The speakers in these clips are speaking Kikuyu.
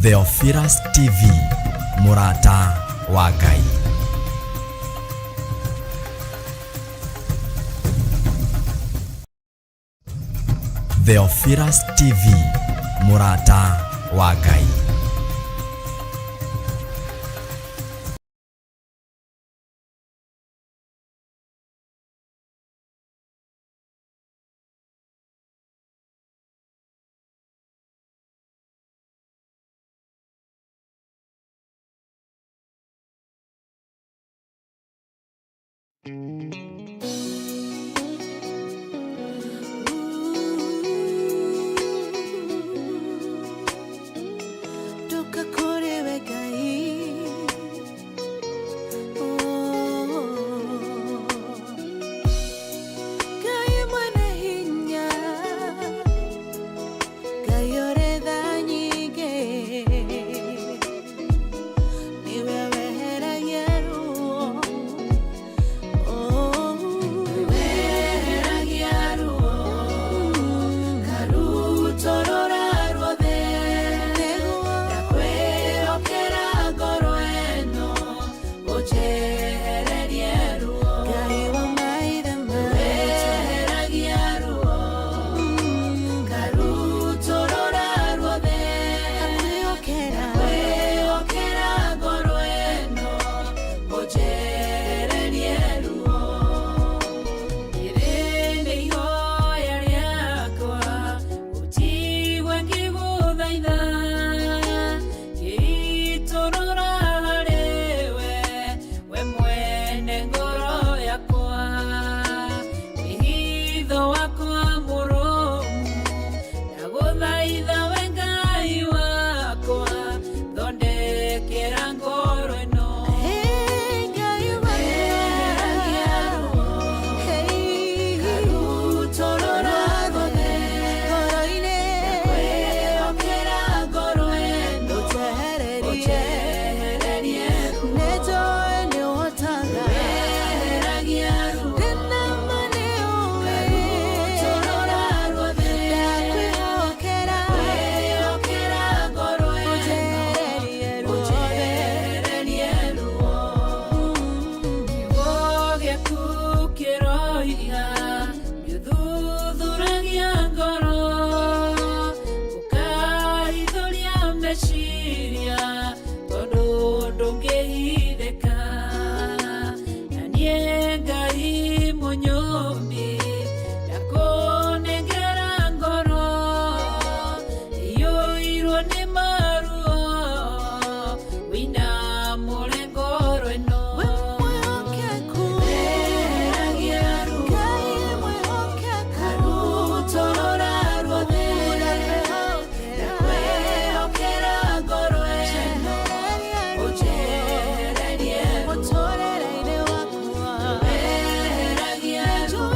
Theophilus TV, mũrata wa Ngai. Theophilus TV, mũrata wa Ngai. Ndoka kũrĩ we Ngai. Oh. Ngai mwene hinya, Ngai ũrĩ tha nyingĩ, nĩwe weheragia ruo. Oh. Weheragia ruo, ngarutũrũra ruothe, ndakwĩhokera ngoro ĩno, ũnjehererie ruo. Ngai wa maithe maitũ, weheragia ruo, ngarutũrũra ruothe, ndakwĩhokera ngoro ĩno, ũnjehererie ruo. Rĩrĩ nĩ ihoya rĩakwa, ũnjigue ngĩgũthaitha, ngĩitũrũra harĩ we, we mwene ngoro yakwa, wĩhitho wakwa mũrũmu, ndagũthaitha we Ngai wakwa, thondekera ngoro ĩno. Weheragia ruo, ngarutũrũra ruothe, ndakwĩhokera ngoro ĩno, ũnjehererie ruo. Weheragia ruo, ngarutũrũra ruothe, ndakwĩhokera ngoro ĩno, ũnjehererie ruo. Kiugo gĩaku kĩroiga nĩũthuthuragia ngoro, ũkaithũria meciria, tondũ ndũngĩhithĩka. Na niĩ Ngai mũnyũmbi, ndakũnengera ngoro iyũirwo nĩ maruo, wĩinamũre ngoro ĩno. Weheragia ruo, ngarutũrũra ruothe, ndakwĩhokera ngoro ĩno, ũnjehererie ruo. Weheragia ruo,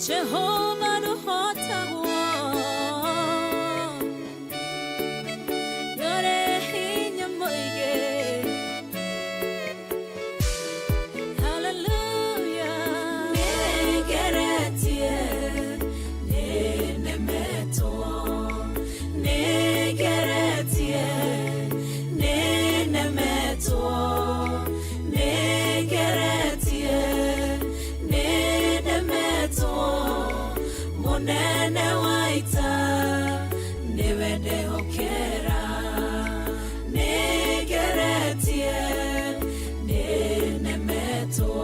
Jehova ndũhotagwo, ndũrĩ hinya mũingĩ. Hallelujah. Nĩngeretie, nĩnemetwo, nĩngeretie, nĩnemetwo, nĩngeretie, nĩnemetwo, mũnene wa ita nĩwe ndehokera. Nĩngeretie, nĩnemetwo,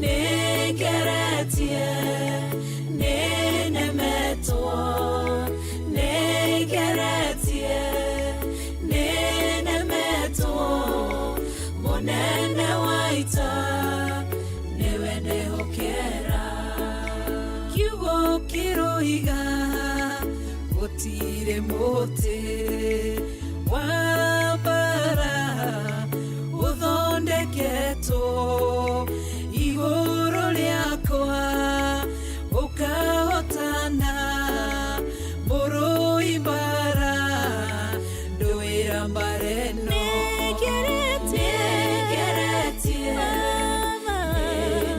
nĩngeretie, nĩnemetwo, nĩngeretie, nĩnemetwo, mũnene wa ita nĩwe ndehokera. Kiugo kĩroiga gũtirĩ mũtĩ wa mbara ũthondeketwo igũrũ rĩakwa ũkahotana, mũrũi mbara ndũĩra mbara ĩno. Nĩngeretie,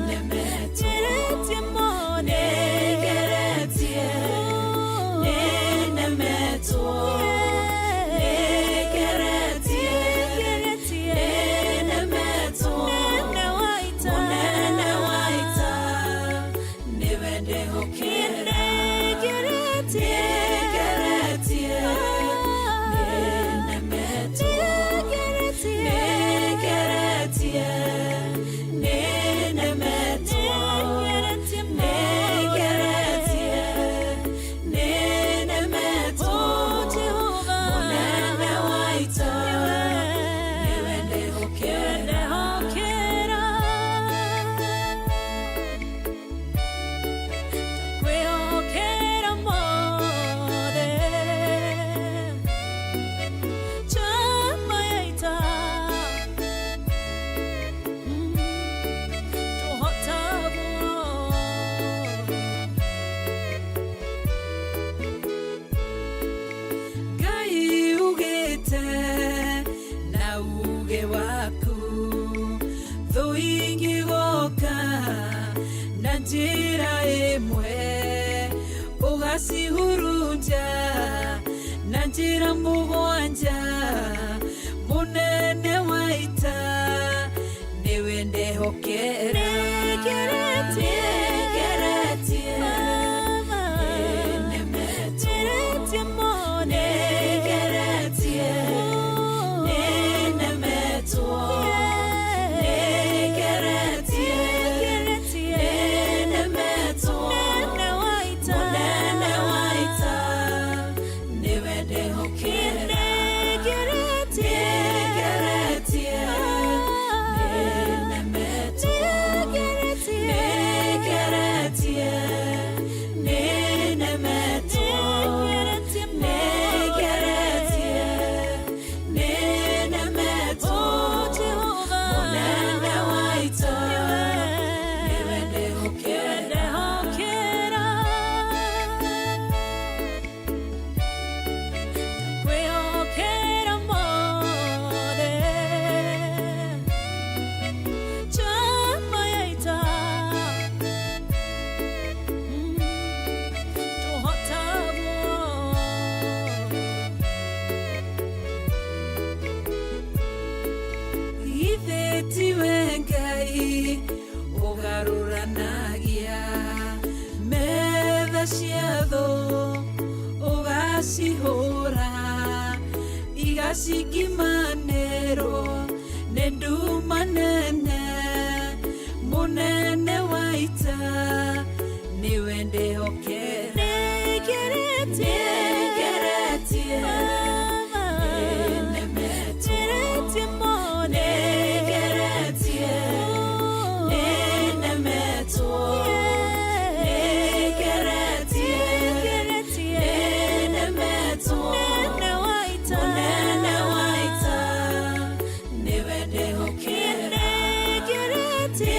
nĩnemetwo, nĩngeretie, nĩnemetwo, nĩngeretie, nĩnemetwo, mũnene wa ita nĩwe ndehokera. Nĩngeretie, nĩnemetwo, nĩngeretie, nĩnemetwo, nĩngeretie, nĩnemetwo, mũnene wa ita nĩwe ndehokera. Kwĩhokera mothe chama ya ita tũhotagwo. Ngai ugĩte na uge waku, thũ ingĩgoka na njĩra ĩmwe, ũgacihurunja na njĩra mũgwanja, mũnene wa ita nĩwe ndehokera. Nĩngeretie, nĩnemetwo, nĩngeretie, nĩnemetwo, nĩngeretie, nĩnemetwo, mũnene wa ita nĩwe ndehokera. Nĩngeretie, nĩnemetwo, nĩngeretie, nĩnemetwo, nĩngeretie, nĩnemetwo, mũnene wa ita nĩwe ndehokera. Kwĩhokera mothe chama ya ita tũhotagwo. Githĩ tiwe Ngai ũgarũranagia metha cia thũ, ũgacihũra igacingimanĩrwo nĩ nduma nene, mũnene wa ita nĩwe ndehokera. Nĩngeretie, nĩnemetwo, nĩngeretie, nĩnemetwo, nĩngeretie, nĩnemetwo, mũnene wa ita nĩwe ndehokera. Nĩngeretie,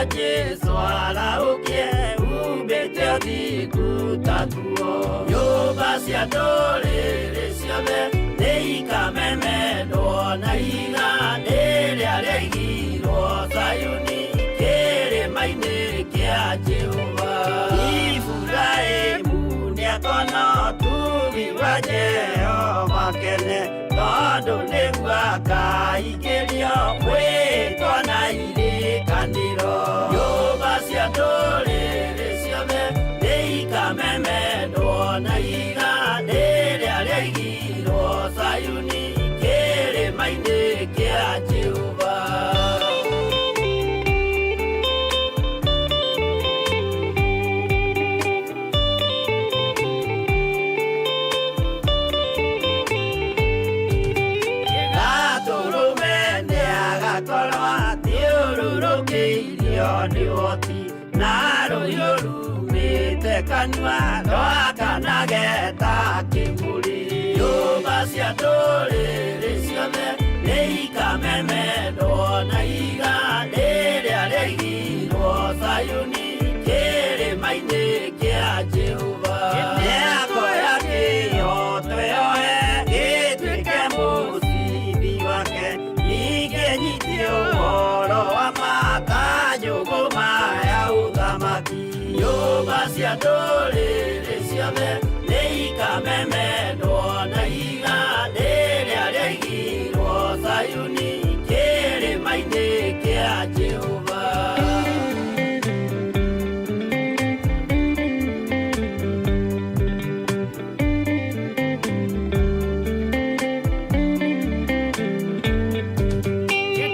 Jesu arahũkie umbĩte ũthingu ta nguo. Nyũmba cia ndũrĩrĩ ciothe nĩikamemendwo na ihiga rĩrĩa rĩaigirwo Zayuni kĩrĩma-inĩ kĩa Jehova. Iburahĩmu nĩakona ũtugi wa Jehova kene, tondũ nĩguo akaingĩrio mwĩtwa na irĩkanĩro. Nyũmba cia ndũrĩrĩ ciothe nĩikamemendwo na ihiga rĩrĩa rĩaigirwo Zayuni kĩrĩma-inĩ kĩa Jehova. Gatũrũme nĩagakorwo athiũrũrũkĩirio nĩ ũhoti na rũhiũ rumĩte kanua rwakanage ta kĩmũrĩ. Nyũmba cia ndũrĩrĩ ciothe nĩikamemendwo na ihiga rĩrĩa rĩaigirwo Zayuni kĩrĩma-inĩ kĩa Jehova. Nĩakoya kĩhooto yoe gĩtuĩke mũcibi wake, ningĩ nyitie ũhoro wa ma ta njũgũma ya ũthamaki. Nyũmba cia ndũrĩrĩ ciothe nĩikamemendwo na ihiga rĩrĩa rĩaigirwo Zayuni kĩrĩma-inĩ kĩa Jehova.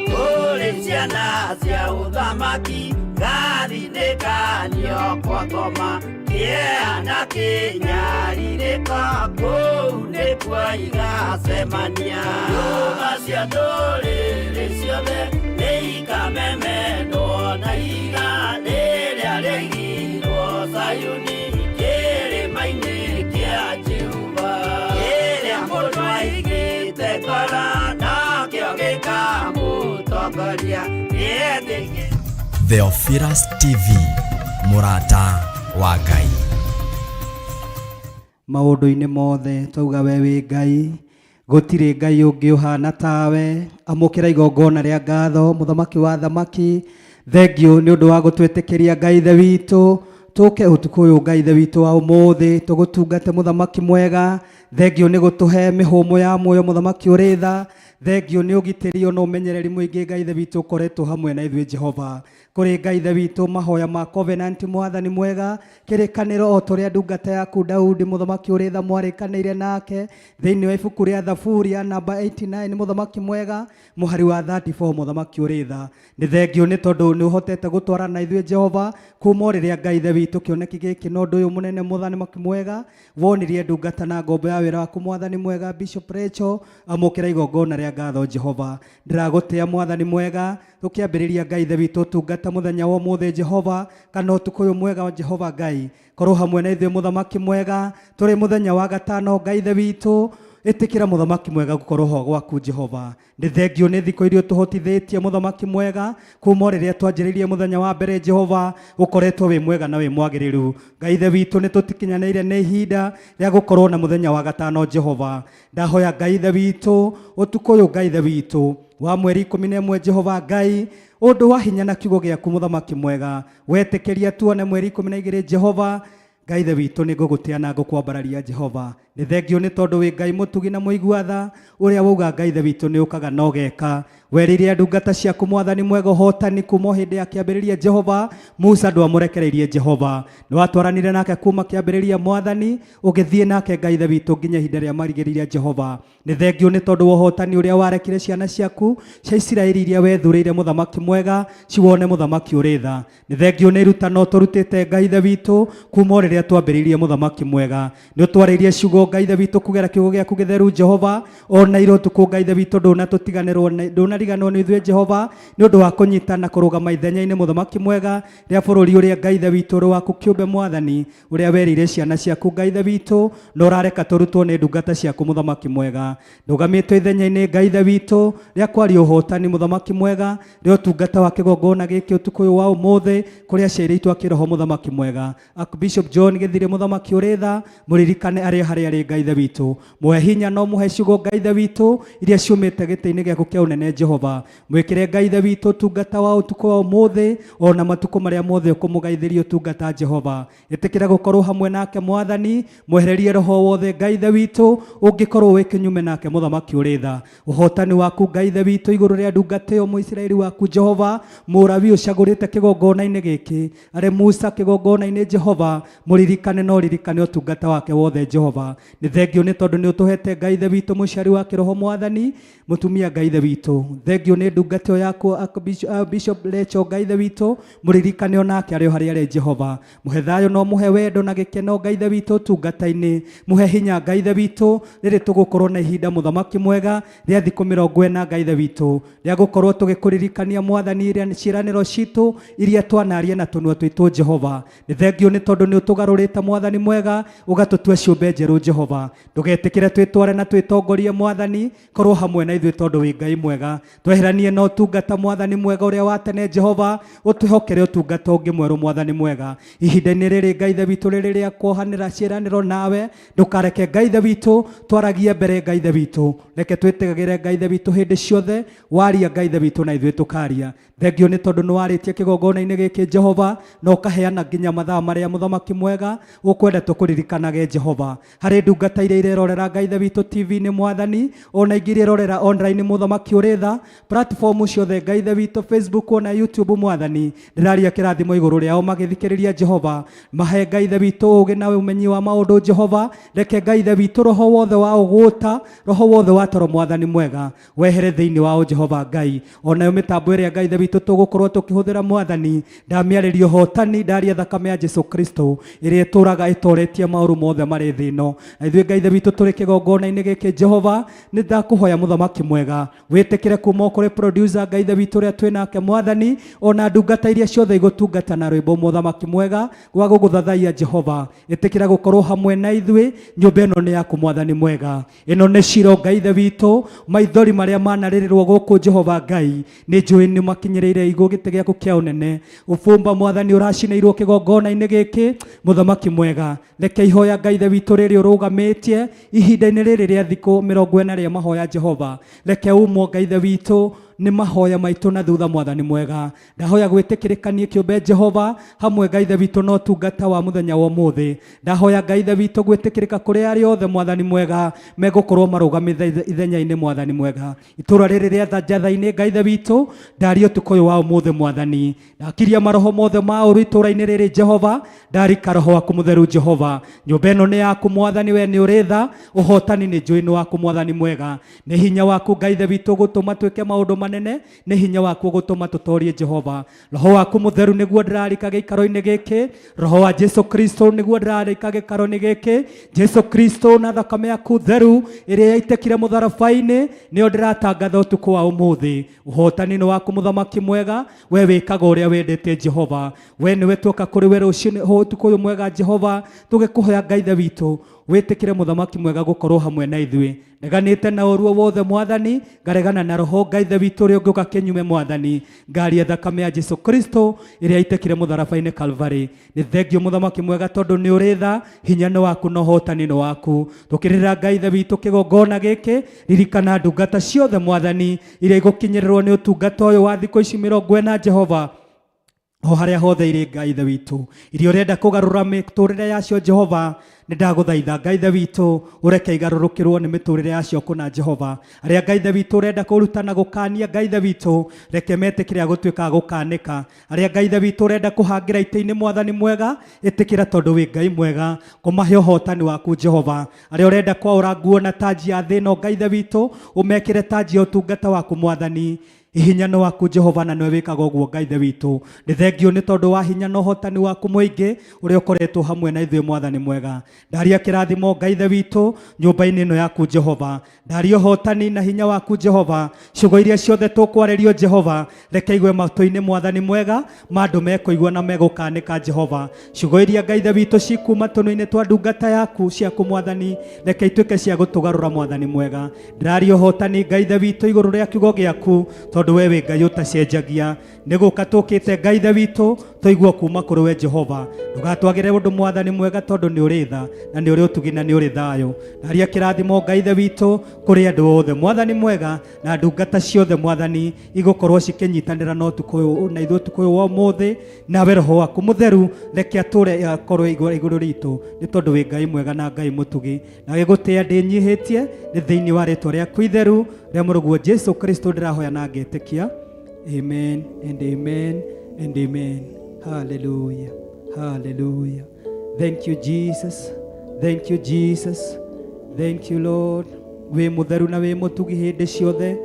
Kũrĩ ciana cia ũthamaki gathinĩkanio kwa ngoma kĩeha na kĩnyarirĩko kũu nĩkuo igacemania. Nyũmba cia ndũrĩrĩ ciothe nĩikamemendwo na ihiga rĩrĩa rĩaigirwo Zayuni kĩrĩma-inĩ kĩa Jehova. Kĩrĩa mũndũ aigĩte ngoro nokĩo gĩkamũtongoria nĩetĩkĩtie. Theophilus TV, mũrata wa Ngai. Maũndũ-inĩ mothe twauga we wĩ Ngai, gũtirĩ Ngai ũngĩ ũhana tawe. Amũkĩra igongona rĩa ngatho, mũthamaki wa thamaki. Thengiũ nĩ ũndũ wa gũtwĩtĩkĩria Ngai Ithe witũ tũke ũtukũ ũyũ, Ngai Ithe witũ wa ũmũthĩ, tũgũtungate mũthamaki mwega. Thengiũ nĩ gũtũhe mĩhũmũ ya muoyo, mũthamaki ũrĩ tha. Thengiũ nĩ ũgitĩri ona ũmenyereri mũingĩ, Ngai Ithe witũ ũkoretwo hamwe na ithuĩ. Jehova, kũrĩ Ngai Ithe witũ mahoya ma covenant, mwathani mwega, kĩrĩkanĩro o tũrĩa ndungata yaku Daudi, mũthamaki ũrĩ tha, mwarĩkanĩire nake thĩinĩ wa ibuku rĩa Thaburi ya namba 89, mũthamaki mwega, mũhari wa 34. Mũthamaki ũrĩ tha, nĩ thengiũ nĩ tondũ nĩ ũhotete gũtwarana na ithuĩ, Jehova, kuma o rĩrĩa, Ngai Ithe witũ, kĩoneki gĩkĩ na ũndũ ũyũ mũnene, mũthamaki mwega, wonirie ndungata na ngombo ya wĩra waku, mwathani mwega, Bishop Rachel. Amũkĩra igongona rĩa ngatho, Jehova. Ndĩragũtĩa, mwathani mwega. Tũkĩambĩrĩria, Ngai Ithe witũ, ũtungata mũthenya wa ũmũthĩ, Jehova, kana ũtukũ ũyũ mwega, Jehova Ngai, korwo hamwe na ithuĩ, mũthamaki mwega. Tũrĩ mũthenya wa gatano, Ngai Ithe witũ, ĩtĩkĩra, mũthamaki mwega, gũkorwo ho gwaku, Jehova. Nĩ thengio nĩ thikũ iria ũtũhotithĩtie, mũthamaki mwega, kuma o rĩrĩa twanjĩrĩirie mũthenya wa mbere. Jehova, ũkoretwo wĩ mwega na wĩ mwagĩrĩru. Ngai Ithe witũ, nĩ tũtikinyanĩire nĩ ihinda rĩa gũkorwo na mũthenya wa gatano. Jehova, ndahoya, Ngai Ithe witũ, ũtukũ ũyũ, Ngai Ithe witũ, wa mweri 11, Jehova Ngai, ũndũ wa hinya na kiugo gĩaku, mũthamaki mwega, wetĩkĩria tuone mweri 12. Jehova Ngai Ithe witũ, nĩ ngũgũtĩa na ngũkwambararia. Jehova, nĩ thengio nĩ tondũ wĩ Ngai mũtugi na mũigua tha, ũrĩa wauga, Ngai Ithe witũ, nĩ ũkaga na ũgeka. Werĩire ndungata ciaku, mwathani mwega, ũhotani kuma o hĩndĩ ya kĩambĩrĩria. Jehova, Musa ndwamũrekereirie. Jehova, nĩ watwaranire nake kuma kĩambĩrĩria, mwathani, ũgĩthiĩ nake, Ngai Ithe witũ, nginya ihinda rĩa marigĩrĩria. Jehova, nĩ thengio nĩ tondũ wa ũhotani ũrĩa warekire ciana ciaku cia Isiraeli iria wethurĩire, mũthamaki mwega, ciwone, mũthamaki ũrĩ tha. Nĩ thengio nĩ irutano tũrutĩte, Ngai Ithe witũ, kuma o rĩrĩa twambĩrĩirie. Mũthamaki mwega, nĩ ũtwarĩirie ciugo. Ciugo Ngai Ithe witũ kũgera kiugo gĩaku gĩtheru Jehova, ona ira ũtukũ Ngai Ithe witũ ndũnatũtiganĩrwo, ndũnariganĩrwo nĩ ithuĩ Jehova, nĩ ũndũ wa kũnyita na kũrũgama ithenya-inĩ mũthamaki mwega rĩa bũrũri ũrĩa Ngai Ithe witũ ũrĩ waku kĩũmbe mwathani, ũrĩa werĩire ciana ciaku Ngai Ithe witũ, na ũrareka tũrutwo nĩ ndungata ciaku mũthamaki mwega. Ndũgamĩtwo ithenya-inĩ Ngai Ithe witũ rĩa kwaria ũhotani mũthamaki mwega, rĩa ũtungata wa kĩgongona gĩkĩ ũtukũ ũyũ wa ũmũthĩ kũrĩ aciari aitũ a kĩroho mũthamaki mwega. Archbishop John Gĩthirĩ mũthamaki ũrĩ tha, mũririkane arĩ harĩa arĩ Ngai Ithe witũ. Mũhe hinya no mũhe ciugo Ngai Ithe witũ iria ciumĩte gĩtĩ-inĩ gĩaku kĩa ũnene Jehova. Mwĩkĩre Ngai Ithe witũ ũtungata wa ũtukũ wa ũmũthĩ ona matukũ marĩa mothe ũkũmũgaithĩria ũtungata Jehova. Ĩtĩkĩra gũkorwo hamwe nake mwathani, mwehererie roho wothe Ngai Ithe witũ ũngĩkorwo wĩ kĩnyume nake mũthamaki ũrĩ tha. Ũhotani waku Ngai Ithe witũ igũrũ rĩa ndungata ĩyo Mũisiraeli waku Jehova, Mũrawi ũcagũrĩte kĩgongona-inĩ gĩkĩ, arĩ Musa kĩgongona-inĩ Jehova, mũririkane na ũririkane ũtungata wake wothe Jehova. Nĩ thengiũ nĩ tondũ nĩ ũtũhete Ngai Ithe witũ mũciari wa kĩroho mwathani, mũtumia Ngai Ithe witũ. Thengiũ nĩ ndungata ĩyo yaku Bishop Lecho Ngai Ithe witũ, mũririkane onake arĩ o harĩa arĩ Jehova. Mũhe thayũ na ũmũhe wendo na gĩkeno Ngai Ithe witũ ũtungata-inĩ. Mũhe hinya Ngai Ithe witũ rĩrĩ tũgũkorwo na ihinda mũthamaki mwega rĩa thikũ 40 Ngai Ithe witũ, rĩa gũkorwo tũgĩkũririkania mwathani iria ciĩranĩro citũ iria twanaria na tũnua twitũ Jehova. Nĩ thengiũ nĩ tondũ nĩ ũtũgarũrĩte mwathani mwega, ũgatũtua ciũmbe njerũ Jehova. Ndũgetĩkĩre twĩtware na twĩtongorie mwathani, korwo hamwe na ithuĩ tondũ wĩ Ngai mwega. Tweheranie na ũtungata mwathani mwega ũrĩa wa tene Jehova, ũtwĩhokere ũtungata ũngĩ mwerũ mwathani mwega. Ihinda-inĩ rĩrĩ Ngai Ithe witũ rĩrĩ rĩa kuohanĩra ciĩranĩro nawe, ndũkareke Ngai Ithe witũ twaragie mbere Ngai Ithe witũ. Reke twĩtigagĩre Ngai Ithe witũ hĩndĩ ciothe, waria Ngai Ithe witũ na ithuĩ tũkaria. Thengiũ nĩ tondũ nĩ warĩtie kĩgongona-inĩ gĩkĩ Jehova, na ũkaheana nginya mathaa marĩa mũthamaki mwega ũkwenda tũkũririkanage Jehova. Harĩ ndungata iria irerorera Ngai Ithe witũ TV-inĩ mwathani, ona ingĩ irerorera online mũthamaki ũrĩ tha, platform ciothe Ngai Ithe witũ Facebook ona YouTube mwathani, ndĩraria kĩrathimo igũrũ rĩao magĩthikĩrĩria Jehova. Mahe Ngai Ithe witũ ũũgĩ na ũmenyi wa maũndũ Jehova, reke Ngai Ithe witũ roho wothe wa ũgũta, roho wothe wa toro mwathani mwega wehere thĩinĩ wao Jehova Ngai. Onayo mĩtambo ĩrĩa Ngai Ithe witũ tũgũkorwo tũkĩhũthĩra mwathani, ndamĩarĩria ũhotani, ndaria thakame ya Jesu Kristo ĩrĩa ĩtũraga ĩtoretie maũru mothe marĩ thĩ ĩno. Na ithuĩ Ngai Ithe witũ tũrĩ kĩgongona-inĩ gĩkĩ Jehova, nĩ ndakũhoya mũthamaki mwega wĩtĩkĩre kuma kũrĩ producer Ngai Ithe witũ ũrĩa twĩ nake mwathani, ona ndungata iria ciothe igũtungata na rwĩmbo mũthamaki mwega gwa gũgũthathaiya Jehova. Ĩtĩkĩra gũkorwo hamwe na ithuĩ, nyũmba ĩno nĩ yaku mwathani mwega. Ĩno nĩ Shilo Ngai Ithe witũ, maithori marĩa manarĩrĩrwo gũkũ Jehova Ngai, nĩ njũĩ nĩ makinyĩrĩire igũ gĩtĩ gĩaku kĩa ũnene. Ũbumba mwathani ũracinĩirwo kĩgongona-inĩ gĩkĩ, mũthamaki mwega. Reke ihoya Ngai Ithe witũ rĩrĩ ũrũgamĩtie ihinda-inĩ rĩrĩ rĩa thikũ 40 rĩa mahoya Jehova. Reke umwo Ngai Ithe witũ nĩ mahoya maitũ na thutha mwathani mwega. Ndahoya gwĩtĩkĩrĩkanie kĩũmbe Jehova hamwe Ngai Ithe witũ na ũtungata wa mũthenya wa ũmũthĩ. Ndahoya Ngai Ithe witũ gwĩtĩkĩrĩka kũrĩ arĩa othe mwathani mwega megũkorwo marũgamĩte ithenya-inĩ mwathani mwega. Itũra rĩrĩ rĩa Njatha-inĩ Ngai Ithe witũ, ndaria ũtukũ ũyũ wa ũmũthĩ mwathani. Ndakiria maroho mothe ma ũru itũra-inĩ rĩrĩ Jehova, ndarika roho waku mũtheru Jehova. Nyũmba ĩno nĩ yaku mwathani, we nĩ ũrĩ tha, ũhotani nĩ njũĩ nĩ waku mwathani mwega. Nĩ hinya waku Ngai Ithe witũ gũtũma twĩke maũndũ manene, nĩ hinya waku gũtũma tũtorie Jehova. Roho waku mũtheru nĩguo ndĩrarika gĩikaro-inĩ gĩkĩ, roho wa Jesu Kristo nĩguo ndĩrarika gĩikaro-inĩ gĩkĩ. Jesu Kristo na thakame yaku theru ĩrĩa yaitĩkire mũtharaba-inĩ nĩyo ndĩratangatha ũtukũ wa ũmũthĩ. Ũhotani nĩ waku mũthamaki mwega, we wĩkaga ũrĩa wendete Jehova. We nĩwe tuoka kũrĩ we rũcinĩ ũtukũ ũyũ mwega Jehova, tũgĩkũhoya Ngai Ithe witũ wĩtĩkĩre mũthamaki mwega gũkorwo hamwe na ithuĩ. Ndeganĩte na ũruo wothe mwathani, ngaregana na roho Ngai Ithe witũ ũrĩa ũngĩũka kĩnyume mwathani, ngaria thakame ya Jesu Kristo ĩrĩa yaitĩkire mũtharaba-inĩ Calvary. Nĩ thengiũ mũthamaki mwega tondũ nĩ ũrĩ tha, hinya nĩ waku na ũhotani nĩ waku. Tũkĩrĩra Ngai Ithe witũ kĩgongona gĩkĩ, ririkana ndungata ciothe mwathani iria igũkinyĩrĩrwo nĩ ũtungata ũyũ wa thikũ ici 40 Jehova, o harĩa hothe irĩ Ngai Ithe witũ, iria ũrenda kũgarũra mĩtũrĩre yacio Jehova, nĩ ndagũthaitha Ngai Ithe witũ ũreke igarũrũkĩrwo nĩ mĩtũrĩre yacio kũna Jehova. Arĩa Ngai Ithe witũ ũrenda kũrutana gũkania Ngai Ithe witũ, reke metĩkĩre a gũtuĩka a gũkanĩka. Arĩa Ngai Ithe witũ ũrenda kũhangĩra itĩ-inĩ mwathani mwega, ĩtĩkĩra tondũ wĩ Ngai mwega, kũmahe ũhotani waku Jehova. Arĩa ũrenda kwaũra nguo na tanji ya thĩ ĩno Ngai Ithe witũ, ũmekĩre tanji ya ũtungata waku mwathani. Hinya nĩ waku Jehova na nĩwe wĩkaga ũguo Ngai Ithe witũ. Nĩ thengio nĩ tondũ wa hinya na ũhotani waku mũingĩ ũrĩa ũkoretwo hamwe na ithuĩ mwathani mwega. Ndaria kĩrathimo Ngai Ithe witũ nyũmba-inĩ ĩno yaku Jehova. Ndaria ũhotani na hinya waku Jehova. Ciugo iria ciothe tũkwarĩrio Jehova reke igwe matũ-inĩ mwathani mwega ma andũ mekũigua na megũkanĩka Jehova. Ciugo iria Ngai Ithe witũ cikuma tũnua-inĩ twa ndungata yaku ciaku mwathani reke ituĩke cia gũtũgarũra mwathani mwega. Ndĩraria ũhotani Ngai Ithe witũ igũrũ rĩa kiugo gĩaku tondũ we wĩ Ngai ũtacenjagia. Nĩ gũka tũkĩte Ngai Ithe witũ tũigue kuma kũrĩ we Jehova. Ndũgatwagĩre ũndũ mwathani mwega tondũ nĩ ũrĩ tha na nĩ ũrĩ ũtugi na nĩ ũrĩ thayũ. Ndaria kĩrathimo Ngai Ithe witũ kũrĩ andũ othe mwathani mwega na ndungata ciothe mwathani igũkorwo cikĩnyitanĩra na ũtukũ ũyũ na ithuĩ ũtukũ ũyũ wa ũmũthĩ. Nawe roho waku mũtheru reke atũre akorwo igũrũ ritũ nĩ tondũ wĩ Ngai mwega na Ngai mũtugi. Na gĩgũtĩa ndĩnyihĩtie nĩ thĩinĩ wa rĩtwa rĩaku itheru rĩa mũrũguo Jesu Kristo ndĩrahoya na ngetĩkia. Amen and amen and amen. Hallelujah. Hallelujah. Thank you Jesus. Thank you Jesus. Thank you Lord. Wĩ mũtheru na wĩ mũtugi hĩndĩ ciothe.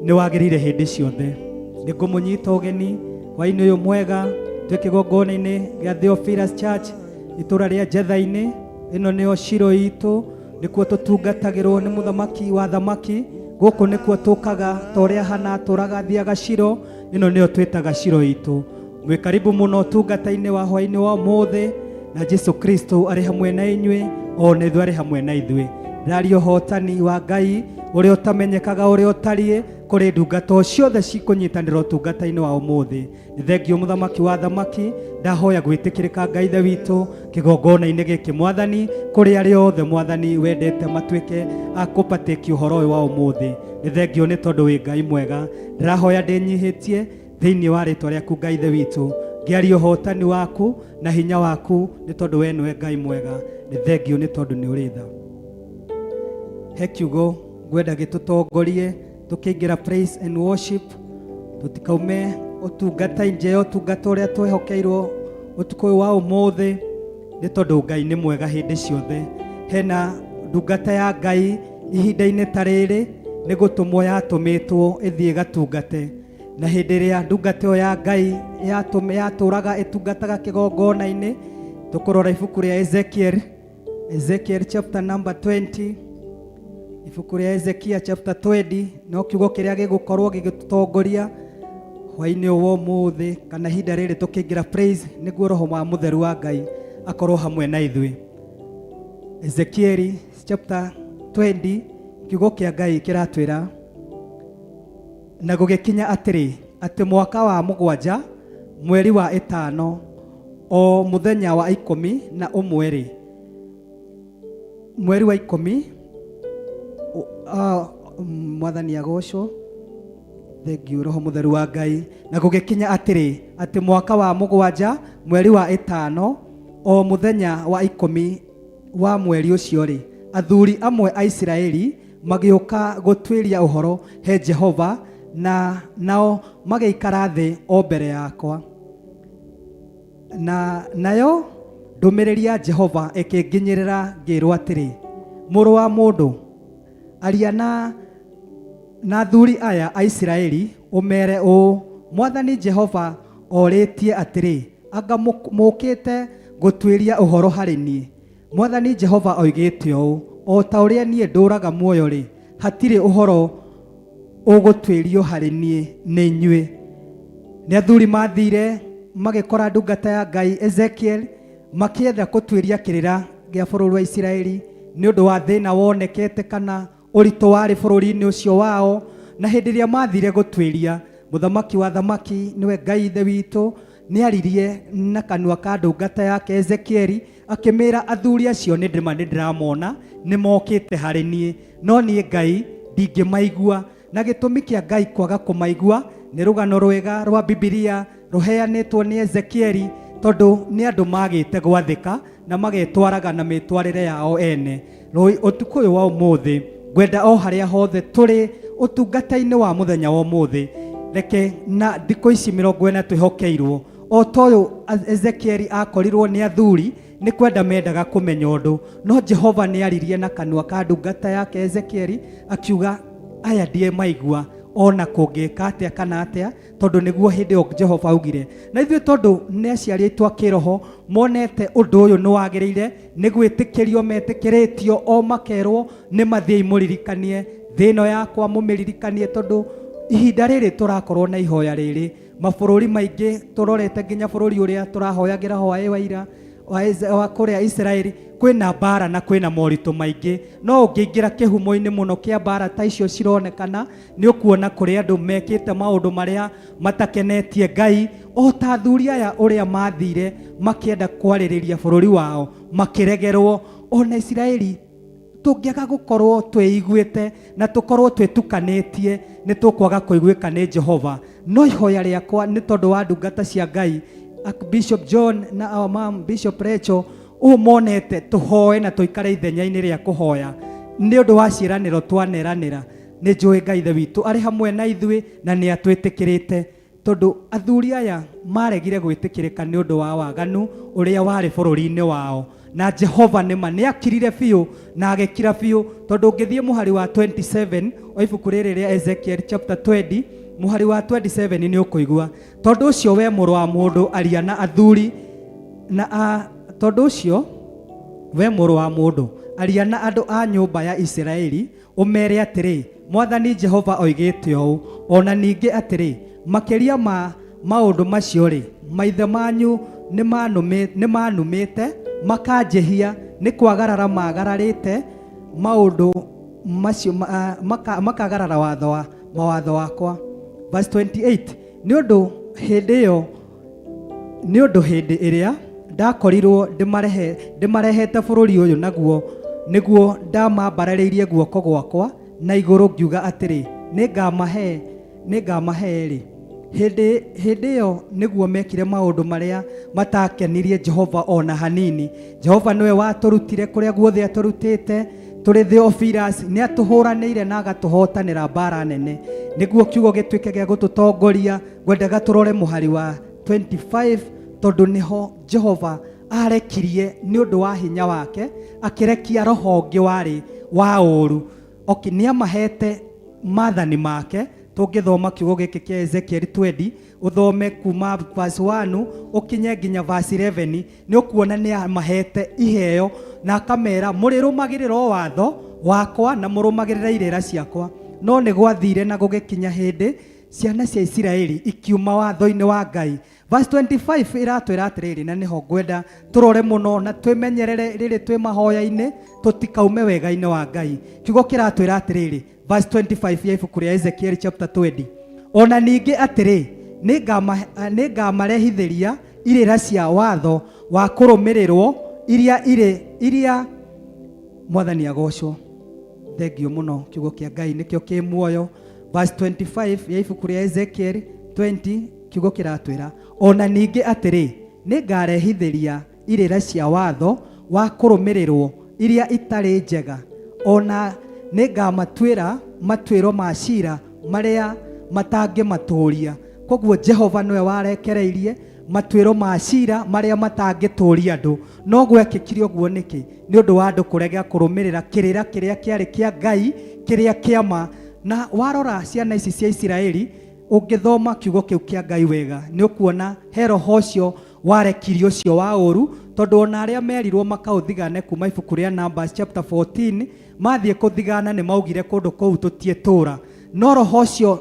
Nĩ wagĩrĩire hĩndĩ ciothe. Nĩ ngũmũnyita ũgeni hwaĩ-inĩ ũyũ mwega twĩ kĩgongona-inĩ gĩa Theophilus Church itũra rĩa Njetha-inĩ. Ĩno nĩyo Shilo itũ, nĩkuo tũtungatagĩrwo nĩ mũthamaki wa thamaki. Gũkũ nĩkuo tũkaga ta ũrĩa Hana atũraga athiaga Shilo. Ĩno nĩyo twĩtaga Shilo itũ. Mwĩ karibu mũno ũtungata-inĩ wa hwaĩ-inĩ wa ũmũthĩ, na Jesu Kristo arĩ hamwe na inyuĩ, o na ithuĩ arĩ hamwe na ithuĩ. Ndĩraria ũhotani wa Ngai ũrĩa ũtamenyekaga ũrĩa ũtariĩ kũrĩ ndungata o ciothe cikũnyitanĩra ũtungata-inĩ wa ũmũthĩ. Nĩ thengio mũthamaki wa thamaki, ndahoya gwĩtĩkĩrĩka Ngai Ithe witũ kĩgongona-inĩ gĩkĩ mwathani, kũrĩ arĩa othe mwathani wendete matuĩke a kũpatĩki ũhoro ũyũ wa ũmũthĩ. Nĩ thengio nĩ tondũ wĩ Ngai mwega. Ndĩrahoya ndĩnyihĩtie thĩinĩ wa rĩtwa rĩaku Ngai Ithe witũ, ngĩaria ũhotani waku na hinya waku nĩ tondũ we nĩwe Ngai mwega. Nĩ thengio nĩ tondũ nĩ ũrĩ tha. He kiugo ngwenda gĩtũtongorie tũkĩingĩra praise and worship, tũtikaume ũtungata nje ya ũtungata ũrĩa twehokeirwo ũtukũ ũyũ wa ũmũthĩ, nĩ tondũ Ngai nĩ mwega hĩndĩ ciothe. Hena ndungata ya Ngai ihinda-inĩ ta rĩrĩ nĩ gũtũmwo yatũmĩtwo ĩthiĩ ĩgatungate, na hĩndĩ ĩrĩa ndungata ĩyo ya Ngai yatũraga ĩtungataga kĩgongona-inĩ, tũkũrora ibuku rĩa Ezekiel, Ezekiel chapter number 20, ibuku rĩa Ezekiel chapter 20, no kiugo kĩrĩa gĩgũkorwo gĩgĩtũtongoria hwaĩ-inĩ ũyũ wa ũmũthĩ kana ihinda rĩrĩ tũkĩingĩra praise, nĩguo roho wa mũtheru wa Ngai akorwo hamwe na ithuĩ. Ezekiel chapter 20, kiugo kĩa Ngai kĩratwĩra, na gũgĩkinya atĩrĩ, atĩ mwaka wa mũgwanja mweri wa ĩtano o mũthenya wa 11-rĩ, mweri wa 10, mwathani agocwo, thengio roho mũtheru wa Ngai. Na gũgĩkinya atĩrĩ, atĩ mwaka wa mũgwanja mweri wa ĩtano o mũthenya wa 10 wa mweri ũcio-rĩ, athuri amwe a Isiraeli magĩũka gũtuĩria ũhoro he Jehova, na nao magĩikara thĩ o mbere yakwa. Na nayo ndũmĩrĩri ya Jehova ĩkĩnginyĩrĩra ngĩrwo atĩrĩ, mũrũ wa mũndũ, aria na athuri aya a Isiraeli ũmere ũũ, Mwathani Jehova orĩtie atĩrĩ, anga mũkĩte gũtuĩria ũhoro harĩ niĩ? Mwathani Jehova oigĩte ũũ, o ta ũrĩa niĩ ndũraga muoyo-rĩ, hatirĩ ũhoro ũgũtuĩrio harĩ niĩ nĩ inyuĩ. Nĩ athuri mathire magĩkora ndungata ya Ngai Ezekiel makĩetha gũtuĩria kĩrĩra gĩa bũrũri wa Isiraeli nĩ ũndũ wa thĩna wonekete kana ũritũ warĩ bũrũri-inĩ ũcio wao. Na hĩndĩ ĩrĩa mathire gũtuĩria, mũthamaki wa thamaki nĩwe Ngai Ithe witũ nĩaririe na kanua ka ndungata yake Ezekieli akĩmĩra, athuri acio nĩ ndĩramona nĩ mokĩte harĩ niĩ, no niĩ Ngai ndingĩmaigua. Na gĩtũmi kĩa Ngai kwaga kũmaigua nĩ rũgano rwega rwa Bibilia rũheanĩtwo nĩ Ezekieli, tondũ nĩ andũ magĩte gwathĩka na magetwaraga na mĩtwarĩre yao ene. Ũtukũ ũyũ wa ũmũthĩ ngwenda o harĩa hothe tũrĩ ũtungata-inĩ wa mũthenya wa ũmũthĩ, reke na thikũ ici 40 twĩhokeirwo o ta ũyũ Ezekieli akorirwo nĩ athuri nĩ kwenda mendaga kũmenya ũndũ, no Jehova nĩ aririe na kanua ka ndungata yake Ezekieli akiuga, aya ndiemaigua. Ona kũngĩka atĩa kana atĩa, tondũ nĩguo hĩndĩ ĩyo Jehova augire. Na ithuĩ tondũ nĩ aciari aitũ a kĩroho monete ũndũ ũyũ nĩ wagĩrĩire nĩ gwĩtĩkĩrio, metĩkĩrĩtio o makerwo nĩ mathiĩi mũririkanie thĩ ĩno yakwa, mũmĩririkanie, tondũ ihinda rĩrĩ tũrakorwo na ihoya rĩrĩ mabũrũri maingĩ tũrorete, nginya bũrũri ũrĩa tũrahoyagĩra hwaĩ wa ira wa kũrĩa Israeli, kwĩna mbara na kwĩna moritũ maingĩ. No ũngĩingĩra kĩhumo-inĩ mũno kĩa mbara ta icio cironekana, nĩ ũkuona kũrĩ andũ mekĩte maũndũ marĩa matakenetie Ngai, o ta athuri aya ũrĩa mathire makĩenda kwarĩrĩria bũrũri wao makĩregerwo. Ona Isiraeli tũngĩaga gũkorwo twĩiguĩte na tũkorwo twĩtukanĩtie, nĩ tũkwaga kũiguĩka nĩ Jehova. No ihoya rĩakwa nĩ tondũ wa ndungata cia Ngai, Bishop John na our mom Bishop Rachel, ũũ monete tũhoe na tũikare ithenya-inĩ rĩa kũhoya nĩ ũndũ wa ciĩranĩro twaneranĩra. Nĩ njũĩ Ngai Ithe witũ arĩ hamwe na ithuĩ na nĩ atwĩtĩkĩrĩte, tondũ athuri aya maregire gwĩtĩkĩrĩka nĩ ũndũ wa waganu ũrĩa warĩ bũrũri-inĩ wao, na Jehova nĩma nĩ akirire biũ na agĩkira biũ, tondũ ũngĩthiĩ mũhari wa 27 wa ibuku rĩrĩ rĩa Ezekiel chapter 20, mũhari wa 27, nĩ ũkũigua, "Tondũ ũcio, we mũrũ wa mũndũ, aria na athuri na a, tondũ ũcio, we mũrũ wa mũndũ, aria na andũ a nyũmba ya Isiraeli, ũmere atĩrĩ, Mwathani Jehova oigĩte ũũ, ona ningĩ atĩrĩ, makĩria ma maũndũ macio rĩ, maithe manyu nĩ manumĩte makanjĩhia nĩ kwagarara magararĩte maũndũ macio makagarara watho wa mawatho wakwa." Verse 28, nĩ ũndũ hĩndĩ ĩyo, nĩ ũndũ hĩndĩ ĩrĩa ndakorirwo ndĩmarehete bũrũri ũyũ naguo nĩguo ndamambararĩirie guoko gwakwa na igũrũ ngiuga atĩrĩ, nĩngamahe rĩ, hĩndĩ ĩyo nĩguo mekire maũndũ marĩa matakenirie Jehova ona hanini. Jehova nĩwe watũrutire kũrĩa guothe atũrutĩte tũrĩ Theophilus, nĩ atũhũranĩire na agatũhotanĩra mbara nene. Nĩguo kiugo gĩtuĩke gĩa gũtũtongoria, ngwendaga tũrore mũhari wa 25, tondũ nĩho Jehova arekirie nĩ ũndũ wa hinya wake, akĩrekia roho ũngĩ warĩ wa ũũru. Okay, nĩ amahete maathani make. Tũngĩthoma kiugo gĩkĩ kĩa Ezekiel 20, ũthome kuma verse 1 ũkinye nginya verse 11, nĩ ũkuona nĩ amahete iheo na akamera, "Mũrĩrũmagĩrĩra o watho wakwa na mũrũmagĩrĩre irĩra ciakwa." No nĩ gwathire na gũgĩkinya hĩndĩ ciana cia Isiraeli ikiuma watho-inĩ wa Ngai. Verse 25 ĩratwĩra atĩrĩrĩ, na nĩho ngwenda tũrore mũno na twĩmenyerere rĩrĩ twĩ mahoya-inĩ, tũtikaume wega-inĩ wa Ngai. Kiugo kĩratwĩra atĩrĩrĩ, verse 25 ya ibuku rĩa Ezekiel chapter 20, "Ona ningĩ atĩrĩ, nĩngamarehithĩria irĩra cia watho wa kũrũmĩrĩrwo iria irĩ iria." Mwathani agocwo. Thengio mũno. Kiugo kĩa Ngai nĩkĩo kĩ muoyo. Verse 25 ya ibuku rĩa Ezekiel 20, kiugo kĩratwĩra, "Ona ningĩ atĩrĩ, nĩngarehithĩria irĩra cia watho wa kũrũmĩrĩrwo iria itarĩ njega, ona nĩngamatuĩra matuĩro ma cira marĩa matangĩmatũũria." Koguo Jehova nĩwe warekereirie matuĩro ma cira marĩa matangĩtũũria andũ. No gwekĩkire ũguo nĩkĩ? Nĩ ũndũ wa andũ kũrega kũrũmĩrĩra kĩrĩra kĩrĩa kĩarĩ kĩa Ngai, kĩrĩa kĩama. Na warora ciana ici cia Isiraeli, ũngĩthoma kiugo kĩu kĩa Ngai wega, nĩ ũkuona he roho ũcio warekirie ũcio wa ũru, tondũ ona arĩa merirwo makaũthigane kuma ibuku rĩa Numbers chapter 14, mathiĩ kũthigana nĩ maugire kũndũ kũu tũtiĩtũra. No roho ũcio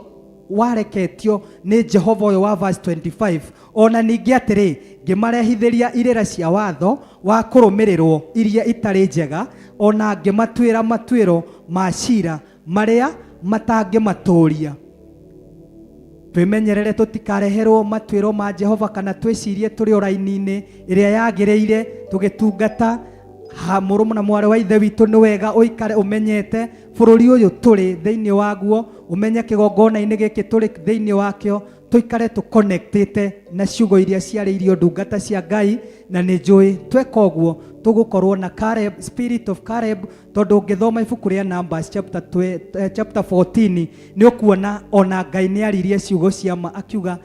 wareketio nĩ Jehova ũyũ wa verse 25, "Ona ningĩ atĩrĩ, ngĩmarehithĩria irĩra cia watho wa kũrũmĩrĩrwo iria itarĩ njega, ona ngĩmatuĩra matuĩro ma cira marĩa matangĩmatũũria." Twĩmenyerere tũtikareherwo matuĩro ma Jehova, kana twĩcirie tũrĩ o raini-inĩ ĩrĩa yagĩrĩire tũgĩtungata. Ha mũrũ na mwarĩ wa ithe witũ, nĩ wega ũikare ũmenyete bũrũri ũyũ tũrĩ thĩinĩ waguo, ũmenye kĩgongona-inĩ gĩkĩ tũrĩ thĩinĩ wakĩo, tũikare tũconnectĩte na ciugo iria ciarĩirio ndungata cia Ngai. Na nĩ njũĩ tweka ũguo tũgũkorwo na Caleb, spirit of Caleb, tondũ ũngĩthoma ibuku rĩa Numbers chapter 14, nĩ ũkuona ona Ngai nĩ aririe ciugo cia ma akiuga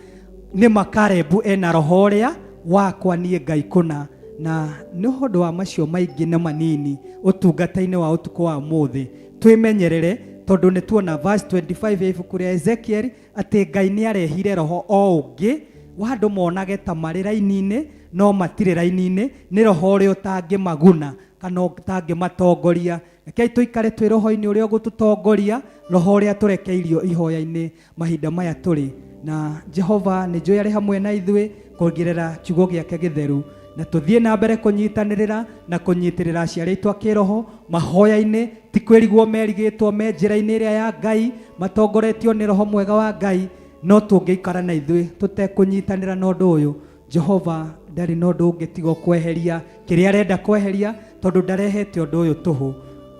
nĩ ma Caleb ena roho ũrĩa wakwa niĩ Ngai kũna. Na nĩ ũndũ wa macio maingĩ na manini ũtungata-inĩ wa ũtukũ wa ũmũthĩ, twĩmenyerere. Tondũ nĩ tuona verse 25 ya ibuku rĩa Ezekiel atĩ Ngai nĩ arehire roho o ũngĩ wa andũ monage ta marĩ raini-inĩ no matirĩ raini-inĩ, nĩ roho ũrĩa ũtangĩmaguna kana ũtangĩmatongoria. Rekei tũikare twĩ roho-inĩ ũrĩa ũgũtũtongoria, roho ũrĩa tũrekeirio ihoya-inĩ mahinda maya tũrĩ. Na Jehova nĩ njũĩ arĩ hamwe na ithuĩ kuongerera kiugo gĩake gĩtheru, na tũthiĩ na mbere kũnyitanĩrĩra na kũnyitĩrĩra aciari aitũ a kĩroho mahoya-inĩ, ti kwĩrigwo merigĩtwo me njĩra-inĩ ĩrĩa ya Ngai, matongoretio nĩ roho mwega wa Ngai. No tũngĩikara na ithuĩ tũtekũnyitanĩra na ũndũ ũyũ, Jehova ndarĩ na ũndũ ũngĩ tiga kweheria kĩrĩa arenda kweheria, tondũ ndarehete ũndũ ũyũ tũhũ.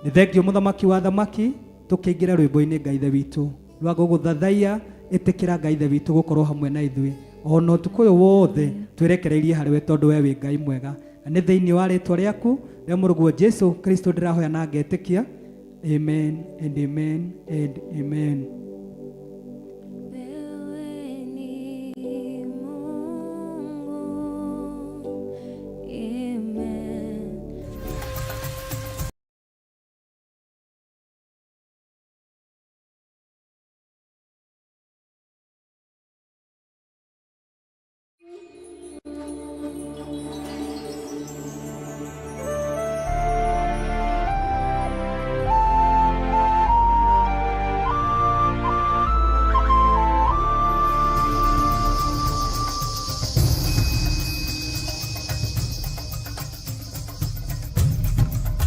Nĩ thengio mũthamaki wa thamaki, tũkĩingĩra rwĩmbo-inĩ Ngai Ithe witũ rwa gũgũthathaiya. Ĩtĩkĩra Ngai Ithe witũ gũkorwo hamwe na ithuĩ ona ũtukũ ũyũ wothe, twĩrekereirie harĩ we tondũ we wĩ Ngai mwega. Na nĩ thĩinĩ wa rĩtwa rĩaku rĩa mũrũguo Jesu Kristo ndĩrahoya na ngetĩkia. Amen and amen and amen. Wewe ni Mungu. Amen.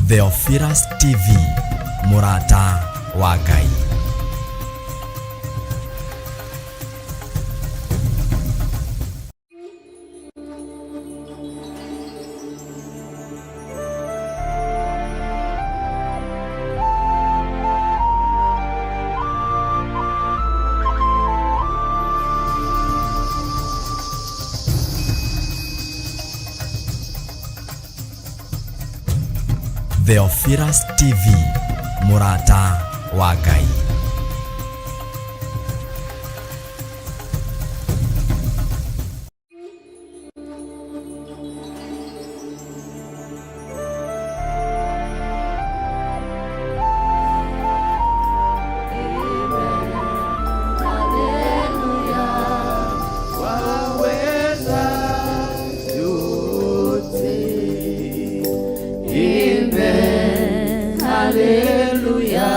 Theophilus TV, mũrata wa Ngai. Theophilus TV, mũrata wa Ngai. Waweza yote. Amen. Haleluya.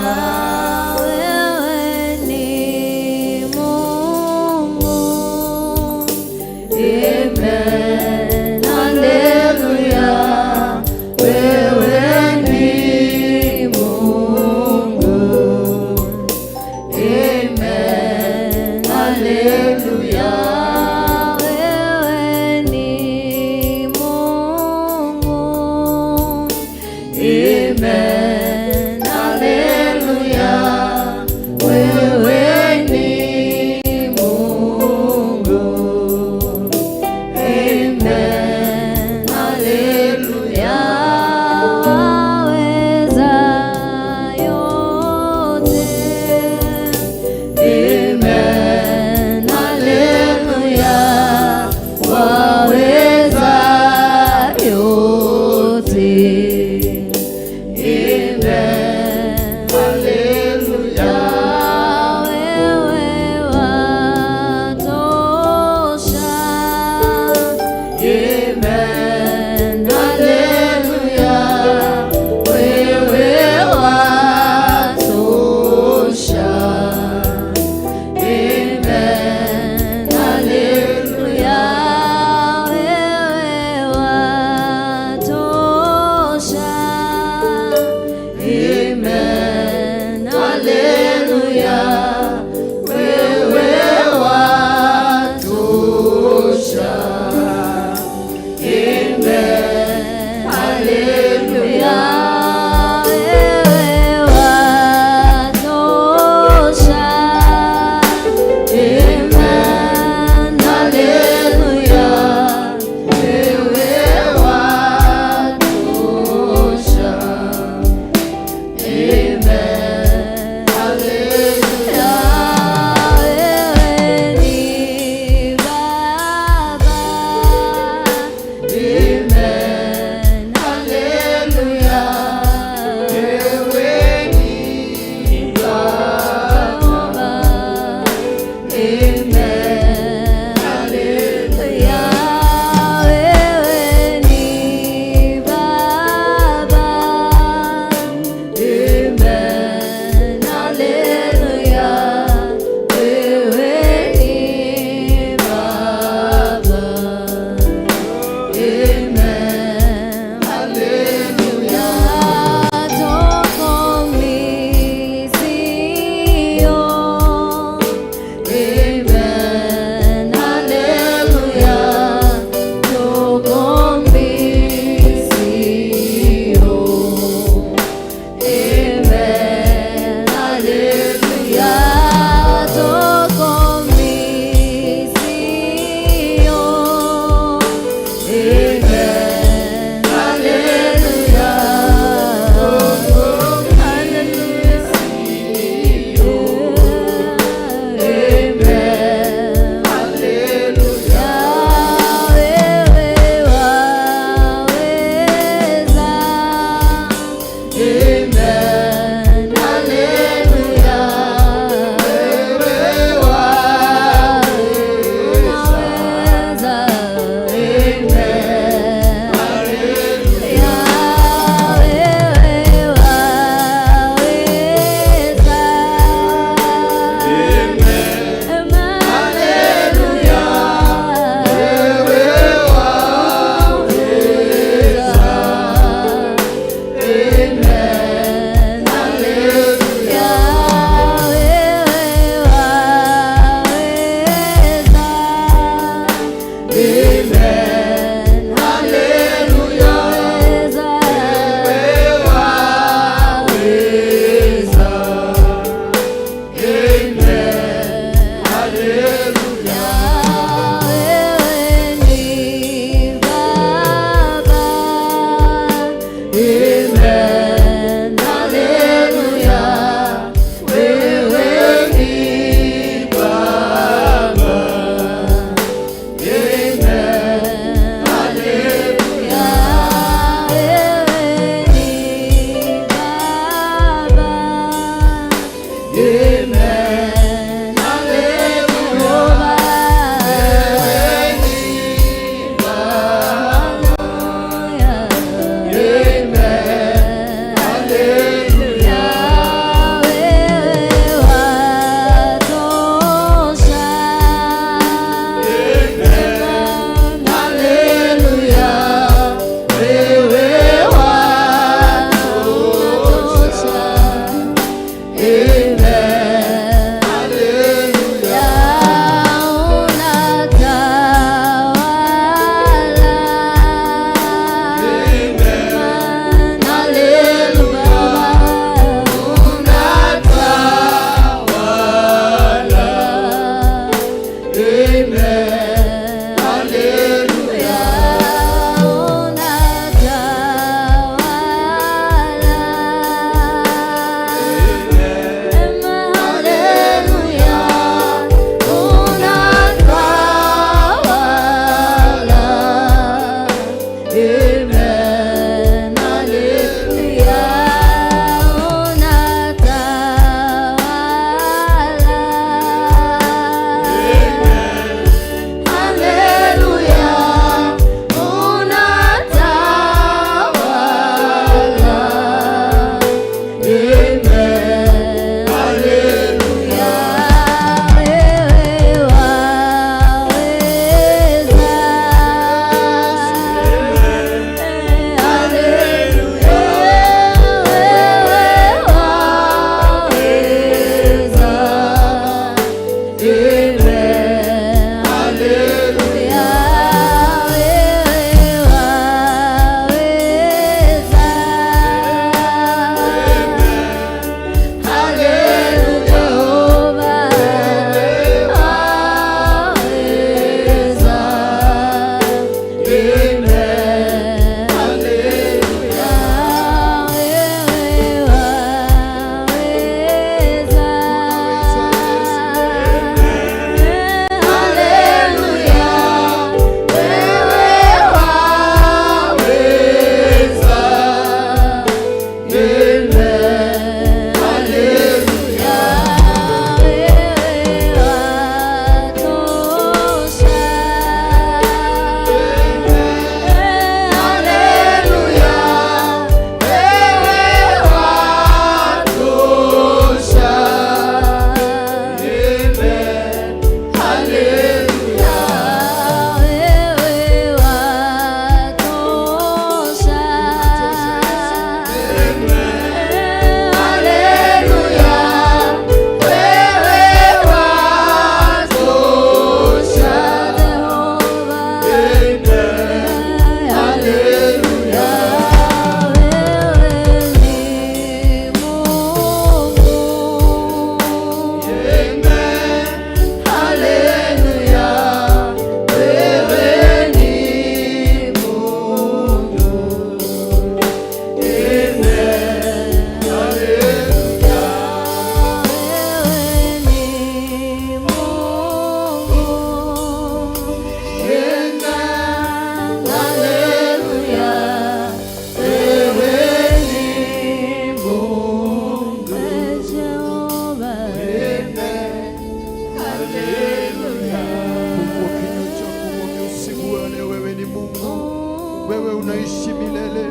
Wewe unaishi milele.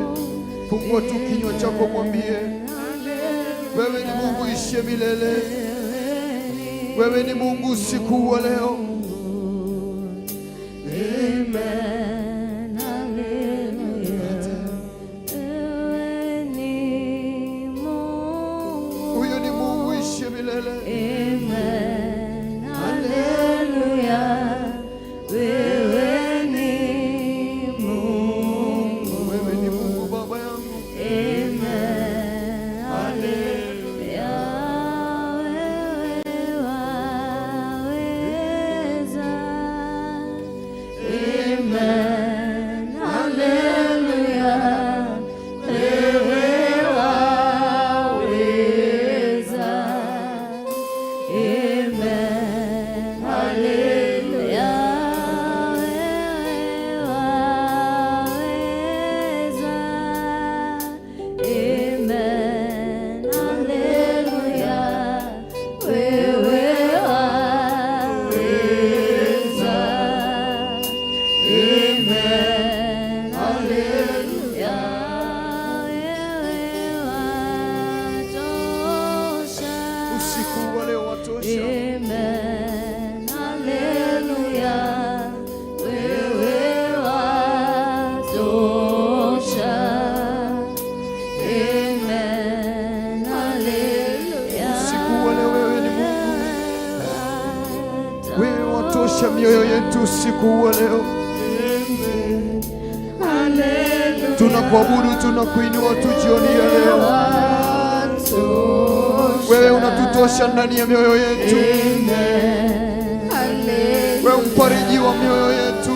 Fungua tu kinywa chako, mwambie wewe ni Mungu uishie milele. Wewe ni Mungu usiku wa leo. Amen, haleluya. Wewe ni Mungu. Huyu ni Mungu uishie milele. Amen, haleluya. Wewe ni Mungu. Wewe ni Mungu Baba yangu. Amen, haleluya. Wewe waweza. Amen, haleluya. Wewe waweza. Amen, haleluya. Wewe waweza. Amen, haleluya. Wewe waweza. Amen, haleluya. Wewe watosha. Usiku wa leo watosha. Amen, haleluya. Wewe watosha. Amen, haleluya. Usiku wa leo wewe ni Mungu. Wewe watosha mioyo yetu usiku wa leo. Tunakuabudu, tunakuinua tu jioni ya leo. Wewe unatutosha ndani ya mioyo yetu. Wewe mfariji wa mioyo yetu,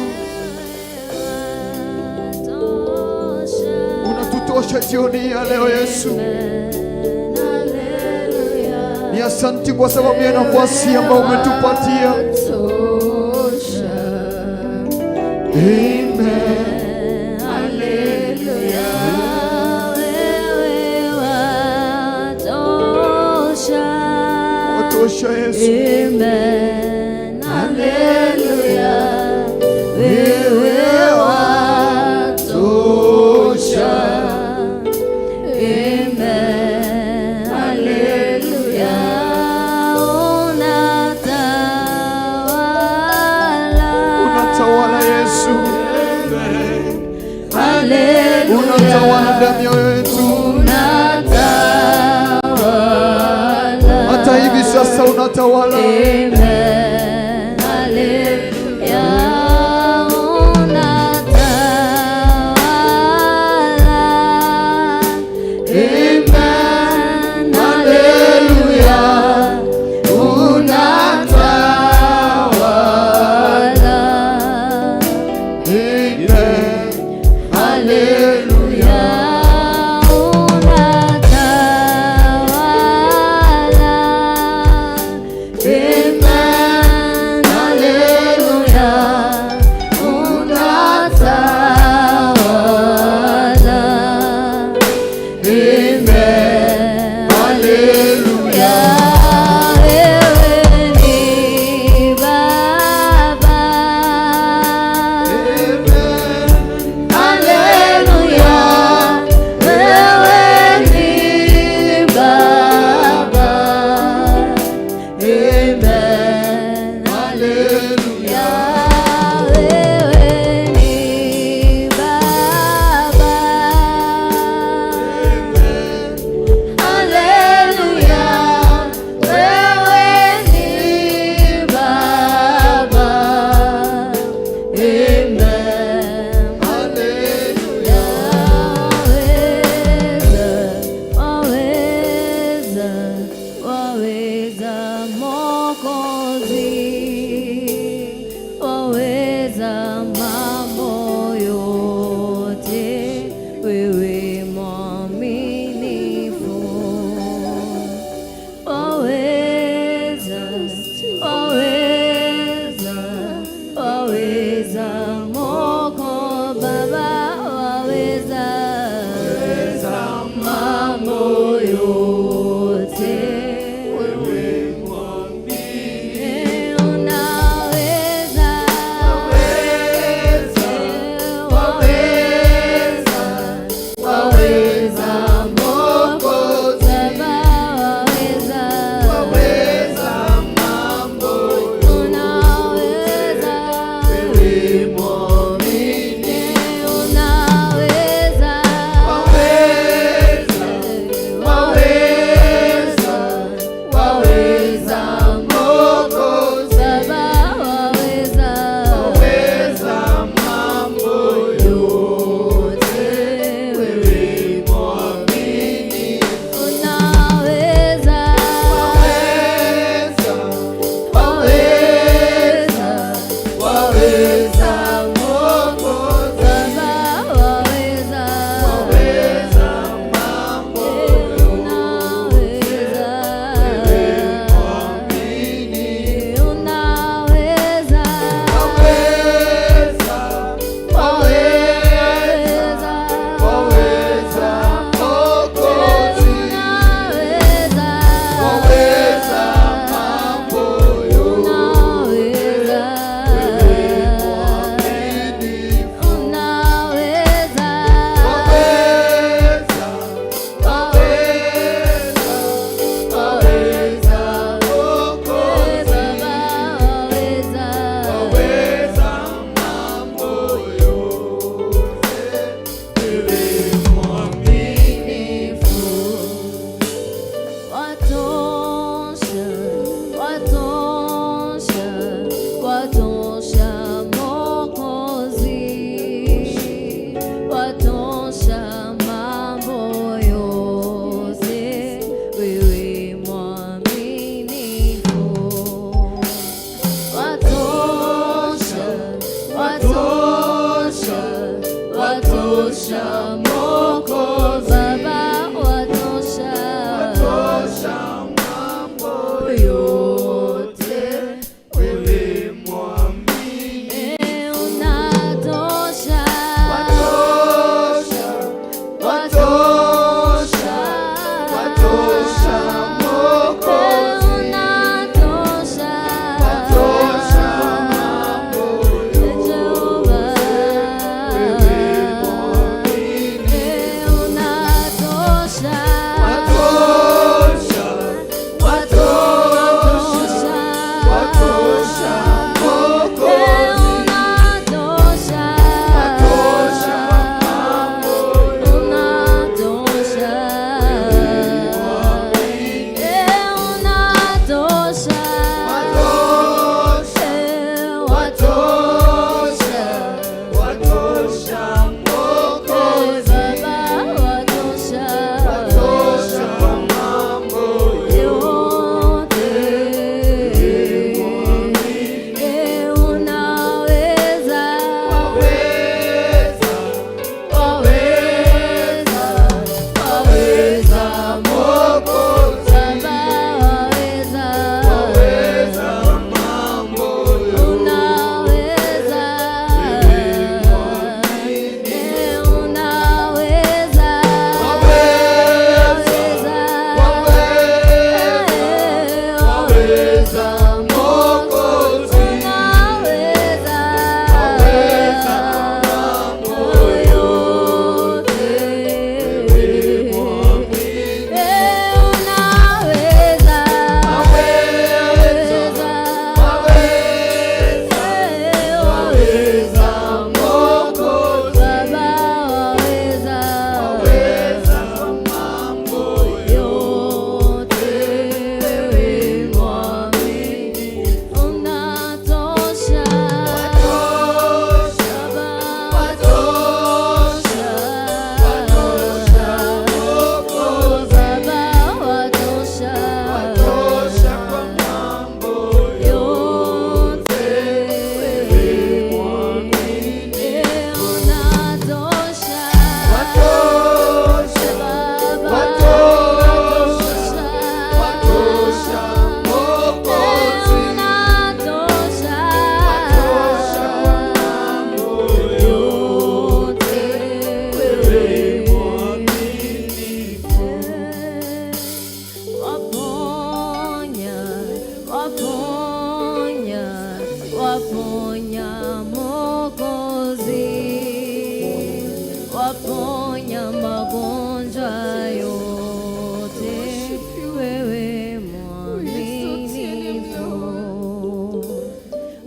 unatutosha jioni ya leo Yesu. Ni asanti kwa sababu ya nafasi ambayo umetupatia. Amen. Haleluya, wewe watosha. Watosha Yesu. Amen, haleluya, wewe watosha. Amen, haleluya, unatawala. Unatawala Yesu. Haleluya, Unatawala ndani ya mioyo yetu. unatawala. Hata hivi sasa unatawala. Amen, haleluya, unatawala. Amen, haleluya, unatawala. Amen. Haleluya, unatawala. Amen, haleluya, unatawala. Amen, haleluya, wewe ni Baba. Haleluya, wewe ni Baba. Amen, haleluya, wewe ni Baba. Haleluya, wewe ni Baba. Amen. Waweza, waweza, waweza Mwokozi, waweza mambo yote, wewe mwaminifu. Waweza, waweza, waweza Mwokozi, Baba, waweza mambo yote. Unaweza, waweza, Waweza Mwokozi, Baba waweza, waweza mambo unaweza, mwaminifu. Unaweza, Waweza, waweza, waweza Mwokozi, unaweza, waweza mambo yote, unaweza, mwaminifu. Unaweza, Waweza, waweza, waweza Mwokozi, Baba waweza, waweza mambo yote, wewe mwaminifu. Watosha, watosha, watosha Mwokozi, watosha mambo yote, wewe mwaminifu. Watosha, watosha, watosha Mwokozi, Baba watosha, Tosha mambo yote. wewe mwaminifu. Unatosha, Watosha, watosha, watosha Mwokozi, unatosha, watosha mambo Jehova, wewe mwaminifu. unatosha, Watosha, watosha, watosha Mwokozi, unatosha, watosha mambo unatosha, unatosha, watosha, watosha, watosha Mwokozi, Baba watosha, watosha kwa mambo yote. Unaweza, waweza, waweza, waweza Mwokozi, Baba waweza, waweza mambo unaweza, unaweza, waweza, waweza, waweza Mwokozi, unaweza, waweza mambo yote. Unaweza, waweza, waweza, waweza Mwokozi, Baba waweza, waweza mambo yote. Wewe mwaminifu, unatosha, Watosha, Baba watosha, watosha Mwokozi, Baba watosha, watosha kwa mambo yote. Wewe mwaminifu, Unatosha, watosha, Baba watosha, watosha Mwokozi, unatosha, watosha kwa mambo yote. Wewe mwaminifu. Waponya, waponya, waponya Mwokozi, waponya magonjwa yote, wewe mwaminifu.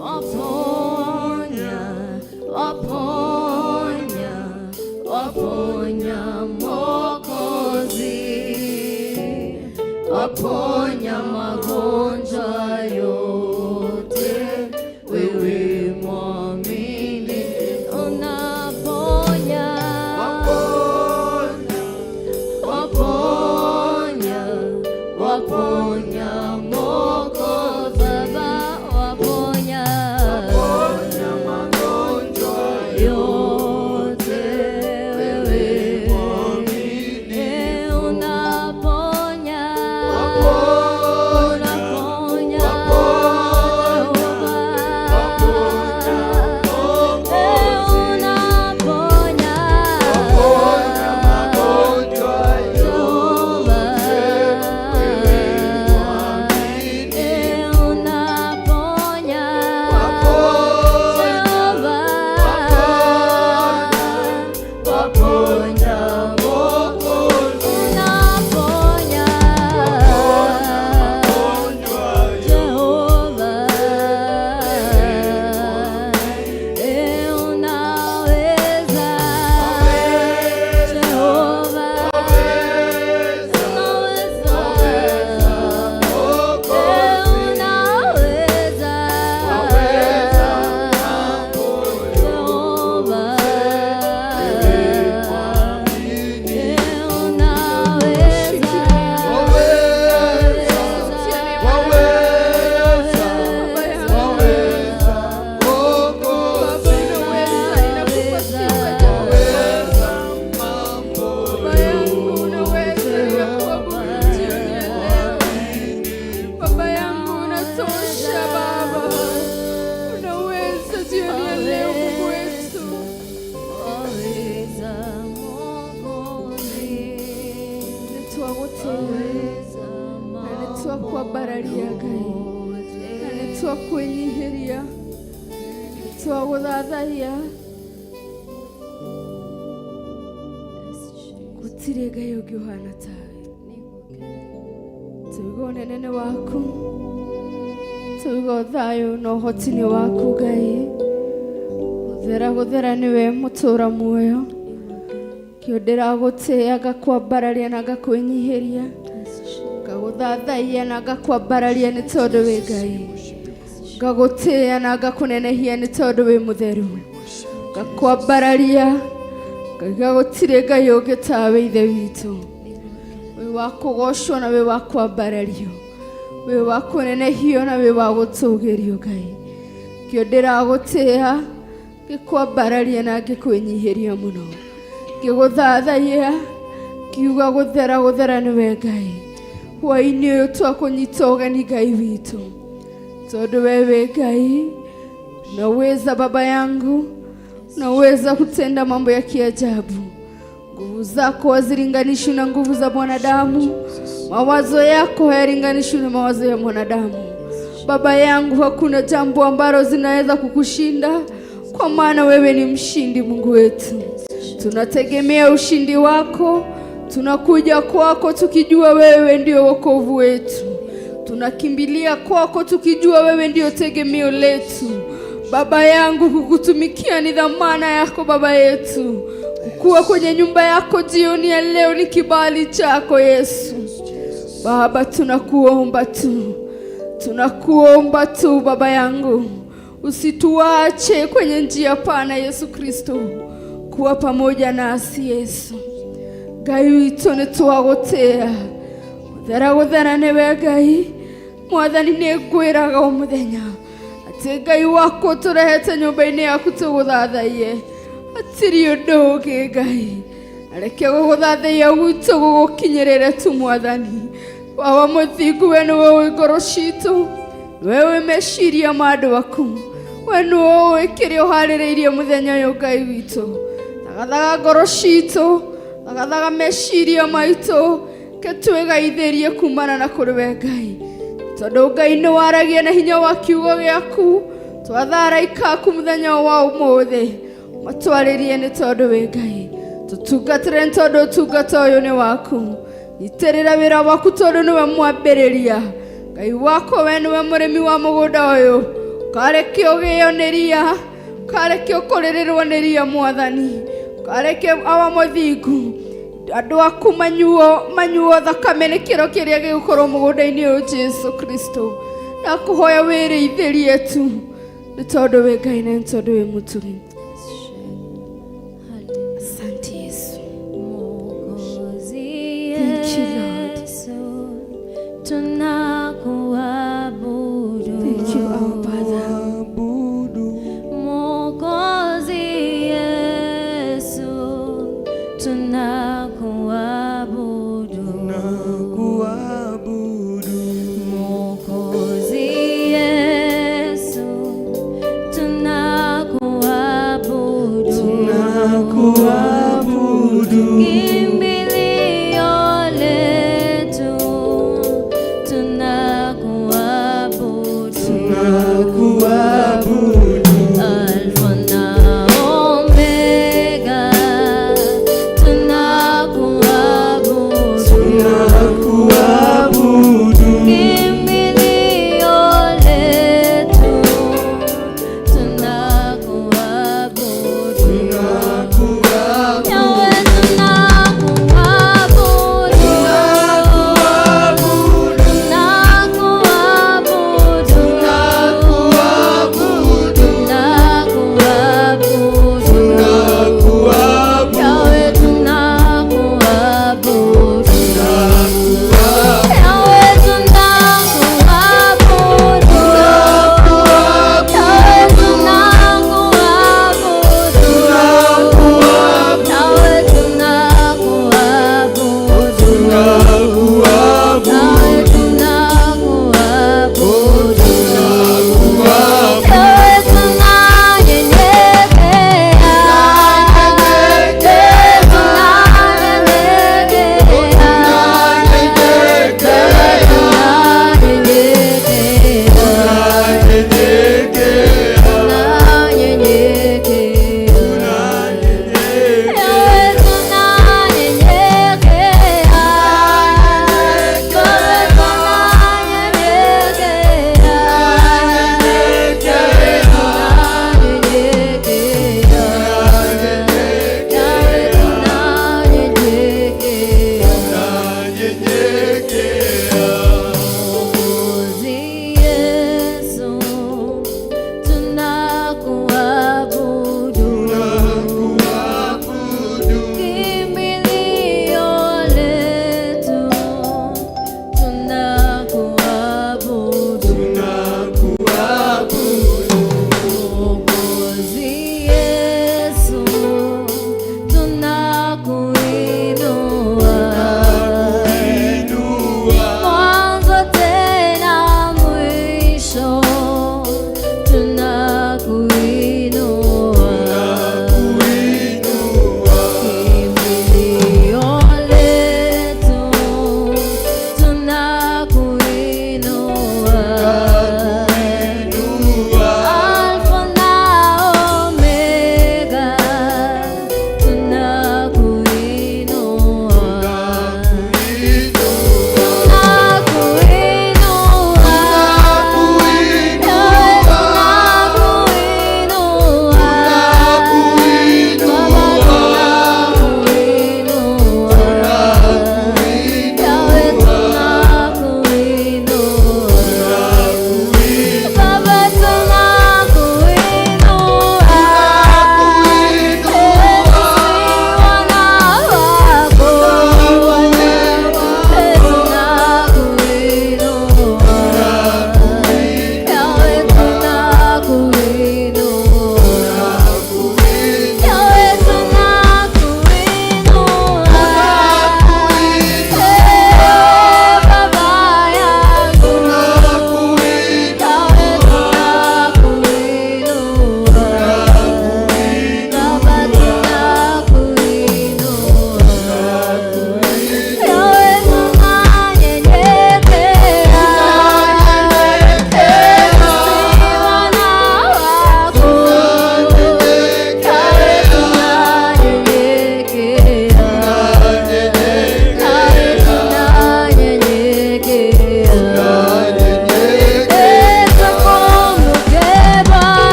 Waponya, waponya, waponya Mwokozi, waponya magonjwa yote, wewe mwamini, unaponya, Waponya, waponya, waponya Mwokozi, Baba waponya, waponya Twakwambararia Ngai na nĩ twakwĩnyihĩria, nĩ twagũthathaiya. Gũtirĩ Ngai ũngĩ ũhana tawe. Tuiga ũnene nĩ waku, tuiga thayũ na ũhoti nĩ waku Ngai. Gũthera gũthera nĩwe mũtũra muoyo. Kĩo ndĩragũtĩĩa, ngakwambararia na ngakwĩnyihĩria, ngagũthathaiya na ngakwambararia nĩ tondũ wĩ Ngai. Ngagũtĩĩa na ngakũnenehia nĩ tondũ wĩ mũtheru. Ngakwambararia ngaiga gũtirĩ Ngai ũngĩ tawe Ithe witũ. Wĩ wa kũgocwo na wĩ wa kwambarario, wĩ wa kũnenehio na wĩ wa gũtũgĩrio Ngai. Kĩo ndĩragũtĩĩa, ngĩkwambararia na ngĩkwĩnyihĩria mũno, ngĩgũthathaiya ngiuga gũthera gũthera nĩwe Ngai. Hwaĩ-inĩ ũyũ twakũnyita ũgeni Ngai witũ, tondũ we wĩ Ngai, unaweza Baba yangu, unaweza kutenda mambo ya kiajabu. Nguvu zako hazilinganishwi na nguvu za mwanadamu, mawazo yako hayalinganishwi na mawazo ya mwanadamu. Baba yangu, hakuna jambo ambalo zinaweza kukushinda, kwa maana wewe ni mshindi, Mungu wetu. Tunategemea ushindi wako, tunakuja kwako tukijua wewe ndio wokovu wetu. Tunakimbilia kwako tukijua wewe ndio tegemeo letu. Baba yangu, kukutumikia ni dhamana yako Baba yetu. Kuwa kwenye nyumba yako jioni ya leo ni kibali chako Yesu. Baba, tunakuomba tu, tunakuomba tu Baba yangu, usituache kwenye njia pana Yesu Kristo, kuwa pamoja nasi Yesu. Ngai witũ nĩ twagũtĩĩa, gũthera gũthera nĩwe Ngai. Mwathani, nĩ ngwĩraga o mũthenya atĩ Ngai wakwa tũrehete nyũmba-inĩ yaku tũgũthathaiye, hatirĩ ũndũ ũngĩ Ngai. Reke gũgũthathaiya gwitũ gũgũkinyĩrĩre tu Mwathani. Baba mũthingu, we nĩwe ũĩ ngoro citũ, we wĩ meciria ma andũ aku, we nĩwe ũĩ kĩrĩa ũharĩrĩirie mũthenya ũyũ Ngai witũ. Thagathaga ngoro citũ, thagathaga meciria maitũ, ke twĩgaithĩrie kumana na kũrĩ we Ngai, tondũ Ngai nĩ waragia na hinya wa kiugo gĩaku. Twatha araika aku mũthenya wa ũmũthĩ matwarĩrie, nĩ tondũ wĩ Ngai. Tũtungatĩre, nĩ tondũ ũtungata ũyũ nĩ waku. Nyitĩrĩra wĩra waku, tondũ nĩwe mwambĩrĩria. Ngai wakwa, we nĩwe mũrĩmi wa mũgũnda ũyũ. Kareke ũgĩo nĩ ria, kareke ũkũrĩrĩrwo nĩ ria Mwathani, kareke awa mũthingu andũ aku manyuo manyuo thakame nĩ kĩro kĩrĩa gĩgũkorwo mũgũnda-inĩ ũyũ. Jesu Kristo, ndakũhoya wĩrĩithĩrie tu, nĩ tondũ wĩ Ngai na nĩ tondũ wĩ mũtugi. Asante Yesu. Mwokozi Thank you, Lord. Yesu, tunakuabudu. Thank you, our Father. Mwokozi Yesu, tunakuabudu. Mwokozi Yesu, tunakuabudu.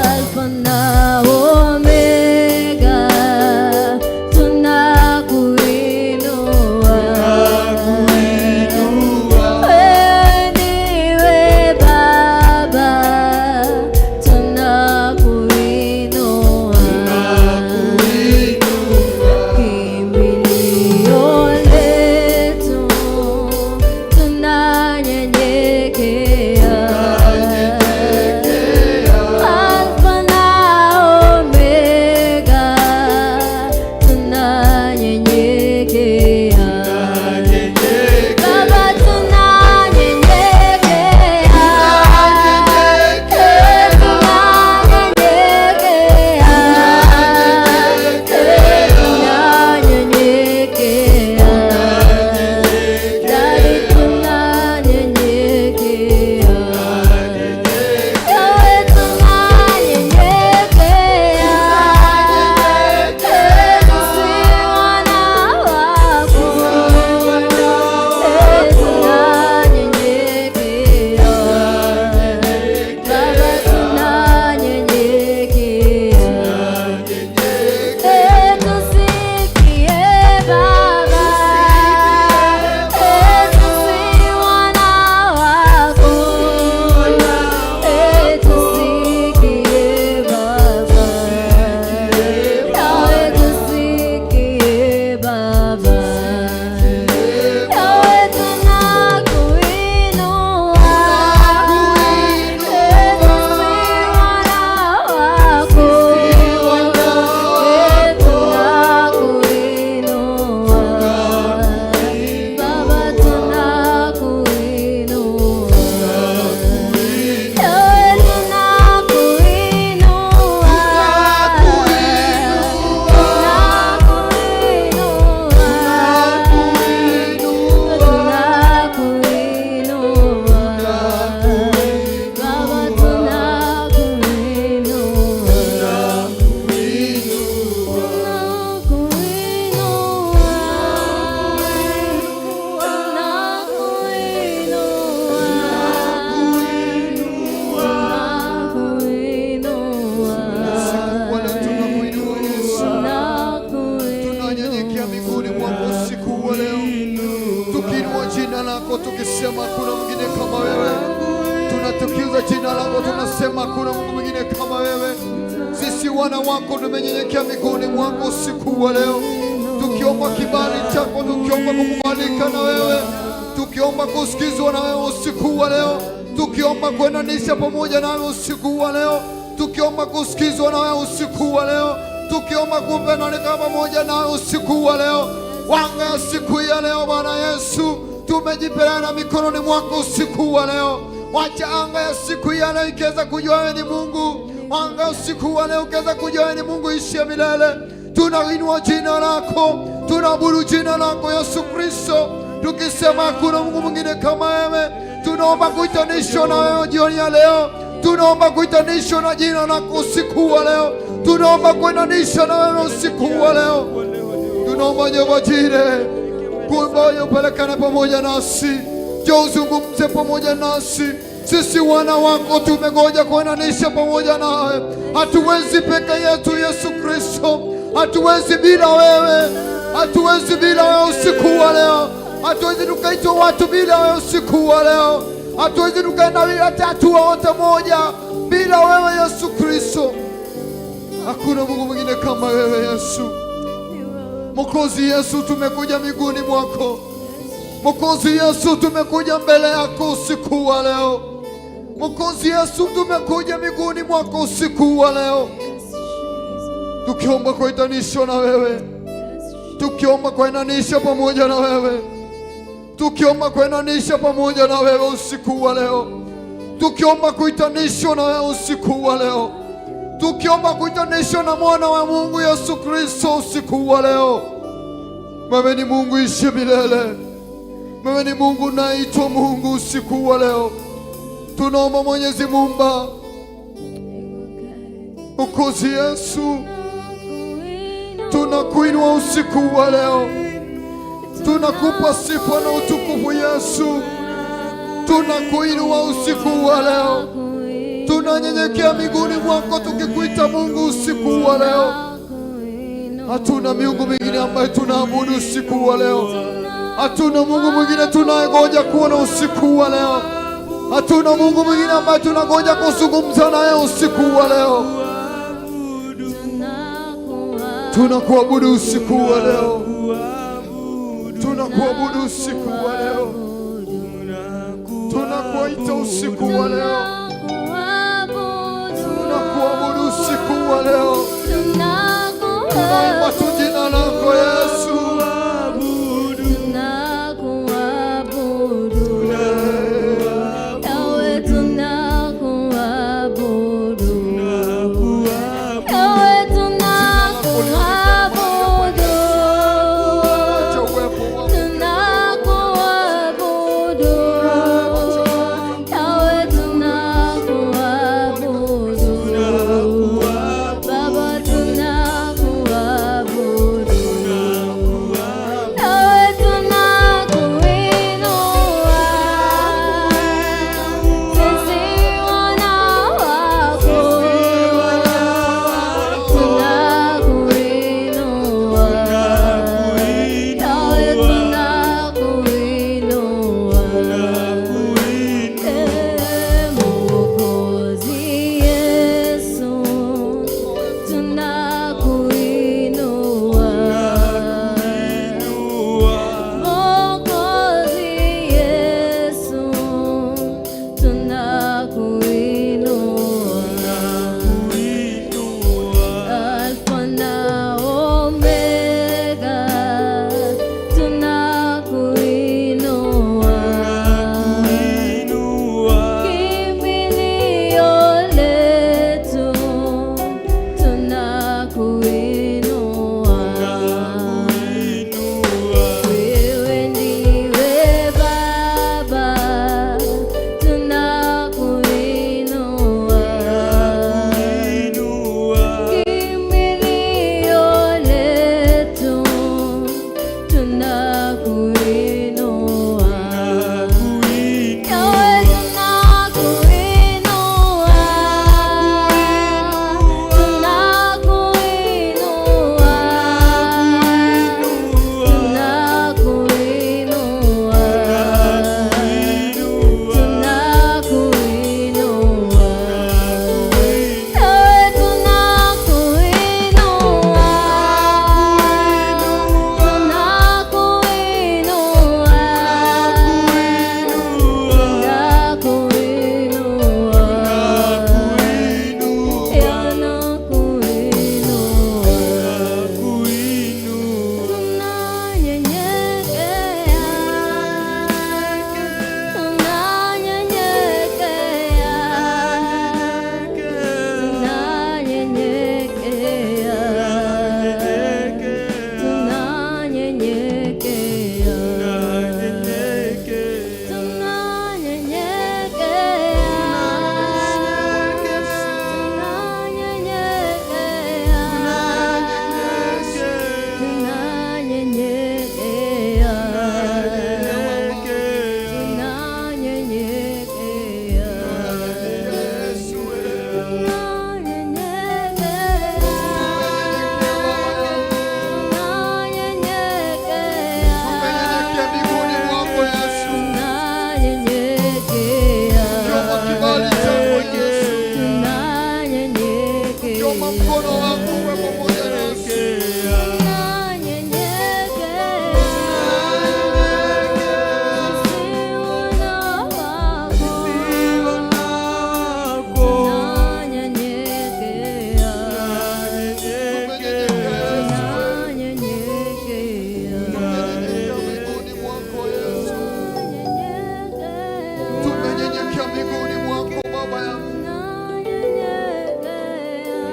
Alfa na Omega, tunakuinua. Wewe ndiwe Baba, tunakuinua. Kimbilio letu, tunanyenyekea. Alfa na Omega, tunanyenyekea. Baba, tunanyenyekea. Tunanyenyekea. Daddy, tunanyenyekea. Ewe tunanyenyekea. Sisi wana wako. Tunanyenyekea. Baba, tunanyenyekea. Tusikie Baba, sisi wana wako. Tusikie Baba, nawe tusikie Baba, nawe tunakuinua. Sisi wana wako. Tunakuinua. Baba, tunakuinua. Ewe tunakuinua. Tunakuinua. Tunakuinua. Baba, tunakuinua. Usiku wa leo tunakuinua Yesu, tunanyenyekea miguuni mwako usiku wa leo, tukiinua jina lako tukisema hakuna mwingine kama wewe. Tunatukuza jina lako, tunasema hakuna Mungu mwingine kama wewe. Sisi wana wako tumenyenyekea miguuni mwako usiku wa leo, tukiomba kibali chako, tukiomba kukubalika na wewe, tukiomba kusikizwa na wewe usiku wa leo, tukiomba kuendanisha pamoja nawe usiku wa leo, tukiomba kusikizwa na wewe usiku wa leo, tukiomba kupendanika pamoja nawe usiku wa leo. Wanga ya siku ya leo, Bwana Yesu, tumejipeana mikononi mwako usiku wa leo. Wacha anga ya siku ya leo ikiweza kujua wewe ni Mungu. Anga ya usiku wa leo ikiweza kujua wewe ni Mungu ishie milele. Tunainua jina lako, tunaabudu jina lako Yesu Kristo, tukisema hakuna Mungu mwingine kama wewe. Tunaomba kuitanishwa na wewe jioni ya leo, tunaomba kuitanishwa na jina lako usiku wa leo, tunaomba kuendanisha na wewe usiku wa leo. Tunaomba Jehova Jire, kumbe upelekane pamoja nasi, njoo uzungumze pamoja nasi. Sisi wana wako tumengoja kuendanisha pamoja nawe. Hatuwezi peke yetu, Yesu Kristo, hatuwezi bila wewe, hatuwezi bila wewe usiku wa leo, hatuwezi tukaitwa watu bila wewe usiku wa leo, hatuwezi tukaenda bila hata hatua wote moja bila wewe Yesu Kristo. Hakuna Mungu mwingine kama wewe Yesu. Mwokozi Yesu, tumekuja miguuni mwako. Mwokozi Yesu, tumekuja mbele yako usiku wa leo. Mwokozi Yesu, tumekuja miguuni mwako usiku wa leo, tukiomba kuitanishwa na wewe, tukiomba kuendanisha pamoja na wewe, tukiomba kuendanisha pamoja na wewe usiku wa leo, tukiomba kuitanishwa na wewe usiku wa leo, tukiomba kuitanishwa na mwana wa Mungu Yesu Kristo usiku wa leo. Wewe ni Mungu ishi milele, wewe ni Mungu unaitwa Mungu usiku wa leo. Tunaomba Mwenyezi Muumba, Mwokozi Yesu, tunakuinua usiku wa leo, tunakupa sifa na utukufu Yesu. Tunakuinua usiku wa leo, tunanyenyekea miguuni mwako tukikuita Mungu usiku wa leo. Hatuna miungu mingine ambaye tunaabudu usiku wa leo. Hatuna Mungu mwingine tunayengoja kuona usiku wa leo. Hatuna Mungu mwingine ambaye tunangoja kuzungumza naye usiku wa leo. Tunakuabudu usiku wa leo, tunakuabudu usiku wa leo, tunakuita usiku wa leo, tunakuabudu usiku wa leo, tunaimba tu jina lako Yesu. Acha uwepo wako. Baba, tunakuabudu.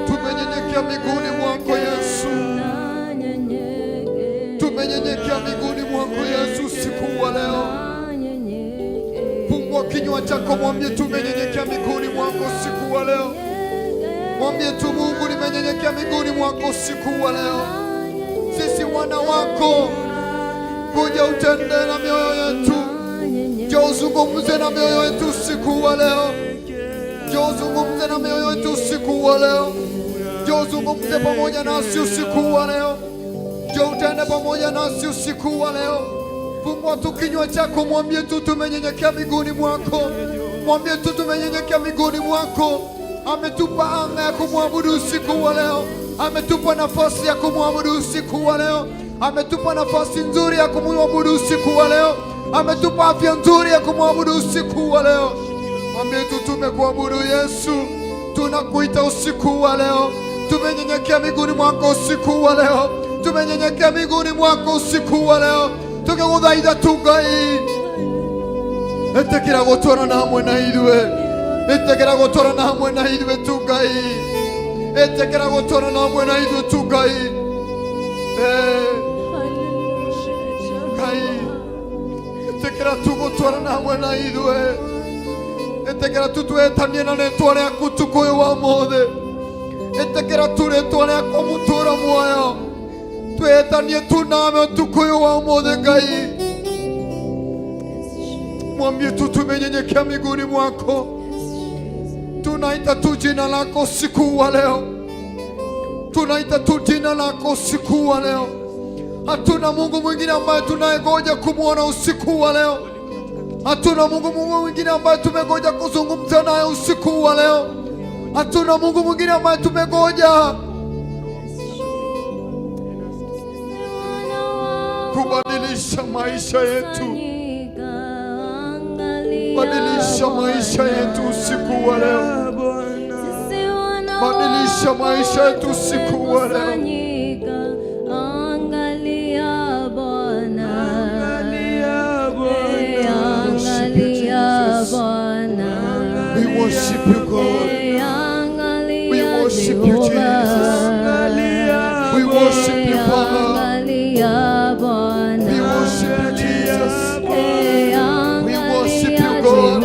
Tumenyenyekea miguuni mwako Yesu, tumenyenyekea miguuni mwako Yesu usiku wa leo. Fungua kinywa chako, mwambie tumenyenyekea miguuni mwako usiku wa leo. Mwambie tu Mungu, nimenyenyekea miguuni mwako usiku wa leo. Sisi wana wako, kuja utende na mioyo yetu. Njoo uzungumze na mioyo yetu usiku wa leo. Njoo uzungumze na mioyo yetu usiku wa leo. Njoo uzungumze pamoja nasi usiku wa leo. Njoo utende pamoja nasi usiku wa leo. Fungua tu kinywa chako, mwambie tu tumenyenyekea miguuni mwako. Mwambie tu tumenyenyekea miguuni mwako. Ametupa anga ya kumwabudu usiku wa leo. Ametupa nafasi ya kumwabudu usiku wa leo. Ametupa nafasi nzuri ya kumwabudu usiku wa leo. Ametupa afya nzuri ya kumwabudu usiku wa leo. Mwambie tu tumekuabudu Yesu, tunakuita usiku wa leo. Tumenyenyekea miguuni mwako usiku wa leo. Tumenyenyekea miguuni mwako usiku wa leo, tukiguthaitha tu Ngai. Ĩtĩkĩra gũtwarana hamwe na ithuĩ, ĩtĩkĩra gũtwarana hamwe na ithuĩ tu Ngai, ĩtĩkĩra gũtwarana hamwe na ithuĩ tu Ngai. Eh, Ngai, ĩtĩkĩra tu gũtwarana hamwe na ithuĩ, ĩtĩkĩra tu twĩtanie na rĩtwa rĩaku tukũ ũyũ wa ũmũthĩ, ĩtĩkĩra tu rĩtwa rĩaku mũtũũra muoyo, twĩtanie tu nawe ũtukũ ũyũ wa ũmũthĩ Ngai. Mwambie tu tumenyenyekea miguuni mwako, tunaita tu jina lako usiku wa leo, tunaita tu jina lako usiku wa leo. Hatuna Mungu mwingine ambaye tunayengoja kumwona usiku wa leo. Hatuna Mungu mwingine ambaye tumengoja kuzungumza naye usiku wa leo. Hatuna Mungu mwingine ambaye tumengoja kubadilisha maisha yetu. Badilisha maisha yetu usiku wa leo. Badilisha maisha yetu usiku wa leo. Angalia Bwana, angalia Bwana. We worship you, God. We worship you, Jesus. We worship you, Father. Angalia Bwana. We worship you, Jesus. We worship you, God.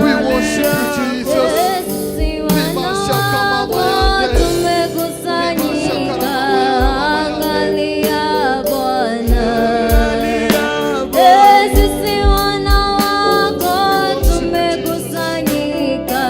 We worship you, Jesus. Sisi wana wako tumekusanyika, angalia Bwana. Sisi wana wako tumekusanyika,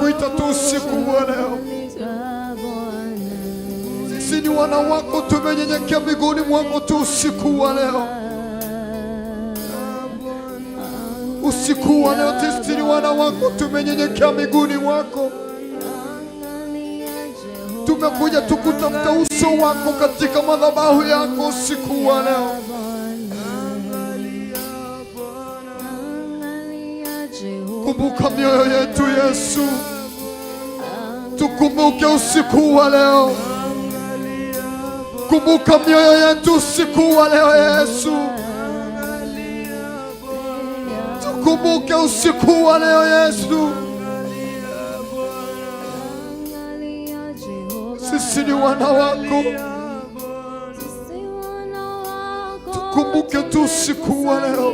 Tunakuita tu usiku wa leo. Sisi ni wana wako, tumenyenyekea miguuni mwako tu usiku wa leo. Usiku wa leo sisi ni wana wako, tumenyenyekea miguuni mwako. Tumekuja tukutafuta uso wako katika madhabahu yako usiku wa leo. Kumbuka mioyo yetu Yesu, tukumbuke usiku wa leo. Kumbuka mioyo yetu usiku wa leo Yesu, tukumbuke usiku wa leo Yesu. Sisi ni wana wako, tukumbuke tu usiku wa leo.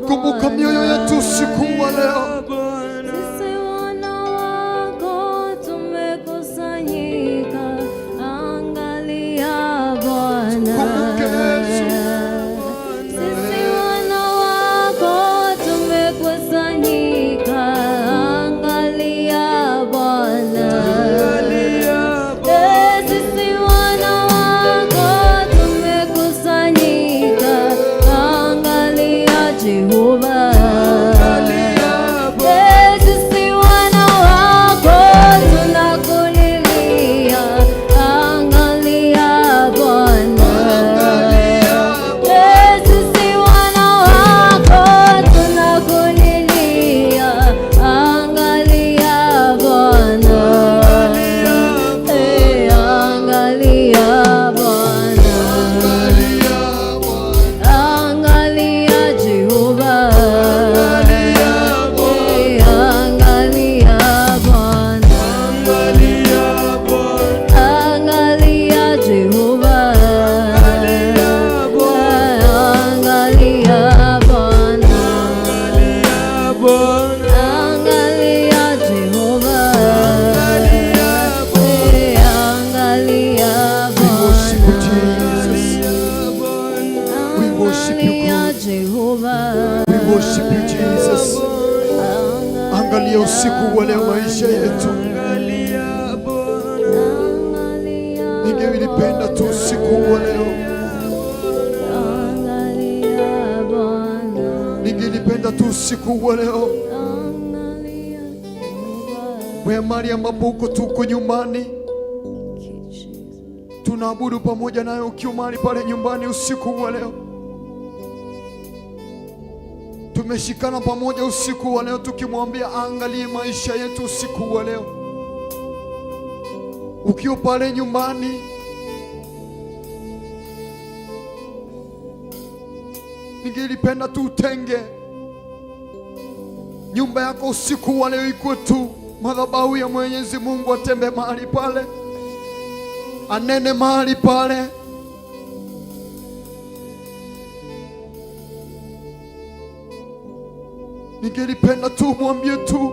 Kumbuka mioyo yetu usiku wa leo. Sisi wana wako tumekusanyika, angalia Bwana. Kumbuke Yesu. Sisi wana wako tumekusanyika, angalia Bwana. Sisi wana wako tumekusanyika, angalia Jehova. Sisi wana wako tunakulilia, angalia Bwana. Sisi wana wako tunakulilia, angalia Bwana. Angalia Bwana. Angalia Jehova. Angalia Bwana. Angalia Jehova. Angalia Bwana. Angalia Jehova. Angalia We worship you, Bwana. Jesus. We worship you, Angalia God. Jehova. We worship you, Jesus. Angalia usiku wa leo maisha yetu. Ningelipenda tu usiku wa leo, Angalia Bwana. ningelipenda tu usiku wa leo, Angalia Jehova. wewe mahali ambapo uko, tuko nyumbani tunaabudu pamoja nawe, ukiwa mahali pale nyumbani usiku wa leo, tumeshikana pamoja usiku wa leo tukimwambia angalie maisha yetu usiku wa leo. Ukiwa pale nyumbani, ningelipenda tu utenge nyumba yako usiku wa leo ikuwe tu madhabahu ya Mwenyezi Mungu, atembe mahali pale, anene mahali pale. Ningelipenda tu mwambie tu,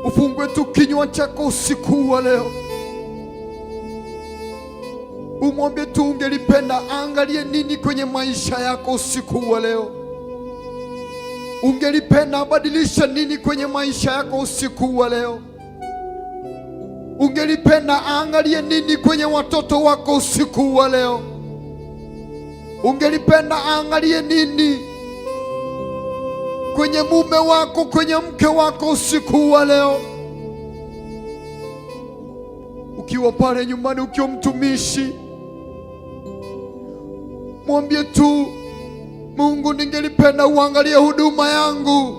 ufungue tu kinywa chako usiku wa leo, umwambie tu ungelipenda angalie nini kwenye maisha yako usiku wa leo. Ungelipenda abadilishe nini kwenye maisha yako usiku wa leo. Ungelipenda aangalie nini kwenye watoto wako usiku wa leo. Ungelipenda aangalie nini kwenye mume wako, kwenye mke wako usiku wa leo. Ukiwa pale nyumbani, ukiwa mtumishi, mwambie tu Mungu, ningelipenda uangalie huduma yangu.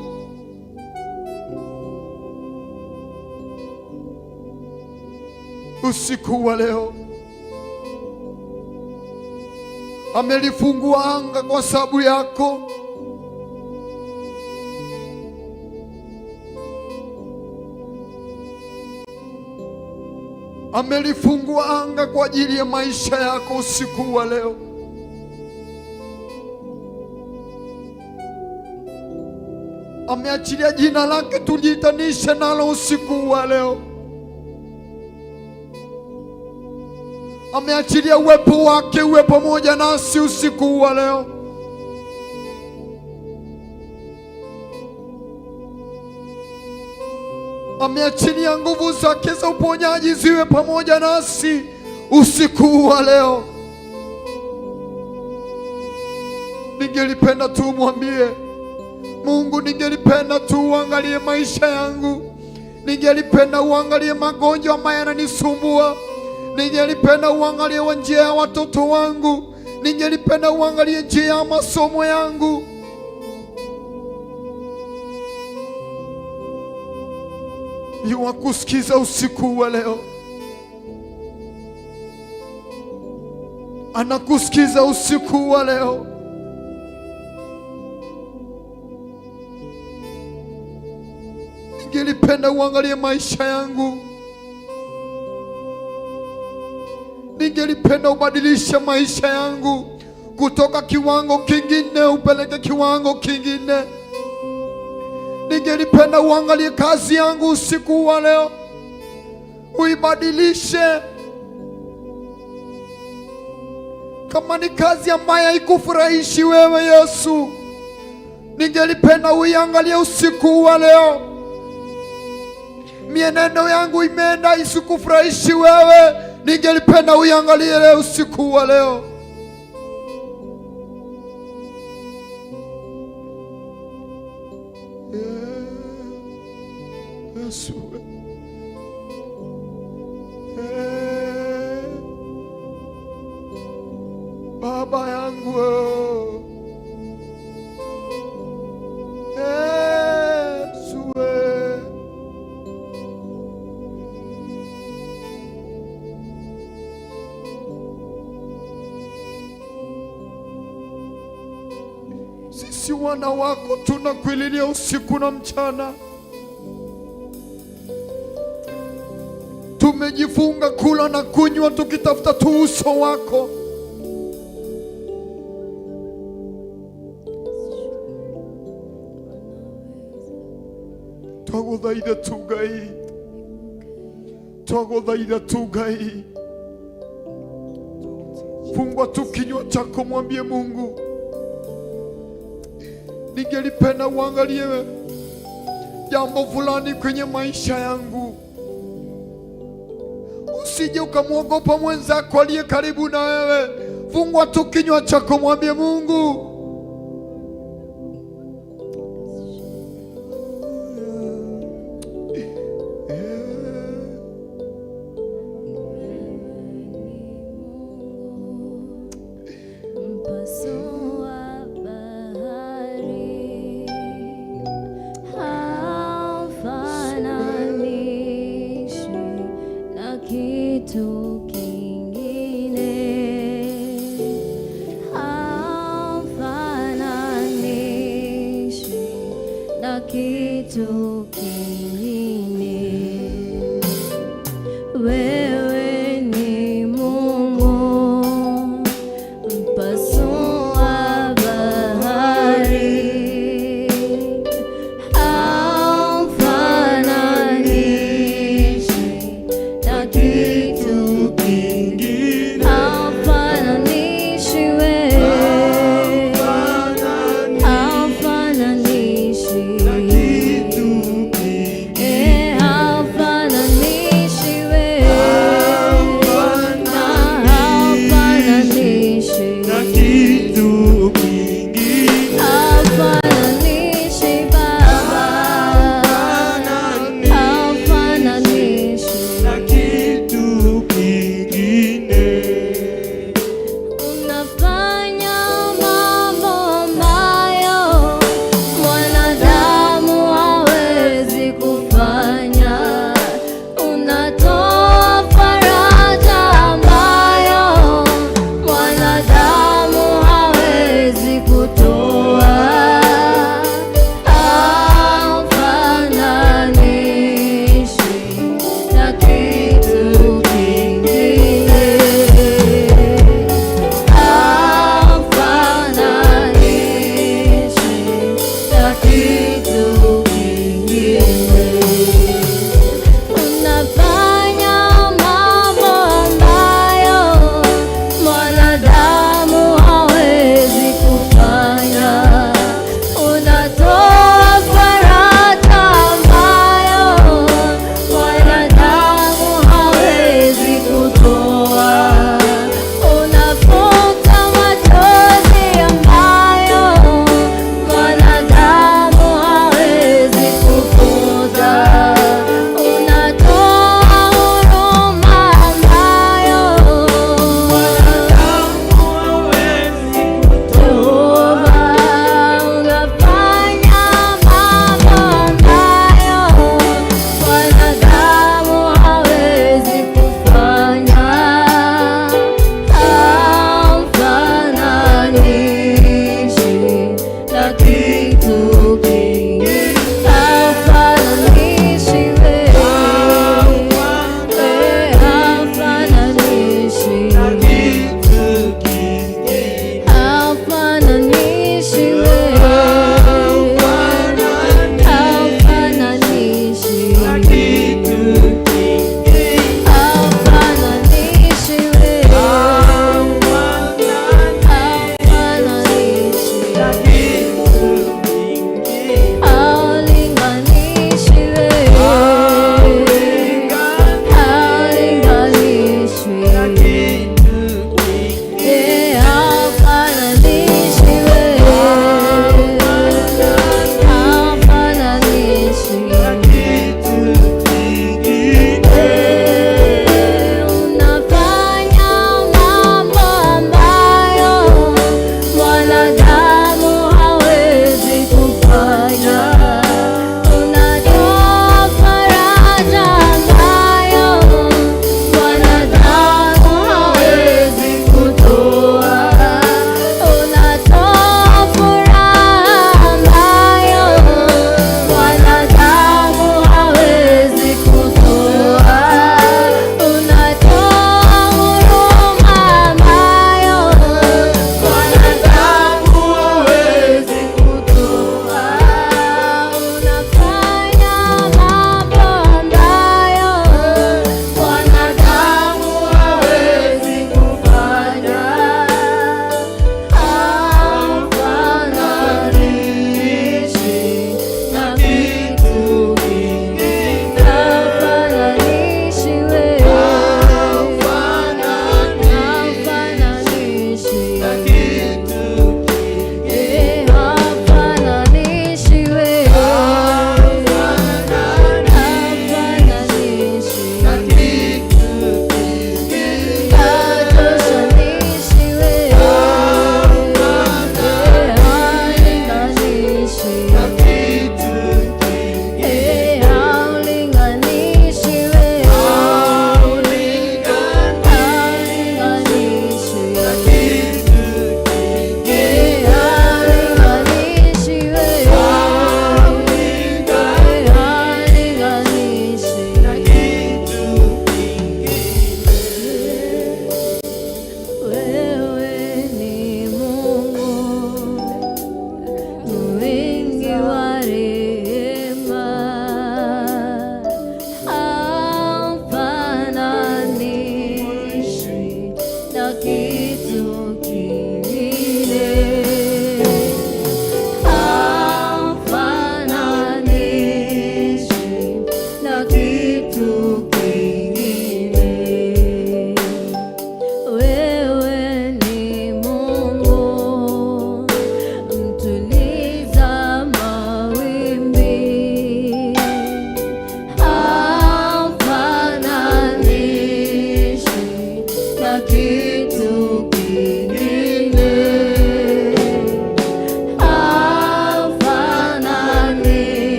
Usiku wa leo amelifungua anga kwa sababu yako. Amelifungua anga kwa ajili ya maisha yako usiku wa leo. Ameachilia jina lake tujiitanishe nalo usiku wa leo. Ameachilia uwepo wake uwe pamoja nasi usiku wa leo. Ameachilia nguvu zake za uponyaji ziwe pamoja nasi usiku wa leo. Ningelipenda tu mwambie Mungu, ningelipenda tu uangalie maisha yangu, ningelipenda uangalie magonjwa ambayo yananisumbua, ningelipenda uangalie wa njia ya watoto wangu, ningelipenda uangalie njia ya masomo yangu. Yuwakusikiza usiku wa leo, anakusikiza usiku wa leo. Ningelipenda uangalie maisha yangu, ningelipenda ubadilishe maisha yangu kutoka kiwango kingine upeleke kiwango kingine. Ningelipenda uangalie kazi yangu usiku wa leo, uibadilishe. Kama ni kazi ambayo haikufurahishi wewe Yesu, ningelipenda uiangalie usiku wa leo. Mienendo yangu imeenda isikufurahishi wewe, ningelipenda uiangalie leo usiku wa leo. Yesu, Baba yangu, Yesu, sisi wana wako tunakulilia usiku na mchana. Tumejifunga kula na kunywa tukitafuta tu uso wako. Twaguthaitha tu Ngai, twaguthaitha tu Ngai. Fungua tu kinywa chako, mwambie Mungu, ningelipenda uangalie jambo fulani kwenye maisha yangu. Usije ukamwogopa mwenzako aliye karibu na wewe. Fungua tu kinywa chako, mwambie Mungu. Mpasua bahari haufananishwi na kitu kingine, haufananishwi na kitu kingine. Wewe ni Mungu mpasua bahari, haufananishwi na kitu kingine, haufananishwi wewe, haufananishwi.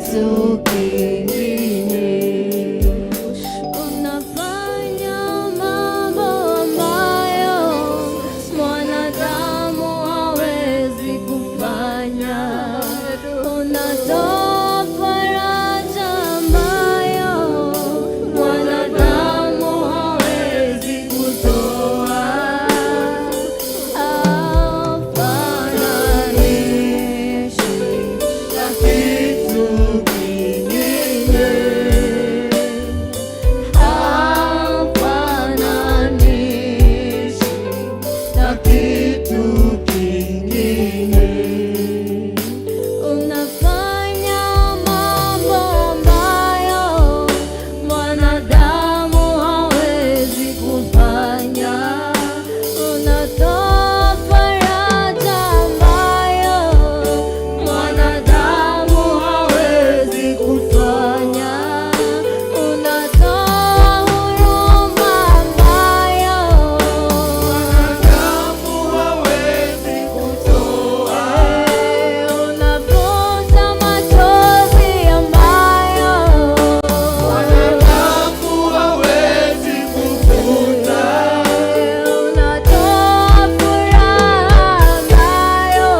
kitu kingine. Unafanya mambo ambayo mwanadamu hawezi kufanya. Unatoa faraja ambayo mwanadamu hawezi kutoa. Hafananishwi na kitu kingine. Hafananishwi na kitu kingine. Unafanya mambo ambayo mwanadamu hawezi kufanya. Unatoa faraja ambayo mwanadamu hawezi kufanya. Unatoa huruma ambayo Mwanadamu hawezi kutoa. Unafuta machozi ambayo Mwanadamu hawezi kufuta. Unatoa furaha ambayo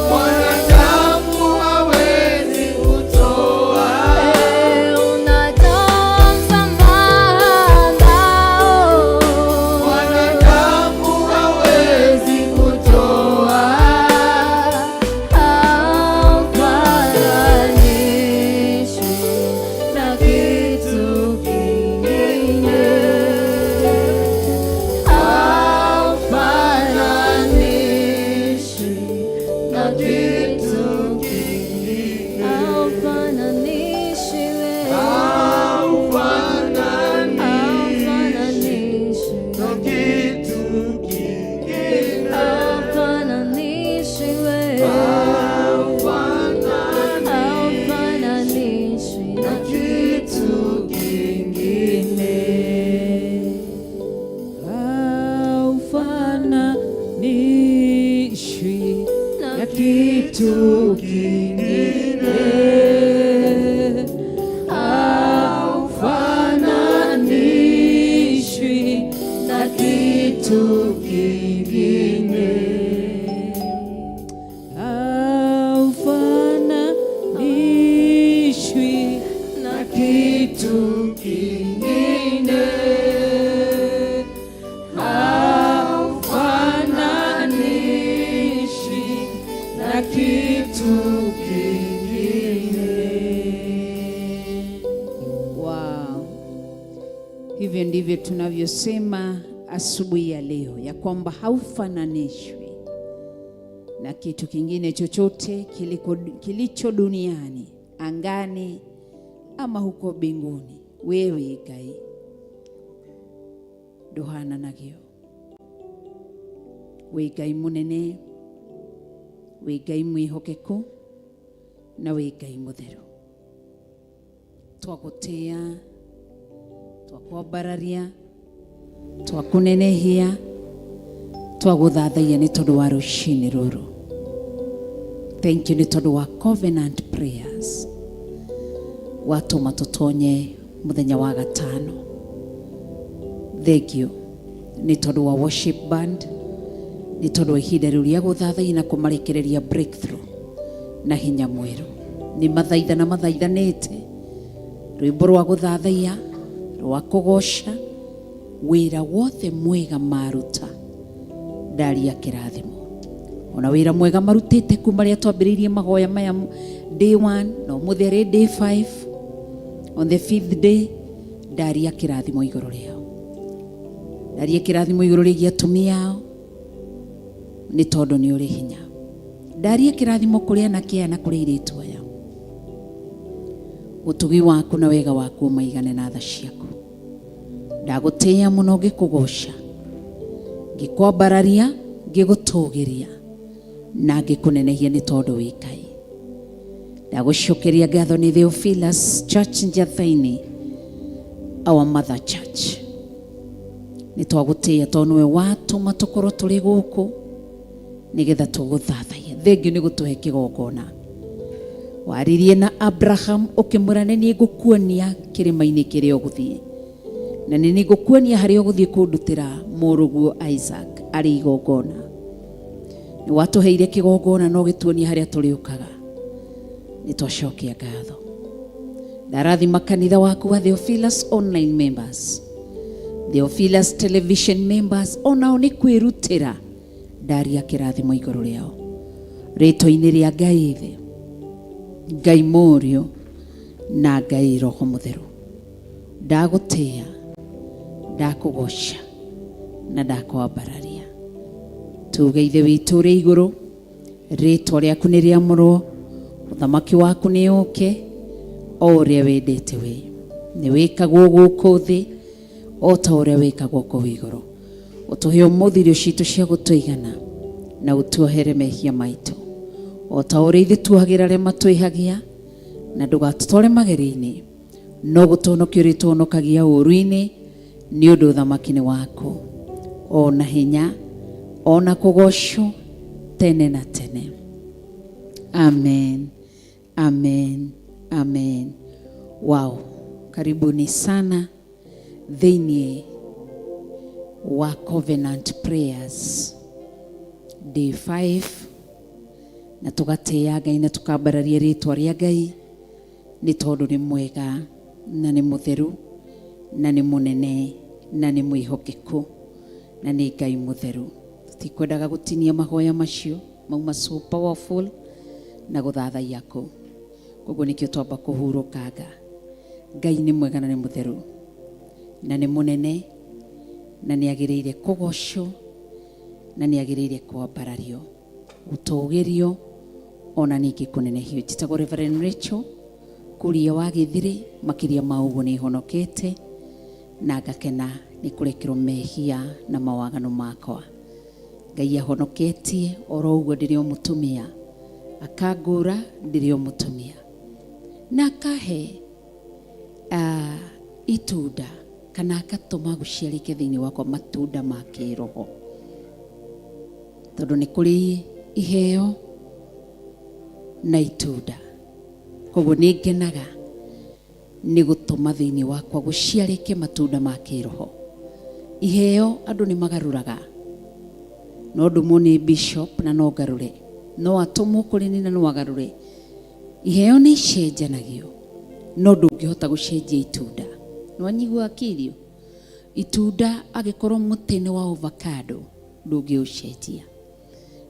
Mwanadamu hawezi kutoa. Unatoa msamaha ambao Mwanadamu hawezi kutoa. Hafananishwi na kitu kingine. Hafananishwi na kitu kingine. Hafananishwi wewe. Haufananishwi Hafananishwi. na kitu kingine. Hafananishwi wewe. Haufananishwi Hafananishwi na kitu kingine. Haufananishwi na kitu kingine. Haufananishwi na kitu kingine. Haufananishwi na kitu kingine. Haufananishwi na kitu kingine. Wow. Hivyo ndivyo tunavyosema asubuhi ya leo ya kwamba haufananishwi na kitu kingine chochote kilicho duniani, angani ama huko mbinguni. Wewe Ngai nduhananagio. Wĩ Ngai mũnene, wĩ Ngai mwĩhokeku na wĩ Ngai mũtheru. Twagũtĩa, twakwambararia, twakũnenehia, twagũthathaiya nĩ tondũ wa rũcinĩ rũrũ. Thank you nĩ tondũ wa covenant prayers watũma tũtonye mũthenya wa gatano. Thank you nĩ tondũ wa worship band, nĩ tondũ wa ihinda rĩu rĩa gũthathaiya na kũmarekereria breakthrough na hinya mwerũ. Nĩ mathaithana mathaithanĩte rwĩmbo rwa gũthathaiya, rwa kũgoca, wĩra wothe mwega maruta ndaria kĩrathimo. Ona wĩra mwega marutĩte kuma rĩrĩa twambĩrĩirie mahoya maya day 1 na ũmũthĩ arĩ day 5, on the fifth day, ndaria kĩrathimo igũrũ rĩao, ndaria kĩrathimo igũrũ rĩgiĩ atumia ao nĩ tondũ nĩ ũrĩ hinya. Ndaria kĩrathimo kũrĩ anake aya na kũrĩ airĩtu aya, ũtugi waku na wega waku ũmaigane na tha ciaku. Ndagũtĩĩa mũno ngĩkũgoca, ngĩkwambararia, ngĩgũtũgĩria na ngĩkũnenehia nĩ tondũ wĩ Ngai. Ndagũcokeria ngatho nĩ Theophilus Church Njathaini, our mother church. Nĩ twagũtĩĩa tondũ nĩwe watũma tũkorwo tũrĩ gũkũ nĩgetha tũgũthathaiya. Thengiũ nĩ gũtũhe kĩgongona. Waririe na Abraham ũkĩmwĩra nĩ niĩ ngũkuonia kĩrĩma-inĩ kĩrĩa ũgũthiĩ na nĩ niĩ ngũkuonia harĩa ũgũthiĩ kũndutĩra mũrũguo Isaac arĩ igongona. Nĩ watũheire kĩgongona na ũgĩtuonia harĩa tũrĩũkaga. Nĩ twacokia ngatho. Ndarathima kanitha waku wa Theophilus online members, Theophilus television members, onao nĩ kwĩrutĩra ndaria kĩrathimo igũrũ rĩao rĩtwa-inĩ rĩa Ngai Ithe, Ngai Mũriũ na Ngai Roho Mũtheru. Ndagũtĩĩa, ndakũgoca na ndakwambararia. Tuge Ithe witũ ũrĩ igũrũ, rĩtwa rĩaku nĩ rĩamũrwo, ũthamaki waku nĩ ũke, o ũrĩa wendete we. Nĩ wĩkagwo gũkũ thĩ o ta ũrĩa wĩkagwo kũu igũrũ. Ũtũhe ũmũthĩ irio citũ cia gũtũigana, na ũtuohere mehia maitũ o ta ũrĩa ithuĩ tuohagĩra arĩa matwĩhagia, na ndũgatũtware magerio-inĩ, no gũtũhonokia ũrĩtũhonokagia ũũru-inĩ, nĩ ũndũ ũthamaki nĩ waku, o na hinya, o na kũgoocwo tene na tene. Amen, amen, amen. Wow, karibuni sana thĩinĩ wa Covenant Prayers day 5, na tũgatĩĩa Ngai na tũkambararia rĩtwa rĩa Ngai nĩ tondũ nĩ mwega na nĩ mũtheru na nĩ mũnene na nĩ mwĩhokeku na nĩ Ngai mũtheru. Tũtikwendaga gũtinia mahoya macio mauma so powerful na gũthathaiya kũu, koguo nĩkĩo twamba kũhurũkanga. Ngai nĩ mwega na nĩ mũtheru na nĩ mũnene na nĩ agĩrĩire kũgocwo na nĩ agĩrĩire kwambarario, gũtũgĩrio ona ningĩ kũnenehio. Njĩtagwo Reverend Rachel Kuria wa Gĩthirĩ, makĩria ma ũguo nĩ honokete na ngakena nĩ kũrekerwo mehia na mawaganu makwa. Ngai ahonoketie oro ũguo ndĩrĩ o mũtumia, akangũra ndĩrĩ o mũtumia, na akahe itunda kana akatũma gũciarĩke thĩinĩ wakwa matunda ma kĩroho, tondũ nĩ kũrĩ iheo na itunda. Koguo nĩ ngenaga nĩ gũtũma thĩinĩ wakwa gũciarĩke matunda ma kĩroho. Iheo andũ nĩ magarũraga, no ndũmwo nĩ bishop na no ngarũre, no atũmwo kũrĩ niĩ na no agarũre. Iheo nĩ icenjanagio, no ndũngĩhota gũcenjia itunda. Nĩwanyigua akĩirio? Itunda angĩkorwo mũtĩ nĩ wa avocado ndũngĩũcenjia.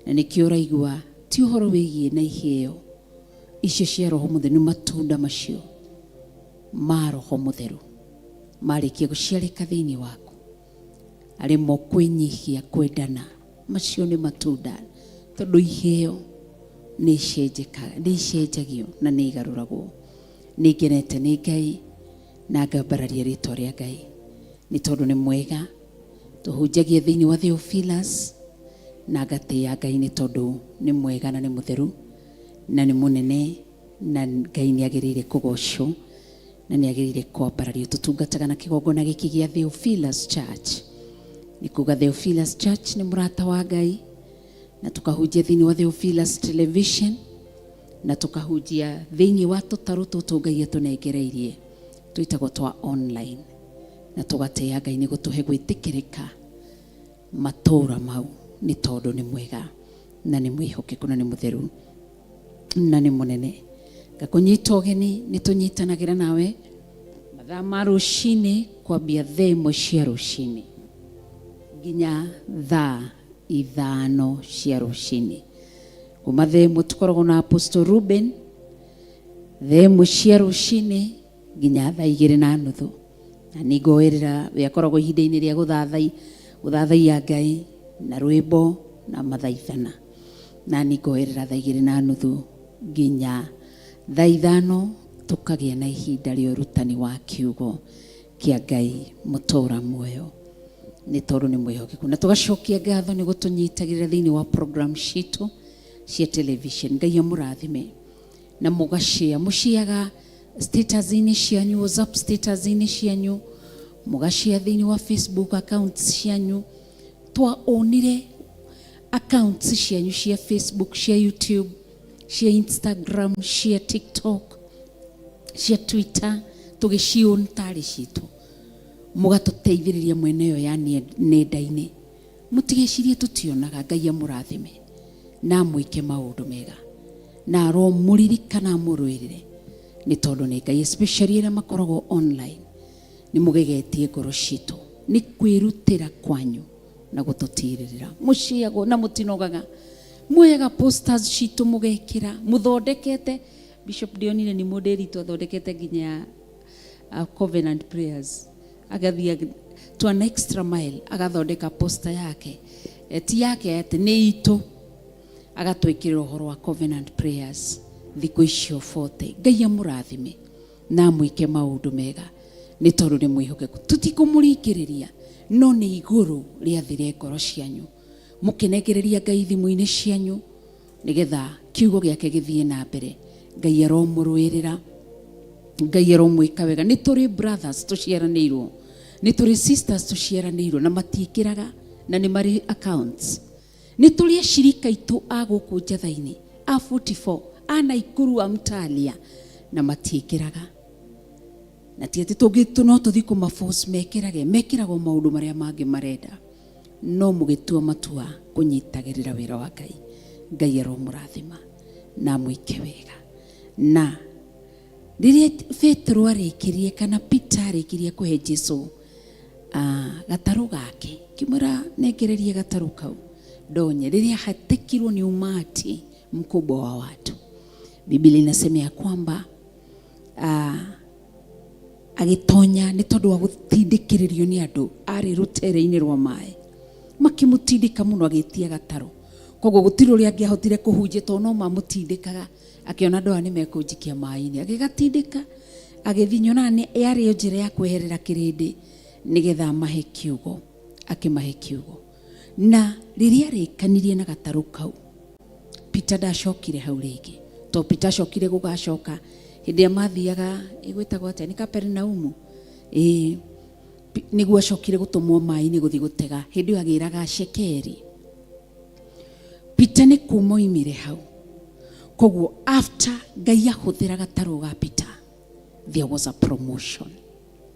Na nĩkĩo ũraigua ti ũhoro wĩgiĩ na iheo icio cia Roho Mũtheru, nĩ matunda macio ma Roho Mũtheru marĩkia gũciarĩka thĩinĩ waku, arĩ mo kwĩnyihia, kwendana, macio nĩ matunda, tondũ iheo nĩ icenjekaga, nĩ icenjagio na nĩ igarũragwo. Nĩ ngenete nĩ Ngai na ngambararia rĩtwa rĩa Ngai nĩ tondũ nĩ mwega. Tũhunjagia thĩinĩ wa Theophilus na ngatĩĩa Ngai nĩ tondũ nĩ mwega na nĩ mũtheru na nĩ mũnene, na Ngai nĩ agĩrĩire kũgocwo na nĩ agĩrĩire kwambarario. Tũtungataga na kĩgongona gĩkĩ gĩa Theophilus Church. Nĩ kuga Theophilus Church nĩ mũrata wa Ngai, na tũkahunjia thĩinĩ wa Theophilus Television, na tũkahunjia thĩinĩ wa tũtarũ tũtũ Ngai atũnengereirie twĩtagwo twa online, na tũgatĩĩa Ngai nĩ gũtũhe gwĩtĩkĩrĩka matũũra mau nĩ tondũ nĩ mwega na nĩ mwĩhokeku na nĩ mũtheru na nĩ mũnene. Ngakũnyita ũgeni, nĩ tũnyitanagĩra nawe mathaa ma rũcinĩ kwambia thaa 1 cia rũcinĩ nginya thaa 5 cia rũcinĩ. Kuma thaa 1 tũkoragwo na Apostle Ruben, thaa 1 cia rũcinĩ nginya thaa 2:30, na nĩ ngoerera we akoragwo ihinda-inĩ rĩa gũthathaiya Ngai na rwĩmbo na mathaithana, na nĩ ngoerera thaa 2:30 nginya thaa 5 tũkagĩa na ihinda rĩa ũrutani wa kiugo kĩa Ngai mũtũũra muoyo nĩ tondũ nĩ mwĩhokeku. Na tũgacokia ngatho nĩ gũtũnyitagĩrĩra thĩinĩ wa program citũ cia television. Ngai amũrathime na mũgashare, mũciaga status-inĩ cianyu, WhatsApp status-inĩ cianyu, mũgashare thĩinĩ wa Facebook accounts cianyu. Twaonire accounts cianyu cia Facebook, cia YouTube. Cia Instagram, cia TikTok, cia Twitter, tũgĩciũn tarĩ citũ, mũgatũteithĩrĩria mwena ĩyo ya nenda-inĩ. Mũtigecirie tũtionaga. Ngai amũrathime na amwĩke maũndũ mega na aromũririkana, amũrũĩrĩre, nĩ tondũ nĩ Ngai. Especially arĩa makoragwo online, nĩ mũgegetie ngoro citũ nĩ kwĩrutĩra kwanyu na gũtũtirĩrĩra. Mũciagwo na mũtinogaga, muoyaga posters citũ mũgekĩra mũthondekete. Bishop ndionire nĩ mũndĩritũ athondekete nginya covenant prayers, agathiĩ to an extra mile, agathondeka poster yake. Ti yake, atĩ nĩ itũ, agatwĩkĩrĩra ũhoro wa covenant prayers thikũ icio 40. Ngai amũrathime na amwĩke maũndũ mega, nĩ tondũ nĩ mwĩhokeku. Tũtikũmũringĩrĩria, no nĩ igũrũ rĩathire ngoro cianyu mũkĩnengereria Ngai thimũ-inĩ cianyu nĩgetha kiugo gĩake gĩthiĩ na mbere. Ngai aromũrũĩrĩra, Ngai aromwĩka wega. Nĩ tũrĩ brothers tũciaranĩirwo, nĩ tũrĩ sisters tũciaranĩirwo na matiĩkĩraga na nĩ marĩ accounts. Nĩ tũrĩ acirika aitũ a gũkũ njatha-inĩ, a 44, a Naikuru, a Mtalia, na matiĩkĩraga. Na ti atĩ tũngĩ no tũthiĩ kũmaforce mekĩrage, mekĩragwo maũndũ marĩa mangĩ marenda. No mũgĩtua matua kũnyitagĩrĩra wĩra wa Ngai, Ngai aromũrathima na amwĩke wega. Na rĩrĩa Petero arĩkirie, kana Peter arĩkirie kũhe Jesu gatarũ gake, kĩmwĩra nengererie gatarũ kau ndonye, rĩrĩa hatĩkirwo nĩ umati mkubwa wa watu, Biblia inasema ya kwamba agĩtonya nĩ tondũ wa gũtindĩkĩrĩrio nĩ andũ. Arĩ rũtere-inĩ rwa maĩ, makĩmũtindĩka mũno, agĩtia gatarũ. Koguo gũtirĩ ũrĩa angĩahotire kũhunjia tondũ no mamũtindĩkaga. Akĩona andũ aya nĩ mekũnjikia maĩ-inĩ, agĩgatindĩka agĩthiĩ. Nyonaga nĩ yarĩ o njĩra ya kweherera kĩrĩndĩ nĩgetha amahe kiugo. Akĩmahe kiugo, na rĩrĩa arĩkanirie na gatarũ kau, Peter ndacokire hau rĩngĩ, to Peter acokire gũgacoka hĩndĩ ĩrĩa mathiaga ĩgwĩtagwo atĩa, nĩ Kapernaumu, ĩĩ, nĩguo acokire gũtũmwo maĩ-inĩ gũthiĩ gũtega. Hĩndĩ ĩyo agĩraga cekeri. Peter nĩ kuma oimire hau. Koguo after Ngai ahũthĩra gatarũ ga Peter, there was a promotion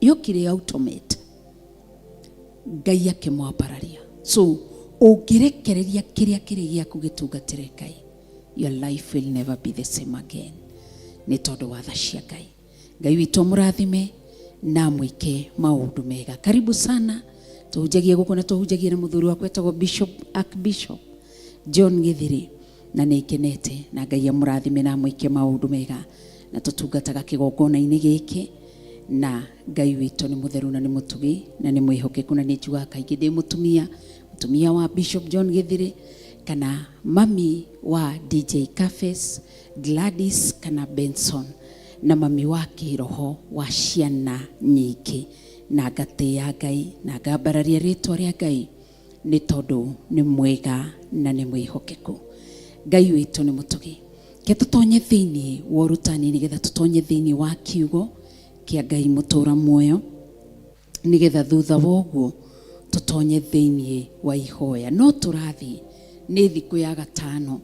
yokire automate. Ngai akĩmwambararia. So ũngĩrekereria kĩrĩa kĩrĩ gĩaku gĩtungatĩre Ngai, your life will never be the same again, nĩ tondũ wa tha cia Ngai. Ngai witũ amũrathime na amwĩke maũndũ mega. Karibu sana. Tũhunjagie gũkũ na tũhunjagie na mũthuri wakwa etagwo Bishop, Archbishop John Gĩthiri, na nĩ ngenete, na Ngai amũrathime na amwĩke maũndũ mega. Na tũtungataga kĩgongona-inĩ gĩkĩ, na Ngai witũ nĩ mũtheru na nĩ mũtugi na nĩ mwĩhokeku. Na nĩ njugaga kaingĩ ndĩ mũtumia, mũtumia wa Bishop John Gĩthiri, kana mami wa DJ Cafes, Gladys kana Benson, na mami wa kĩroho wa ciana nyingĩ, na ngatĩĩa Ngai na ngambararia rĩtwa rĩa Ngai nĩ tondũ nĩ mwega na nĩ mwĩhokeku. Ngai witũ nĩ mũtugi. Ke tũtonye thĩinĩ wa ũrutani, nĩgetha tũtonye thĩinĩ wa kiugo kĩa Ngai mũtũra muoyo, nĩgetha thutha wa ũguo tũtonye thĩinĩ wa ihoya. No tũrathiĩ nĩ thikũ ya gatano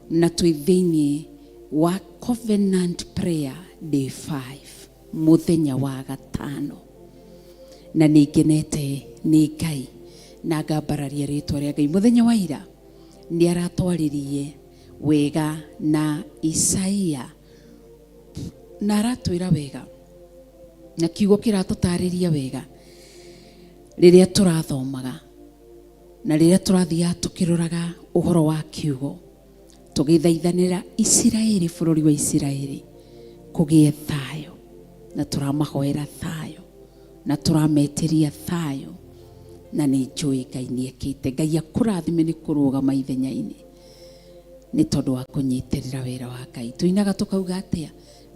na twĩ thĩinĩ wa covenant prayer day 5, mũthenya wa gatano, na nĩ ngenete nĩ Ngai na ngambararia rĩtwa rĩa Ngai. Mũthenya wa ira nĩ aratwaririe wega na Isaia, na aratwĩra wega, na kiugo kĩratũtarĩria wega rĩrĩa tũrathomaga na rĩrĩa tũrathiaga tũkĩroraga ũhoro wa kiugo, tũgĩthaithanĩra Isiraeli, bũrũri wa Isiraeli kũgĩe thayũ, na tũramahoera thayũ na tũrametĩria thayũ, na nĩ njũĩ Ngai nĩ ekĩte. Ngai akũrathime nĩ kũrũgama ithenya-inĩ nĩ tondũ wa kũnyitĩrĩra wĩra wa Ngai. Tũinaga tũkauga atĩa?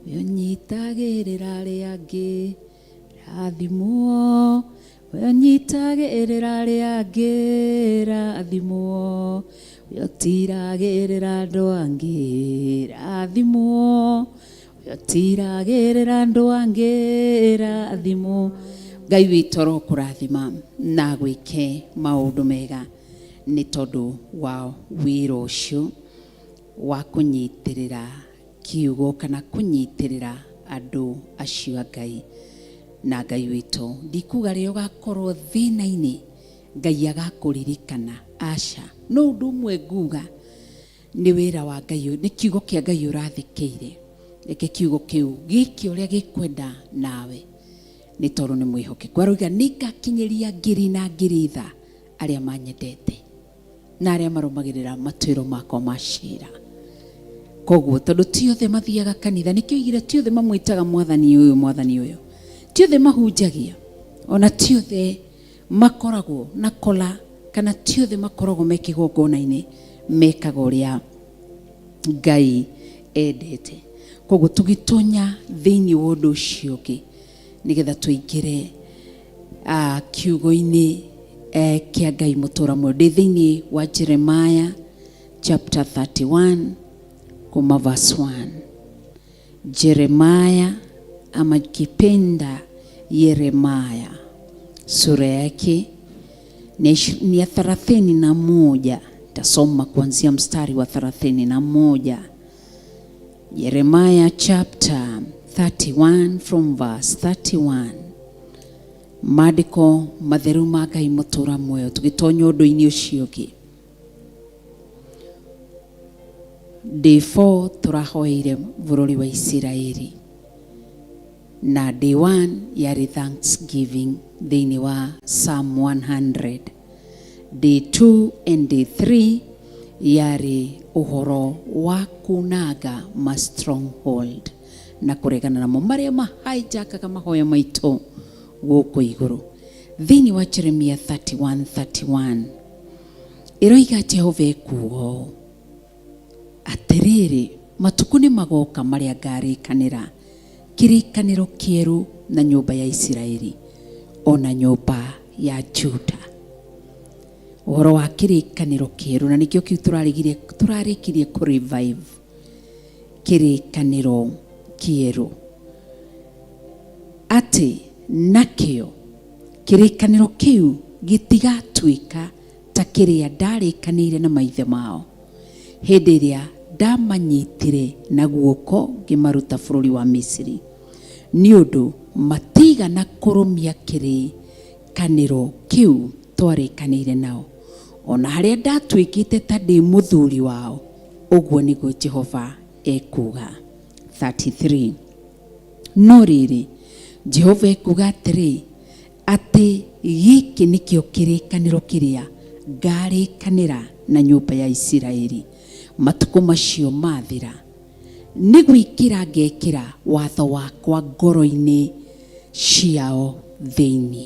We ũnyitagĩrĩra arĩa angĩ, rathimwo. We ũnyitagĩrĩra arĩa angĩ, rathimwo. We ũtiragĩrĩra andũ angĩ, rathimwo. We ũtiragĩrĩra andũ angĩ, rathimwo. Ngai witũ arokũrathima na agwĩke maũndũ mega nĩ tondũ wa wĩra ũcio. wa kũnyitĩrĩra kiugo kana kũnyitĩrĩra andũ acio a Ngai na Ngai witũ. Ndikuga rĩrĩa ũgakorwo thĩna-inĩ Ngai agakũririkana, aca. No ũndũ ũmwe nguga nĩ wĩra wa Ngai, nĩ kiugo kĩa Ngai ũrathĩkĩire. Reke kiugo kĩu gĩke ũrĩa gĩkwenda nawe nĩ tondũ nĩ mwĩhokeku. Aroiga nĩngakinyĩria ngiri na ngiri tha arĩa manyendete na arĩa marũmagĩrĩra matuĩro makwa ma cira. Koguo tondũ ti othe mathiaga kanitha, nĩkĩo oigire ti othe mamwĩtaga mwathani ũyũ mwathani ũyũ, ti othe mahunjagia, ona ti othe makoragwo na kola, kana ti othe makoragwo me kĩgongona-inĩ mekaga ũrĩa Ngai endete. Koguo tũgĩtonya thĩinĩ wa ũndũ ũcio ũngĩ nĩgetha tũingĩre kiugo-inĩ kĩa Ngai mũtũra muoyo. Ndĩ thĩinĩ wa Jeremiah chapter 31 kuma verse 1. Jeremiah ama kipenda Yeremia sura yake ni ya 31. Tasoma kuanzia mstari wa 31. Jeremiah chapter 31 from verse 31. Maandĩko matheru ma Ngai mũtũra muoyo tũgĩtonya ũndũ-inĩ ũcio ũngĩ. Day 4 tũrahoeire bũrũri wa Isiraeli na day 1 yarĩ Thanksgiving thĩinĩ wa Psalm 100. Day 2 and day 3 yarĩ ũhoro wa kunanga ma stronghold na kũregana namo marĩa ma hijack-aga mahoya maitũ gũkũ igũrũ. Thĩinĩ wa Jeremiah 31:31 ĩroiga Jehova ekuuga ũũ, atĩrĩrĩ, matukũ nĩ magoka marĩa ngarĩkanĩra kĩrĩkanĩro kĩerũ na nyũmba ya Isiraeli ona nyũmba ya Juda. Ũhoro wa kĩrĩkanĩro kĩerũ, na nĩkĩo kĩu tũrarĩkirie kũ revive kĩrĩkanĩro kĩerũ, atĩ nakĩo kĩrĩkanĩro kĩu gĩtigatuĩka ta kĩrĩa ndarĩkanĩire na maithe mao hĩndĩ ĩrĩa ndamanyitire na guoko ngĩmaruta bũrũri wa Misiri, nĩ ũndũ matigana kũrũmia kĩrĩkanĩro kĩu twarĩkanĩire nao, ona harĩa ndatuĩkĩte ta ndĩ mũthuri wao, ũguo nĩguo Jehova ekuuga. 33 No rĩrĩ, Jehova ekuuga atĩrĩ, atĩ gĩkĩ nĩkĩo kĩrĩkanĩro kĩrĩa ngarĩkanĩra na nyũmba ya Isiraeli matukũ macio mathira, nĩ gwĩkĩra ngekĩra watho wakwa ngoro-inĩ ciao thĩinĩ.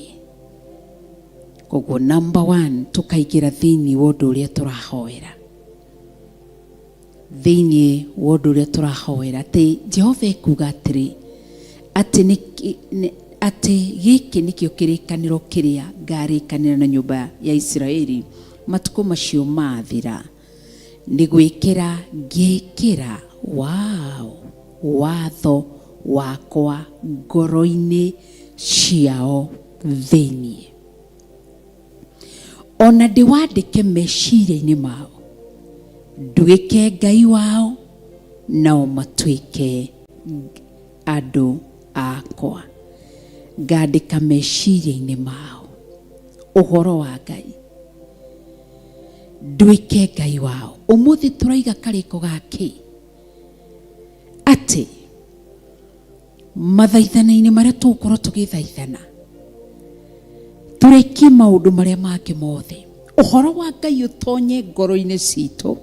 Koguo number 1 tũkaingĩra thĩinĩ wa ũndũ ũrĩa tũrahoera, thĩinĩ wa ũndũ ũrĩa tũrahoera atĩ Jehova ekuuga atĩrĩ, atĩ gĩkĩ nĩkĩo kĩrĩkanĩro kĩrĩa ngarĩkanĩra na nyũmba ya Isiraeli matukũ macio mathira, nĩ gwĩkĩra ngĩkĩra watho wakwa ngoro-inĩ ciao thĩinĩ, ona ndĩwandĩke meciria-inĩ mao, nduĩke Ngai wao nao matuĩke andũ akwa. Ngandĩka meciria-inĩ mao ũhoro wa Ngai, nduĩke Ngai wao. Ũmũthĩ tũraiga karĩko gake atĩ mathaithana-inĩ marĩa tũgũkorwo tũgĩthaithana tũrĩkie maũndũ marĩa mangĩ mothe, ũhoro wa Ngai ũtonye ngoro-inĩ citũ,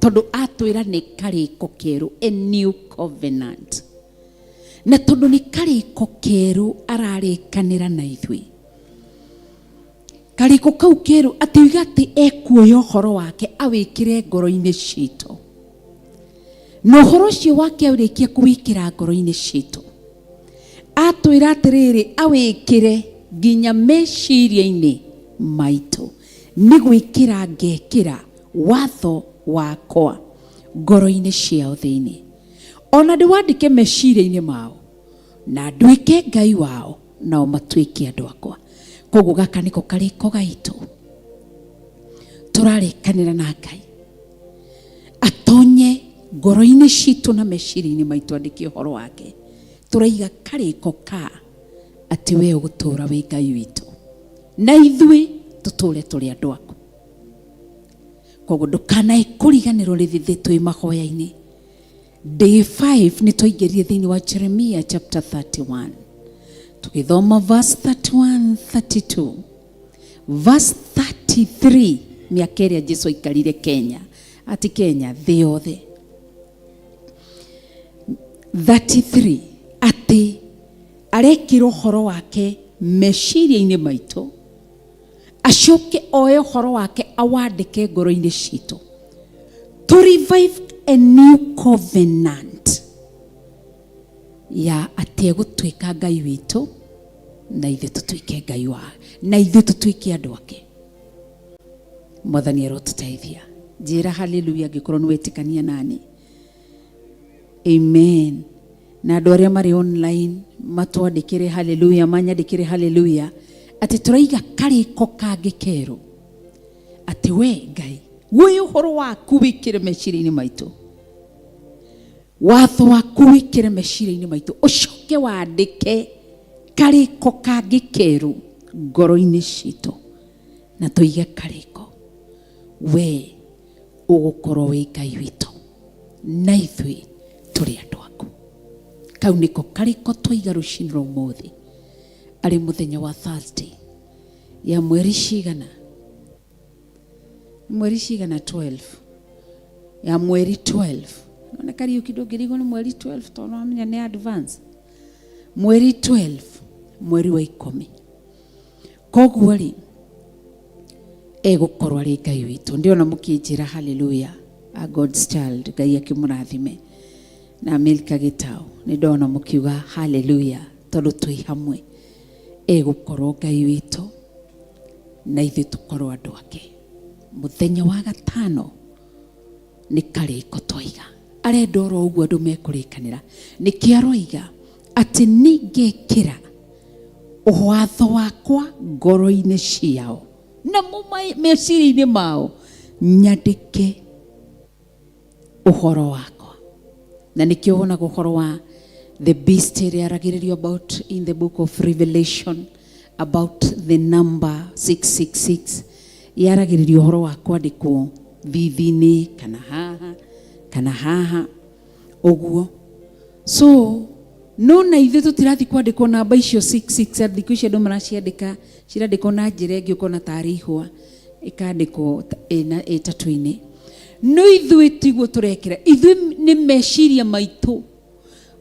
tondũ atwĩra nĩ karĩko kerũ, a new covenant, na tondũ nĩ karĩko kerũ ararĩkanĩra na ithuĩ, karĩko kau kerũ atĩ oiga atĩ ekuoya ũhoro wake awĩkĩre ngoro-inĩ citũ, na ũhoro ũcio wake aũrĩkie kũwĩkĩra ngoro-inĩ citũ, atwĩra atĩrĩrĩ awĩkĩre nginya meciria-inĩ maitũ, nĩ gwĩkĩra ngekĩra watho wakwa ngoro-inĩ ciao thĩinĩ, ona ndĩwandĩke meciria-inĩ mao, na nduĩke Ngai wao nao matuĩke andũ akwa. Koguo gaka nĩko karĩko gaitũ tũrarĩkanĩra na Ngai atonye Ngoro-inĩ citũ na meciria-inĩ maitũ andĩke ũhoro wake. Tũraiga karĩko ka atĩ we ũgũtũũra wĩ Ngai witũ na ithuĩ tũtũũre tũrĩ andũ aku. Koguo ndũkanae kũriganĩrwo rĩthĩ twĩ mahoya-inĩ. Day 5 nĩ twaingĩrire thĩinĩ wa Jeremiah chapter 31 tũgĩthoma verse 31, 32, verse 33, mĩaka ĩrĩa Jesu aikarire Kenya, ati Kenya thĩ yothe. 33 atĩ arekĩra ũhoro wake meciria-inĩ maitũ, acoke oe ũhoro wake awandĩke ngoro-inĩ citũ, to revive a new covenant ya atĩ egũtuĩka Ngai witũ na ithuĩ tũtuĩke Ngai wa na ithuĩ tũtuĩke andũ ake. Mwathani arotũteithia. Njĩra haleluya angĩkorwo nĩ wetĩkania nani. Amen. Na andũ arĩa marĩ online matwandĩkĩre haleluya, manyandĩkĩre haleluya, atĩ tũraiga karĩko kangĩ kerũ, atĩ we Ngai wĩ ũhoro waku wĩkĩre meciria-inĩ maitũ, watho waku wĩkĩre meciria-inĩ maitũ, ũcoke wandĩke karĩko kangĩ kerũ ngoro-inĩ citũ, na tũige karĩko we ũgũkorwo wĩ Ngai witũ na ithuĩ tũrĩ andũ aku. Kau nĩko karĩko twaiga rũcinĩ rwa ũmũthĩ, arĩ mũthenya wa Thursday ya mweri cigana, mweri cigana 12 ya mweri 12. Nona Kariuki ndũngĩrigwo nĩ mweri 12 tondũ wamenya nĩ advance. Mweri 12 mweri wa ikũmi. Koguo rĩ egũkorwo arĩ Ngai witũ. Ndĩona mũkĩnjĩra haleluya, a God's child, Ngai akĩmũrathime. Na Milka Gĩtaũ nĩ ndona mũkiuga haleluya tondũ twĩ hamwe. Egũkorwo Ngai witũ na ithuĩ tũkorwo andũ ake. Mũthenya wa gatano nĩ karĩko twaiga. Arenda oro ũguo andũ mekũrĩkanĩra. Nĩkĩo aroiga atĩ nĩngekĩra watho wakwa ngoro-inĩ ciao na meciria-inĩ mao nyandĩke ũhoro wakwa. Na nĩkĩo wonaga ũhoro wa the beast ĩrĩa yaragĩrĩrio about in the book of Revelation about the number 666, yaragĩrĩrio ũhoro wa kwandĩkwo thithi-inĩ kana haha kana haha ũguo. So no na ithuĩ tũtirathi kwandĩkwo namba icio 66, thikũ icio andũ maraciandĩka, cirandĩkwo na njĩra ĩngĩ ũkona tarĩ ihũa ĩkandĩkwo ĩtatũ-inĩ. No ithuĩ tiguo tũrekĩra, ithuĩ nĩ meciria maitũ,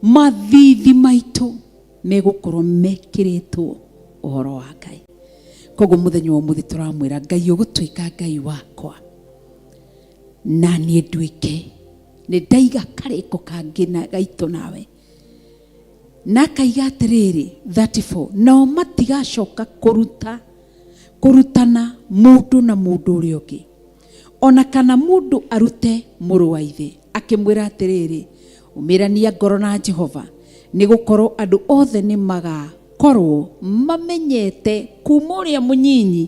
mathithi maitũ megũkorwo mekĩrĩtwo ũhoro wa Ngai. Koguo mũthenya wa ũmũthĩ tũramwĩra Ngai ũgũtuĩka Ngai wakwa na niĩ nduĩke nĩ ndaiga karĩko kangĩ na gaitũ nawe. Na akaiga atĩrĩrĩ 34, nao matigacoka kũrutana mũndũ na mũndũ ũrĩa ũngĩ, ona kana mũndũ arute mũrũ wa ithe akĩmwĩra atĩrĩrĩ, ũmĩrania ngoro na Jehova, nĩ gũkorwo andũ othe nĩ magakorwo mamenyete kuma ũrĩa mũnyinyi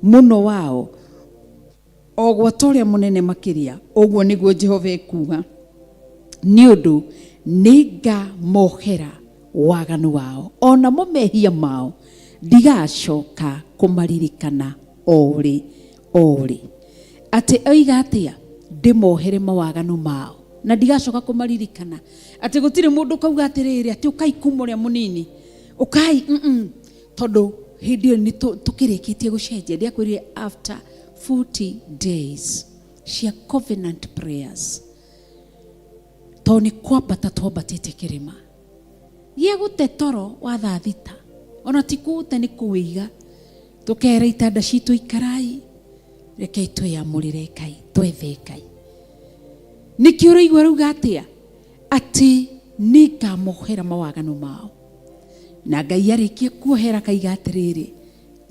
mũno wao o gwata ũrĩa mũnene makĩria. Ũguo nĩguo Jehova ekuuga, nĩ ũndũ nĩngamohera waganu wao onamo mehia mao ndigacoka kũmaririkana orĩ orĩ. Atĩ oiga atĩa? Ndĩmohere mawaganu mao na ndigacoka kũmaririkana. Atĩ gũtirĩ mũndũ ũkauga atĩrĩrĩ atĩ ũkai kuma ũrĩa mũnini, ũkai, tondũ hĩndĩ ĩyo nĩ tũkĩrĩkĩtie gũcenjia. Ndiakwĩrire after 40 days cia covenant prayers, tondũ nĩ kwambata twambatĩte kĩrĩma gĩa gũte toro wa thaa thita, ona ti kũũte nĩ kũwĩiga, tũkera itanda citũ ikarai, rekei twĩyamũrĩre Ngai, twethe Ngai. Nĩkĩo ũraigua rauga atĩa? Atĩ nĩngamohera mawaganu mao. Na Ngai arĩkia kuohera akaiga atĩrĩrĩ,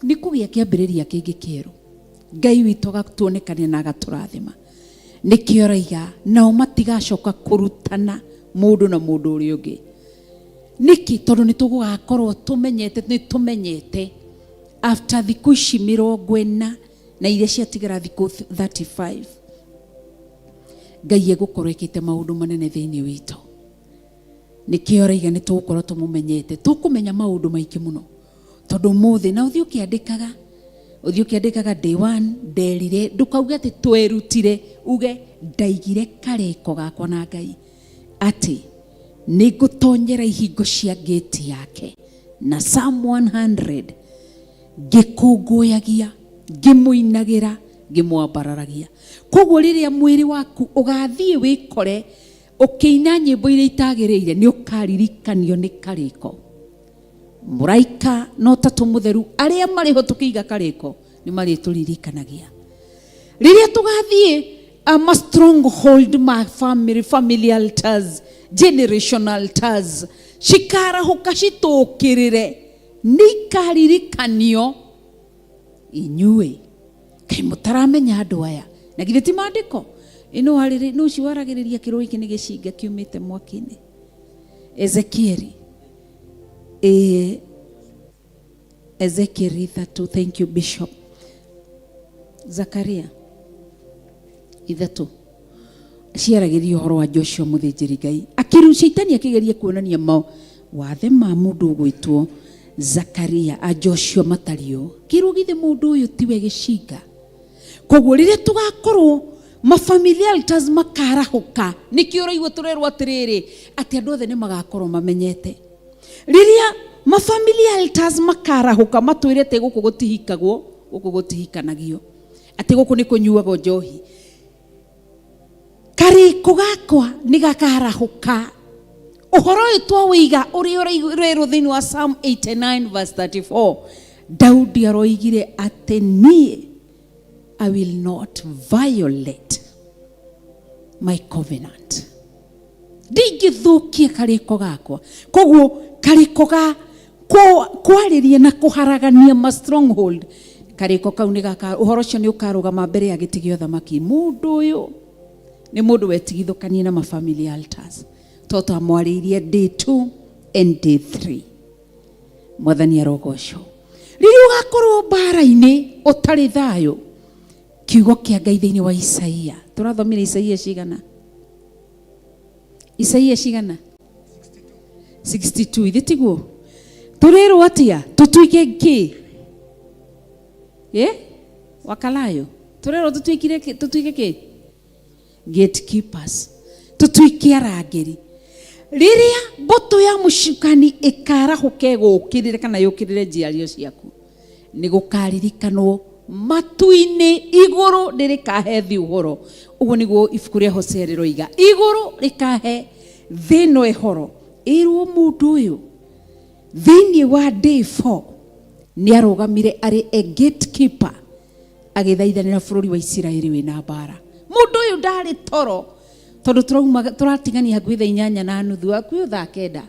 nĩ kũgĩa kĩambĩrĩria kĩngĩ kĩerũ. Ngai witũ agatuonekania na agatũrathima. Nĩkĩo araiga nao matigacoka kũrutana mũndũ na mũndũ ũrĩa ũngĩ. Nĩkĩ? Tondũ nĩ tũgũgakorwo tũmenyete, nĩ tũmenyete after thikũ ici mĩrongo ĩna na iria ciatigara thikũ 35, Ngai egũkorwo ĩkĩte maũndũ manene thĩinĩ witũ. Nĩkĩo ũraiga nĩ tũgũkorwo tũmũmenyete, tũkũmenya maũndũ maingĩ mũno tondũ ũmũthĩ na ũthiĩ ũkĩandĩkaga, ũthiĩ ũkĩandĩkaga day one nderire, ndũkauge atĩ twerutire, uge ndaigire karĩko gakwa na Ngai atĩ nĩ ngũtonyera ihingo cia gate yake na Psalm 100 ngĩkũngũyagia, ngĩmũinagĩra, ngĩmwambararagia. Koguo rĩrĩa mwĩrĩ waku ũgathiĩ wĩkore ũkĩina nyĩmbo iria itagĩrĩire, nĩ ũkaririkanio nĩ karĩko. Mũraika na ũtatũ mũtheru arĩa marĩ ho tũkĩiga karĩko nĩ marĩtũririkanagia. Rĩrĩa tũgathiĩ ama stronghold ma family, family altars, generational altars cikarahũka citũkĩrĩre, nĩ ikaririkanio inyuĩ. Kaĩ mũtaramenya andũ aya? Na githĩ ti maandĩko? Ĩno warĩrĩ nũ ũcio waragĩrĩria kĩrũĩ gĩkĩ nĩ gĩcinga kiumĩte mwaki-inĩ? Ezekieli. Ĩĩ, Ezekieli ithatũ. Thank you Bishop. Zakaria ithatũ ciaragĩria ũhoro wa Joshua mũthĩnjĩri Ngai akĩru Shaitani akĩgeria kuonania ma wathe ma mũndũ ũgwĩtwo Zakaria a Joshua matariũ kĩrwo githĩ mũndũ ũyũ tiwe gĩcinga. Koguo rĩrĩa tũgakorwo mafamilia altars makarahũka, nĩkĩo ũraigua tũrerwo atĩrĩrĩ atĩ andũ othe nĩ magakorwo mamenyete. Rĩrĩa mafamilia altars makarahũka matwĩre atĩ gũkũ gũtihikagwo, gũkũ gũtihikanagio, atĩ gũkũ nĩ kũnyuagwo njohi, karĩko gakwa nĩ gakarahũka. Ũhoro ũyũ twawĩiga ũrĩa ũrerwo thĩinĩ wa Psalm 89 verse 34, Daudi aroigire atĩ niĩ I will not violate my covenant. Ndingĩthũkia karĩko gakwa. Koguo karĩko ga kwarĩria na kũharagania ma stronghold, karĩko kau nĩ gaka, ũhoro ũcio nĩ ũkarũgama mbere ya gĩtĩ gĩa ũthamaki. Mũndũ ũyũ nĩ mũndũ wetigithũkanie na mafamily altars, to twamwarĩirie day 2 and day 3. Mwathani arogocwo. Rĩrĩa ũgakorwo mbara-inĩ ũtarĩ thayũ, kiugo kĩa Ngai thĩinĩ wa Isaia, tũrathomire Isaia cigana? Isaia cigana? 62. Ithe tiguo? Tũrĩrwo atĩa? Tũtuĩke kĩ? Wakalayo. Tũrĩrwo tũtuĩkire kĩ? Tũtuĩke kĩ? Gatekeepers. Tũtuĩke arangĩri. Rĩrĩa mbũtũ ya mũcukani ĩkarahũka ĩgũũkĩrĩre kana yũkĩrĩre njiario ciaku, nĩ gũkaririkanwo matu-inĩ igũrũ nĩrĩkahe thĩ ũhoro. Ũguo nĩguo ibuku rĩa Hosea rĩroiga, igũrũ rĩkahe thĩ ĩno ĩhoro. Ĩrwo mũndũ ũyũ thĩinĩ wa day 4 nĩ arũgamire arĩ a gatekeeper agĩthaithanĩra bũrũri wa Isiraeli wĩna mbara. Mũndũ ũyũ ndarĩ toro tondũ tũratigania hakuhĩ thaa inyanya na nuthu, hakuhĩ thaa kenda.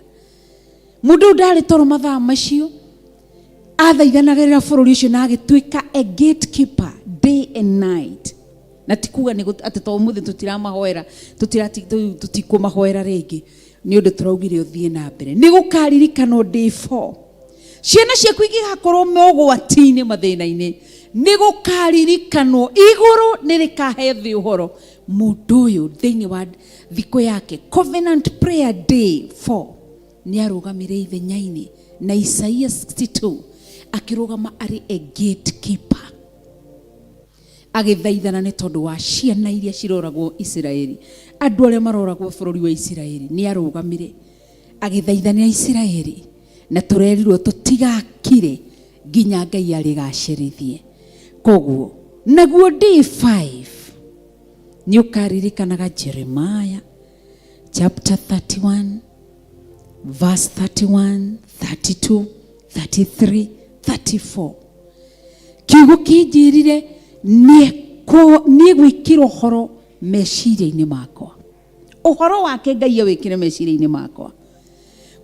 Mũndũ ũyũ ndarĩ toro mathaa macio, athaithanagĩrĩra bũrũri ũcio na agĩtuĩka a gatekeeper day and night. Na ti kuga nĩ atĩ to ũmũthĩ tũtiramahoera, tũtikũmahoera rĩngĩ, nĩ ũndũ tũraugire ũthiĩ na mbere. Nĩ gũkaririkanwo day 4. Ciana ciaku ingĩgakorwo mogwati-inĩ, mathĩna-inĩ, nĩ gũkaririkanwo igũrũ nĩ rĩkahe thĩ ũhoro. Mũndũ ũyũ thĩinĩ wa thikũ yake Covenant Prayer Day 4 nĩ arũgamire ithenya-inĩ na Isaia 62 akĩrũgama arĩ a gatekeeper agĩthaithana nĩ tondũ wa ciana iria ciroragwo Isiraeli, andũ arĩa maroragwo bũrũri wa Isiraeli. Nĩ arũgamire agĩthaithanĩra Isiraeli, na tũrerirwo tũtigakire nginya Ngai arĩgacĩrithie. Koguo naguo day 5 nĩ ũkaririkanaga Jeremiah chapter 31 verse 31, 32, 33, 34. Kiugo kĩnjĩrire nĩ gwĩkĩra ũhoro meciria-inĩ makwa. Ũhoro wake Ngai awĩkĩre meciria-inĩ makwa.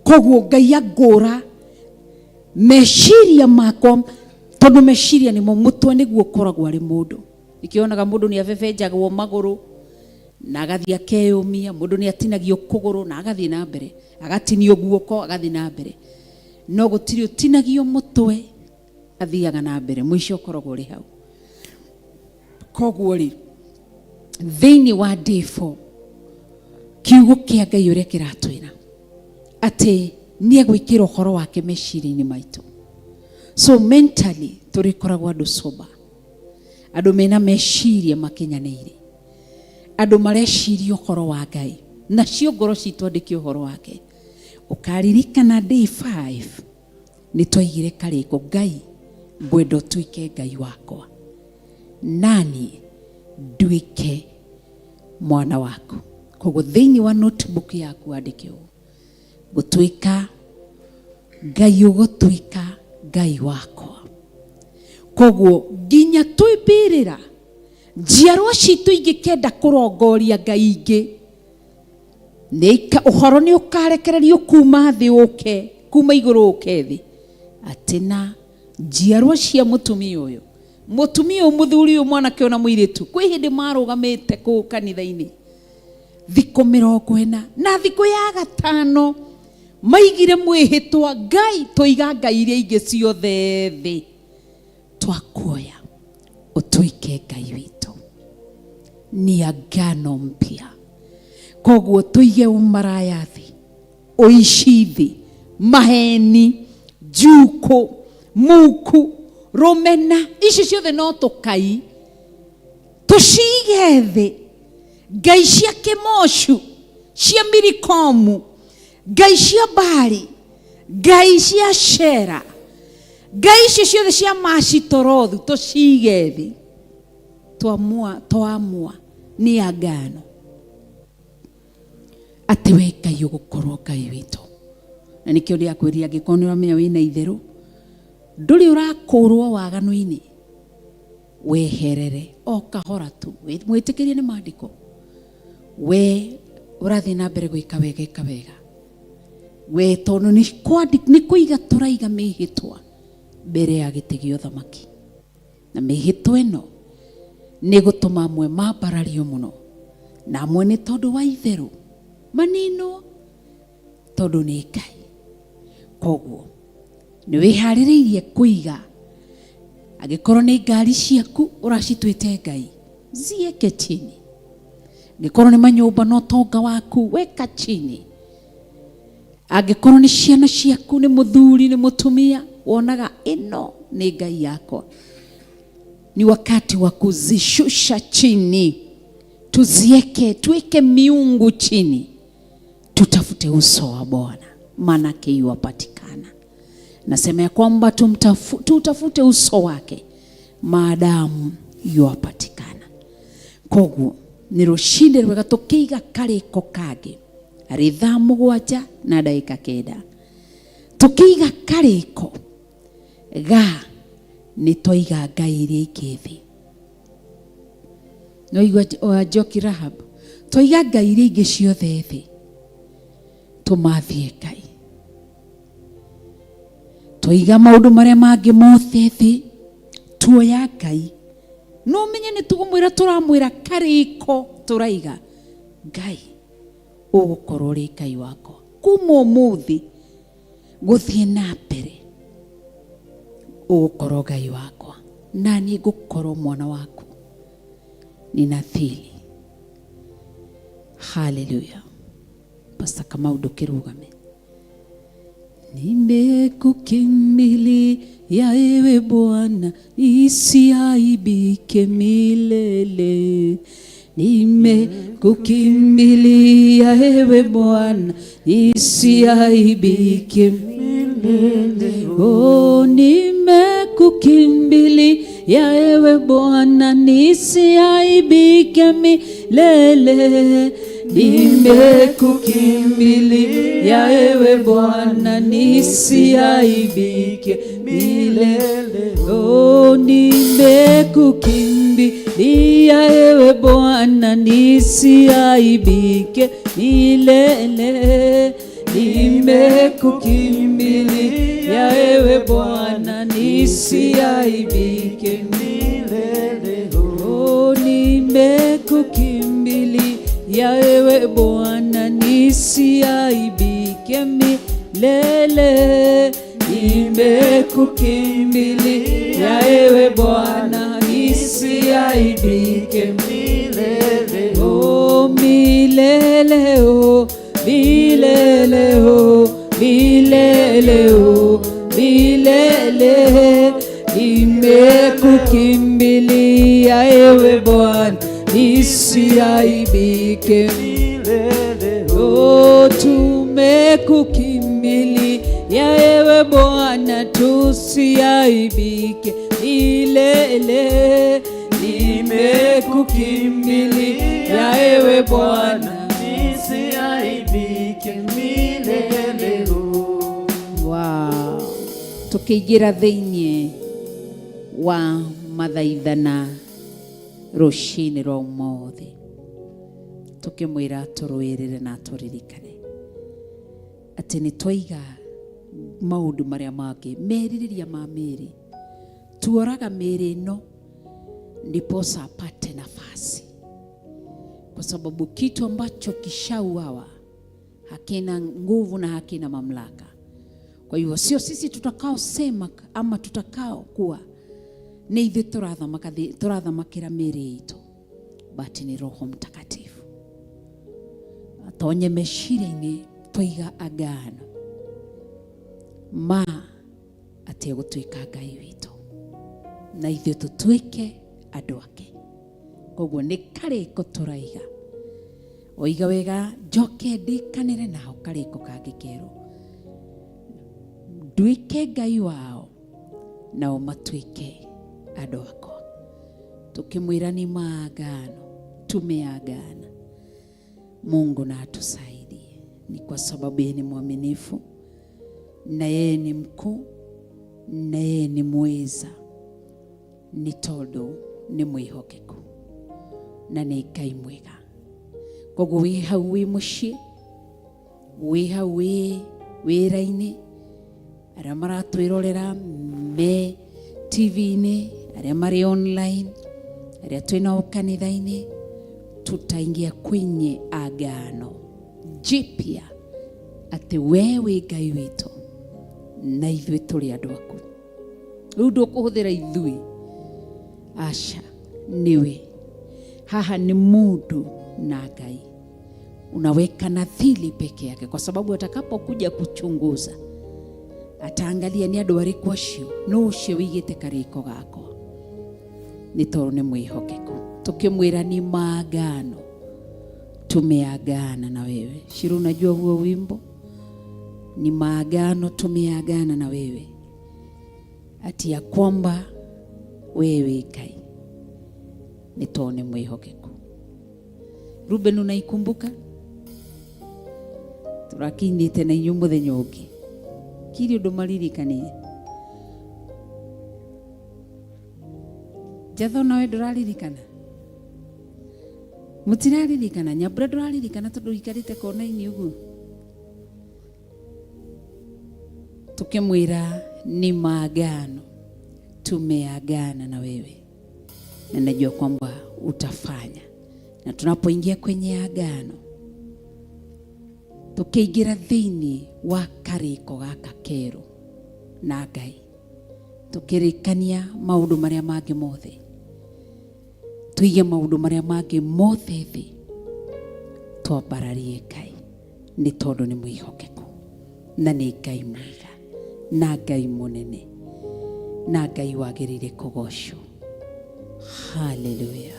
Koguo Ngai angũra meciria makwa, tondũ meciria nĩmo mũtwe nĩguo ũkoragwo arĩ mũndũ. Nĩkĩonaga mũndũ nĩ abebenjagwo magũrũ na agathiĩ akeyũmia, mũndũ nĩ atinagio kũgũrũ na agathiĩ na mbere, agatinio guoko agathiĩ na mbere, no gũtirĩ ũtinagio mũtwe athiaga na mbere, mũico ũkoragwo ũrĩ hau. Koguo rĩ, thĩinĩ wa day 4 Kiugo kĩa Ngai ũrĩa kĩratwĩra atĩ nĩ egwĩkĩra ũhoro wake meciria-inĩ maitũ. So mentally tũrĩkoragwo andũ sober, andũ mena meciria makinyanĩire, andũ mareciria ũhoro wa Ngai, nacio ngoro citũ andĩke ũhoro wake. Ũkaririkana day 5 nĩ twaigire karĩko, Ngai ngwenda ũtuĩke Ngai wakwa nani nduĩke mwana waku. Koguo thĩinĩ wa notebook yaku andĩke ũũ, gũtuĩka Ngai ũgũtuĩka Ngai wakwa. Koguo nginya twĩmbĩrĩra njiarwa citũ ingĩkenda kũrongoria Ngai ingĩ, ũhoro nĩ ũkarekererio kuma thĩ ũke, kuma igũrũ ũke thĩ, atĩ na njiarwa cia mũtumia ũyũ, mũtumia ũyũ, mũthuri ũyũ, mwanake ona mũirĩtu, kwĩ hĩndĩ marũgamĩte kũu kanitha-inĩ thikũ 40 na thikũ ya gatano maigire mwĩhĩtwa, Ngai tũiga Ngai iria ingĩ ciothe thĩ, twakuoya ũtuĩke Ngai witũ. Ni agano mpya. Koguo tũige ũmaraya thĩ, ũici thĩ, maheni, njukũ, muku, rũmena, ici ciothe no tũkai tũcige thĩ. Ngai cia Kĩmocu, cia Mirikomu, Ngai cia Bali, Ngai cia Shera, Ngai icio ciothe cia Mashitorothu tũcige thĩ. Twamua nĩ agano atĩ we Ngai ũgũkorwo Ngai witũ. Na nĩkĩo ndĩrakwĩrire angĩkorwo nĩ ũramenya wĩna itherũ, ndũrĩ ũrakũrwo waganu-inĩ, weherere o kahora tu, mwĩtĩkĩrie nĩ maandĩko. We ũrathiĩ na mbere gwĩka wega, ĩka wega we, tondũ nĩ kũiga tũraiga mĩhĩtwa mbere ya gĩtĩ gĩa ũthamaki, na mĩhĩtwa ĩno nĩ gũtũma amwe mambarario mũno, na amwe nĩ tondũ wa itherũ maninwo tondũ nĩ Ngai. Koguo nĩ wĩharĩrĩirie kũiga, angĩkorwo nĩ ngari ciaku ũracituĩte Ngai, zieke chini. Angĩkorwo nĩ manyũmba na ũtonga waku, weka chini. Angĩkorwo nĩ ciana ciaku, nĩ mũthuri, nĩ mũtumia, wonaga ĩno nĩ Ngai yakwa, ni wakati wa kuzishusha chini, tuzieke, tuweke miungu chini, tutafute uso wa Bwana, manake yuwapatikana. Nasema ya kwamba tutafute uso wake maadamu yuwapatikana. Koguo nĩ rũcinĩ rwega tũkĩiga karĩko kangĩ arĩ thaa 7:09, tũkĩiga karĩko ga nĩ twaiga Ngai iria ingĩ thĩ. No igua Njoki Rahab, twaiga Ngai iria ingĩ ciothe thĩ, tũmathie Ngai. Twaiga maũndũ marĩa mangĩ mothe thĩ, tuoya Ngai. No menye nĩ tũkũmwĩra, tũramwĩra karĩko tũraiga Ngai ũgũkorwo ũrĩ Ngai wakwa kuma ũmũthĩ gũthiĩ na mbere, ũgũkorwo Ngai wakwa na niĩ ngũkorwo mwana waku. Ninathili. Haleluya. Pastor Kamau, ndũkĩrũgame. Nimekukimbilia ewe Bwana, nisiaibike milele. Nimekukimbilia ewe Bwana, nisiaibike milele. Oh, nimekukimbilia ewe Bwana, nisiaibike milele. Nimekukimbilia ewe Bwana, nisiaibike milele. Oh, nimekukimbilia ewe Bwana, nisiaibike milele. Nimekukimbilia ewe Bwana, nisiaibike milele. Oh, nimekukimbilia ewe Bwana, nisiaibike milele. Nimekukimbilia ewe Bwana, nisiaibike milele. Oh, milele, oh. Milele, oh, milele. Nimekukimbilia ewe Bwana, nisiaibike milele. Oh, tumekukimbilia ewe Bwana, tusiaibike milele. Nimekukimbilia ewe Bwana, nisiaibike milele. Wow. Tukiingira thiini wa mathaithana rucini rwa umuthi, tukimwira turuirire na turirikane ati ni twaiga maundu maria mangi meririria ma mĩĩrĩ, tuoraga mĩĩrĩ ĩno ndiposa apate nafasi, kwa sababu kitu ambacho kishauawa hakina nguvu na hakina mamlaka. Kwa hivyo sio sisi tutakaosema ama tutakao kuwa nĩ ithuĩ tũrathamakĩra mĩĩrĩ itũ, but nĩ Roho Mtakatifu atonye meciria-inĩ. Twaiga agano ma atĩ egũtuĩka Ngai witũ na ithuĩ tũtuĩke andũ ake. Koguo nĩ karĩko tũraiga, oiga wega njoke ndĩkanĩre nao karĩko kangĩ kerũ, nduĩke Ngai wao nao matuĩke andũ akwa. Tukimwĩra ni maagano, tumeagana. Mungu na atusaidie, ni kwa sababu yeye ni mwaminifu na yeye ni mkuu na yeye ni mweza, ni tondũ nĩ mwĩhokeku na nĩ Ngai mwega. Koguo wĩ hau wĩ mũciĩ, wĩ hau wĩ wĩra-inĩ, arĩa maratwĩrorera me TV-inĩ, arĩa marĩ online, arĩa twĩnao kanitha-inĩ, tutaingia kwenye agano jipya atĩ we wĩ Ngai witũ na ithuĩ tũrĩ andũ aku. Rĩu ndũkũhũthĩra ithuĩ, aca, niwe. Haha ni mundu na Ngai, unaweka nadhiri peke yake, kwa sababu atakapokuja kuchunguza ataangalia ni andũ arĩkũ acio, no ũcio wĩigĩte karĩko gakwa, nĩ tondũ nĩ mwĩhokeku. Tukimwĩra ni maagano, tumeagana na wewe. Shiru, unajua huo wimbo? Ni maagano, tumeagana na wewe, ati ya kwamba wewe Ngai nĩ tondũ nĩ mwĩhokeku. Ruben, unaikumbuka? Tũrakinyĩte na inyuĩ mũthenya ũngĩ kiri ũndũ maririkanire. Jatho, nawe ndũraririkana? Mũtiraririkana? Nyambura, ndũraririkana tondũ ũikarĩte kona-inĩ ũguo? Tukimwĩra ni maagano, tumeagana na wewe na najua kwamba utafanya. Na tunapoingia kwenye agano, tukiingira thĩinĩ wa karĩko gaka kerũ na Ngai, tukĩrĩkania maũndũ marĩa mangĩ mothe, tuige maũndũ marĩa mangĩ mothe thĩ, twambararie Ngai, nĩ tondũ nĩ mwĩhokeku na nĩ Ngai mwega na Ngai mũnene na Ngai wagĩrĩire kũgocwo. Haleluya.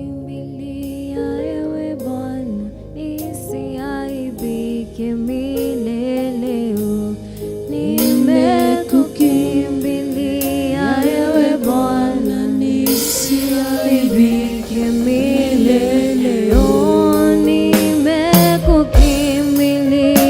Nimekukimbilia ewe Bwana, nisiaibike milele. Nimekukimbilia ewe Bwana, nisiaibike milele. Nimekukimbilia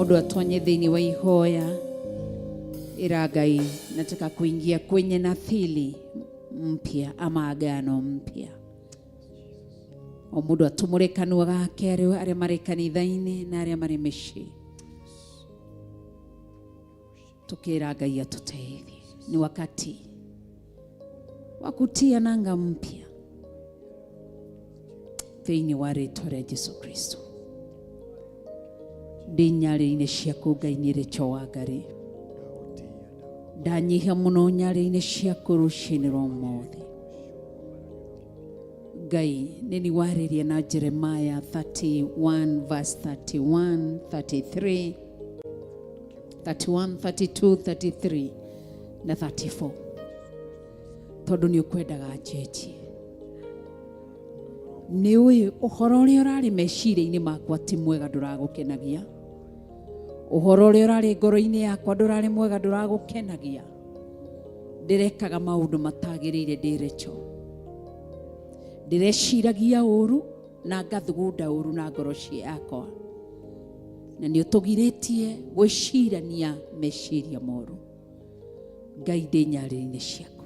Mũndũ atonye thĩinĩ wa ihoya ĩra Ngai, nataka kuingia kwenye nathili mpya ama agano mpya. O mũndũ atumũre kanua gake arĩa marĩ kanitha-inĩ na arĩa marĩ mĩciĩ, tukĩra Ngai atũteithie. Ni wakati wa kutia nanga mpya thĩinĩ wa rĩtwa rĩa Jesu Kristo. Ndĩ nyarĩrĩ-inĩ ciaku Ngai nĩ rĩcho wa Ngai, ndanyihia mũno nyarĩrĩ-inĩ ciaku rũcinĩ rwa ũmũthĩ. Ngai nĩ ni warĩria na Jeremiah 31 verse 31 33 31 32 33 na 34, tondũ nĩ ũkwendaga njenjie. Nĩ ũĩ ũhoro ũrĩa ũrarĩ meciria-inĩ makwa ti mwega, ndũragũkenagia. Ũhoro ũrĩa ũrarĩ ngoro-inĩ yakwa ndũrarĩ mwega, ndũragũkenagia. Ndĩrekaga maũndũ matagĩrĩire, ndĩrecho ndĩreciragia ũru na ngathugunda ũru na ngoro yakwa, na nĩ ũtũgirĩtie gwĩcirania meciria moru. Ngai, ndĩ nyarĩrĩ-inĩ ciaku.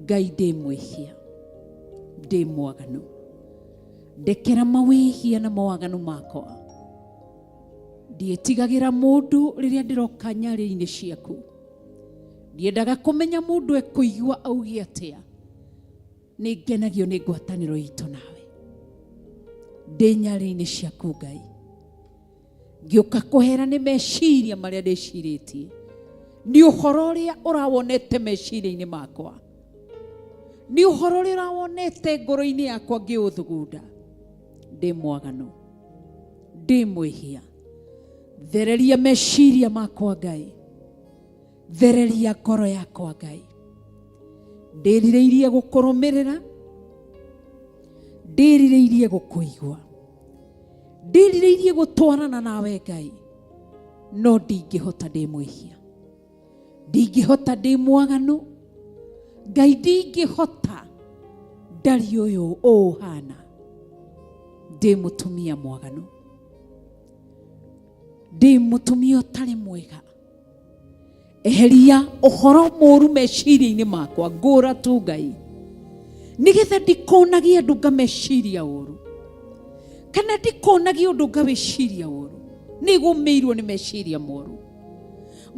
Ngai, ndĩ mwĩhia, ndĩ mwaganu, ndekera mawĩhia na mawaganu makwa. Ndiĩtigagĩra mũndũ rĩrĩa ndĩroka nyarĩrĩ-inĩ ciaku. Ndiendaga kũmenya mũndũ ekũigua auge atĩa. Nĩ ngenagio nĩ ngwatanĩro itũ nawe. Ndĩ nyarĩrĩ-inĩ ciaku Ngai, ngĩũka kũhera nĩ meciria marĩa ndĩcirĩtie, nĩ ũhoro ũrĩa ũrawonete meciria-inĩ makwa, nĩ ũhoro ũrĩa ũrawonete ngoro-inĩ yakwa ngĩũthugunda. Ndĩ mwaganu, ndĩ mwĩhia, thereria meciria makwa Ngai, thereria ngoro yakwa Ngai. Ndĩrirĩirie gũkũrũmĩrĩra, ndĩrirĩirie gũkũigua, ndĩrirĩirie gũtwarana nawe Ngai, no ndingĩhota, ndĩ mwĩhia, ndingĩhota, ndĩ mwaganu Ngai, ndingĩhota, ndari ũyũ ũũ hana, ndĩ mũtumia mwaganu, ndĩ mũtumia ũtarĩ mwega. Eheria ũhoro mũru meciria-inĩ makwa, ngũra tu Ngai, nĩgetha ndikonagie andũ ngameciria ũru, kana ndikonagie ũndũ ngawĩciria ũru. Nĩgũmĩirwo nĩ meciria moru,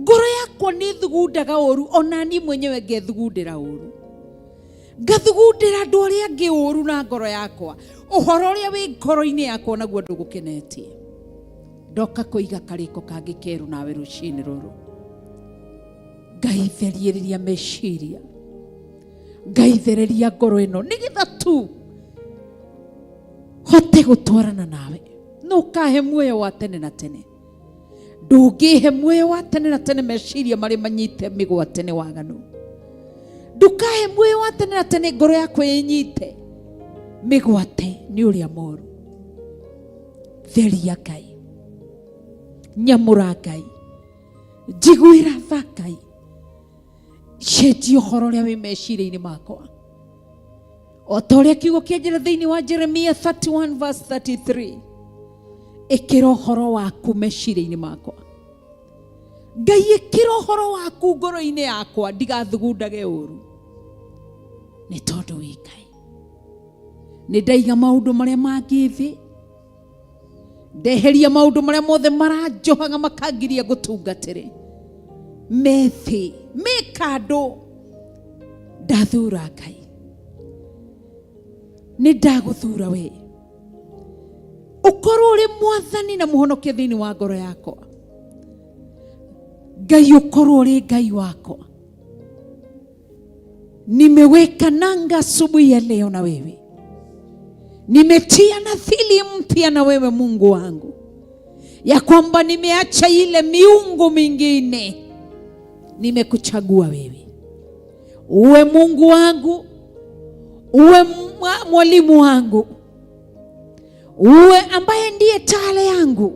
ngoro yakwa nĩ thugundaga ũru, ona niĩ mwenyewe ngethugundĩra ũru, ngathugundĩra andũ arĩa angĩ ũru na ngoro yakwa. Ũhoro ũrĩa wĩ ngoro-inĩ yakwa naguo ndũgũkenetie. Ndoka kũiga karĩko kangĩ keru nawe rũcinĩ rũrũ. Ngai, therieria meciria. Ngai, thereria ngoro ĩno nĩgetha tu hote gũtwarana nawe no ũkahe muoyo wa tene na tene. Ndũngĩhe muoyo wa tene na tene meciria marĩ manyite mĩgwate nĩ waganu. Ndũkahe muoyo wa tene na tene ngoro yakwa ĩnyite mĩgwate nĩ ũrĩa moru. Theria Ngai, nyamũra Ngai, njiguĩra tha Ngai, cenjia ũhoro ũrĩa wĩ meciria-inĩ makwa o ta ũrĩa kiugo kĩa njĩra thĩinĩ wa Jeremia 31 verse 33. Ĩkĩra ũhoro waku meciria-inĩ makwa Ngai, ĩkĩra ũhoro waku ngoro-inĩ yakwa, ndigathugundage ũru, nĩ tondũ wĩ Ngai. Nĩ ndaiga maũndũ marĩa mangĩ thĩ, ndeheria maũndũ marĩa mothe maranjohaga makangiria ngũtungatĩre me thĩ me kando. Ndathura Ngai, nĩ ndagũthura we ũkorwo ũrĩ mwathani na mũhonokia thĩinĩ wa ngoro yakwa. Ngai, ũkorwo ũrĩ Ngai wakwa. Nimeweka nanga asubuhi ya leo na wewe, nimetia nadhiri mpya na wewe Mungu wangu, ya kwamba nimeacha ile miungu mingine, nimekuchagua wewe uwe Mungu wangu, uwe mwalimu wangu, uwe ambaye ndiye taala yangu,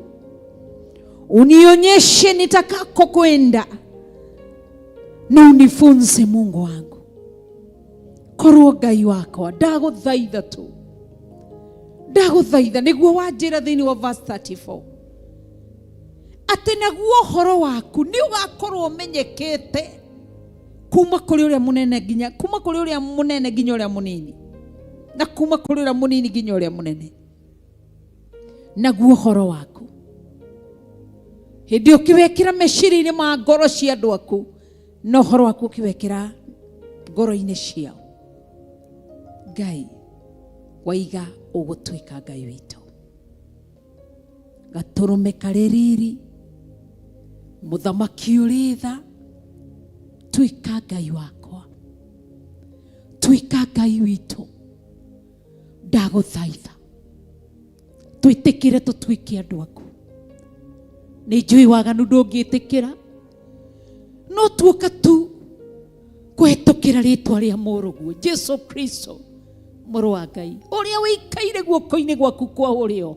unionyeshe nitakako kwenda na unifunze Mungu wangu. Korwo Ngai wakwa, ndagũthaitha tu, ndagũthaitha nĩguo wanjĩra thĩinĩ wa verse 34. Atĩ naguo ũhoro waku nĩ ũgakorwo ũmenyekete kuma kũrĩ ũrĩa mũnene nginya kuma kũrĩ ũrĩa mũnene nginya ũrĩa mũnini na kuma kũrĩ ũrĩa mũnini nginya ũrĩa mũnene naguo ũhoro waku hĩndĩ ũkĩwekĩra meciria-inĩ ma ngoro cia andũ aku na ũhoro waku ũkĩwekĩra ngoro-inĩ ciao Ngai waiga ũgũtuĩka Ngai witũ gatũrũme karĩ riri mũthamaki ũrĩ tha tuĩka Ngai wakwa tuĩka Ngai witũ ndagũthaitha twĩtĩkĩre tũtuĩke andũ aku nĩ njũĩ waganu ndũngĩtĩkĩra no tuoka tu kũhetũkĩra rĩtwa rĩa mũrũguo Jesu Kristo mũrũ wa Ngai ũrĩa wĩikaire guoko-inĩ gwaku kwa ũrĩo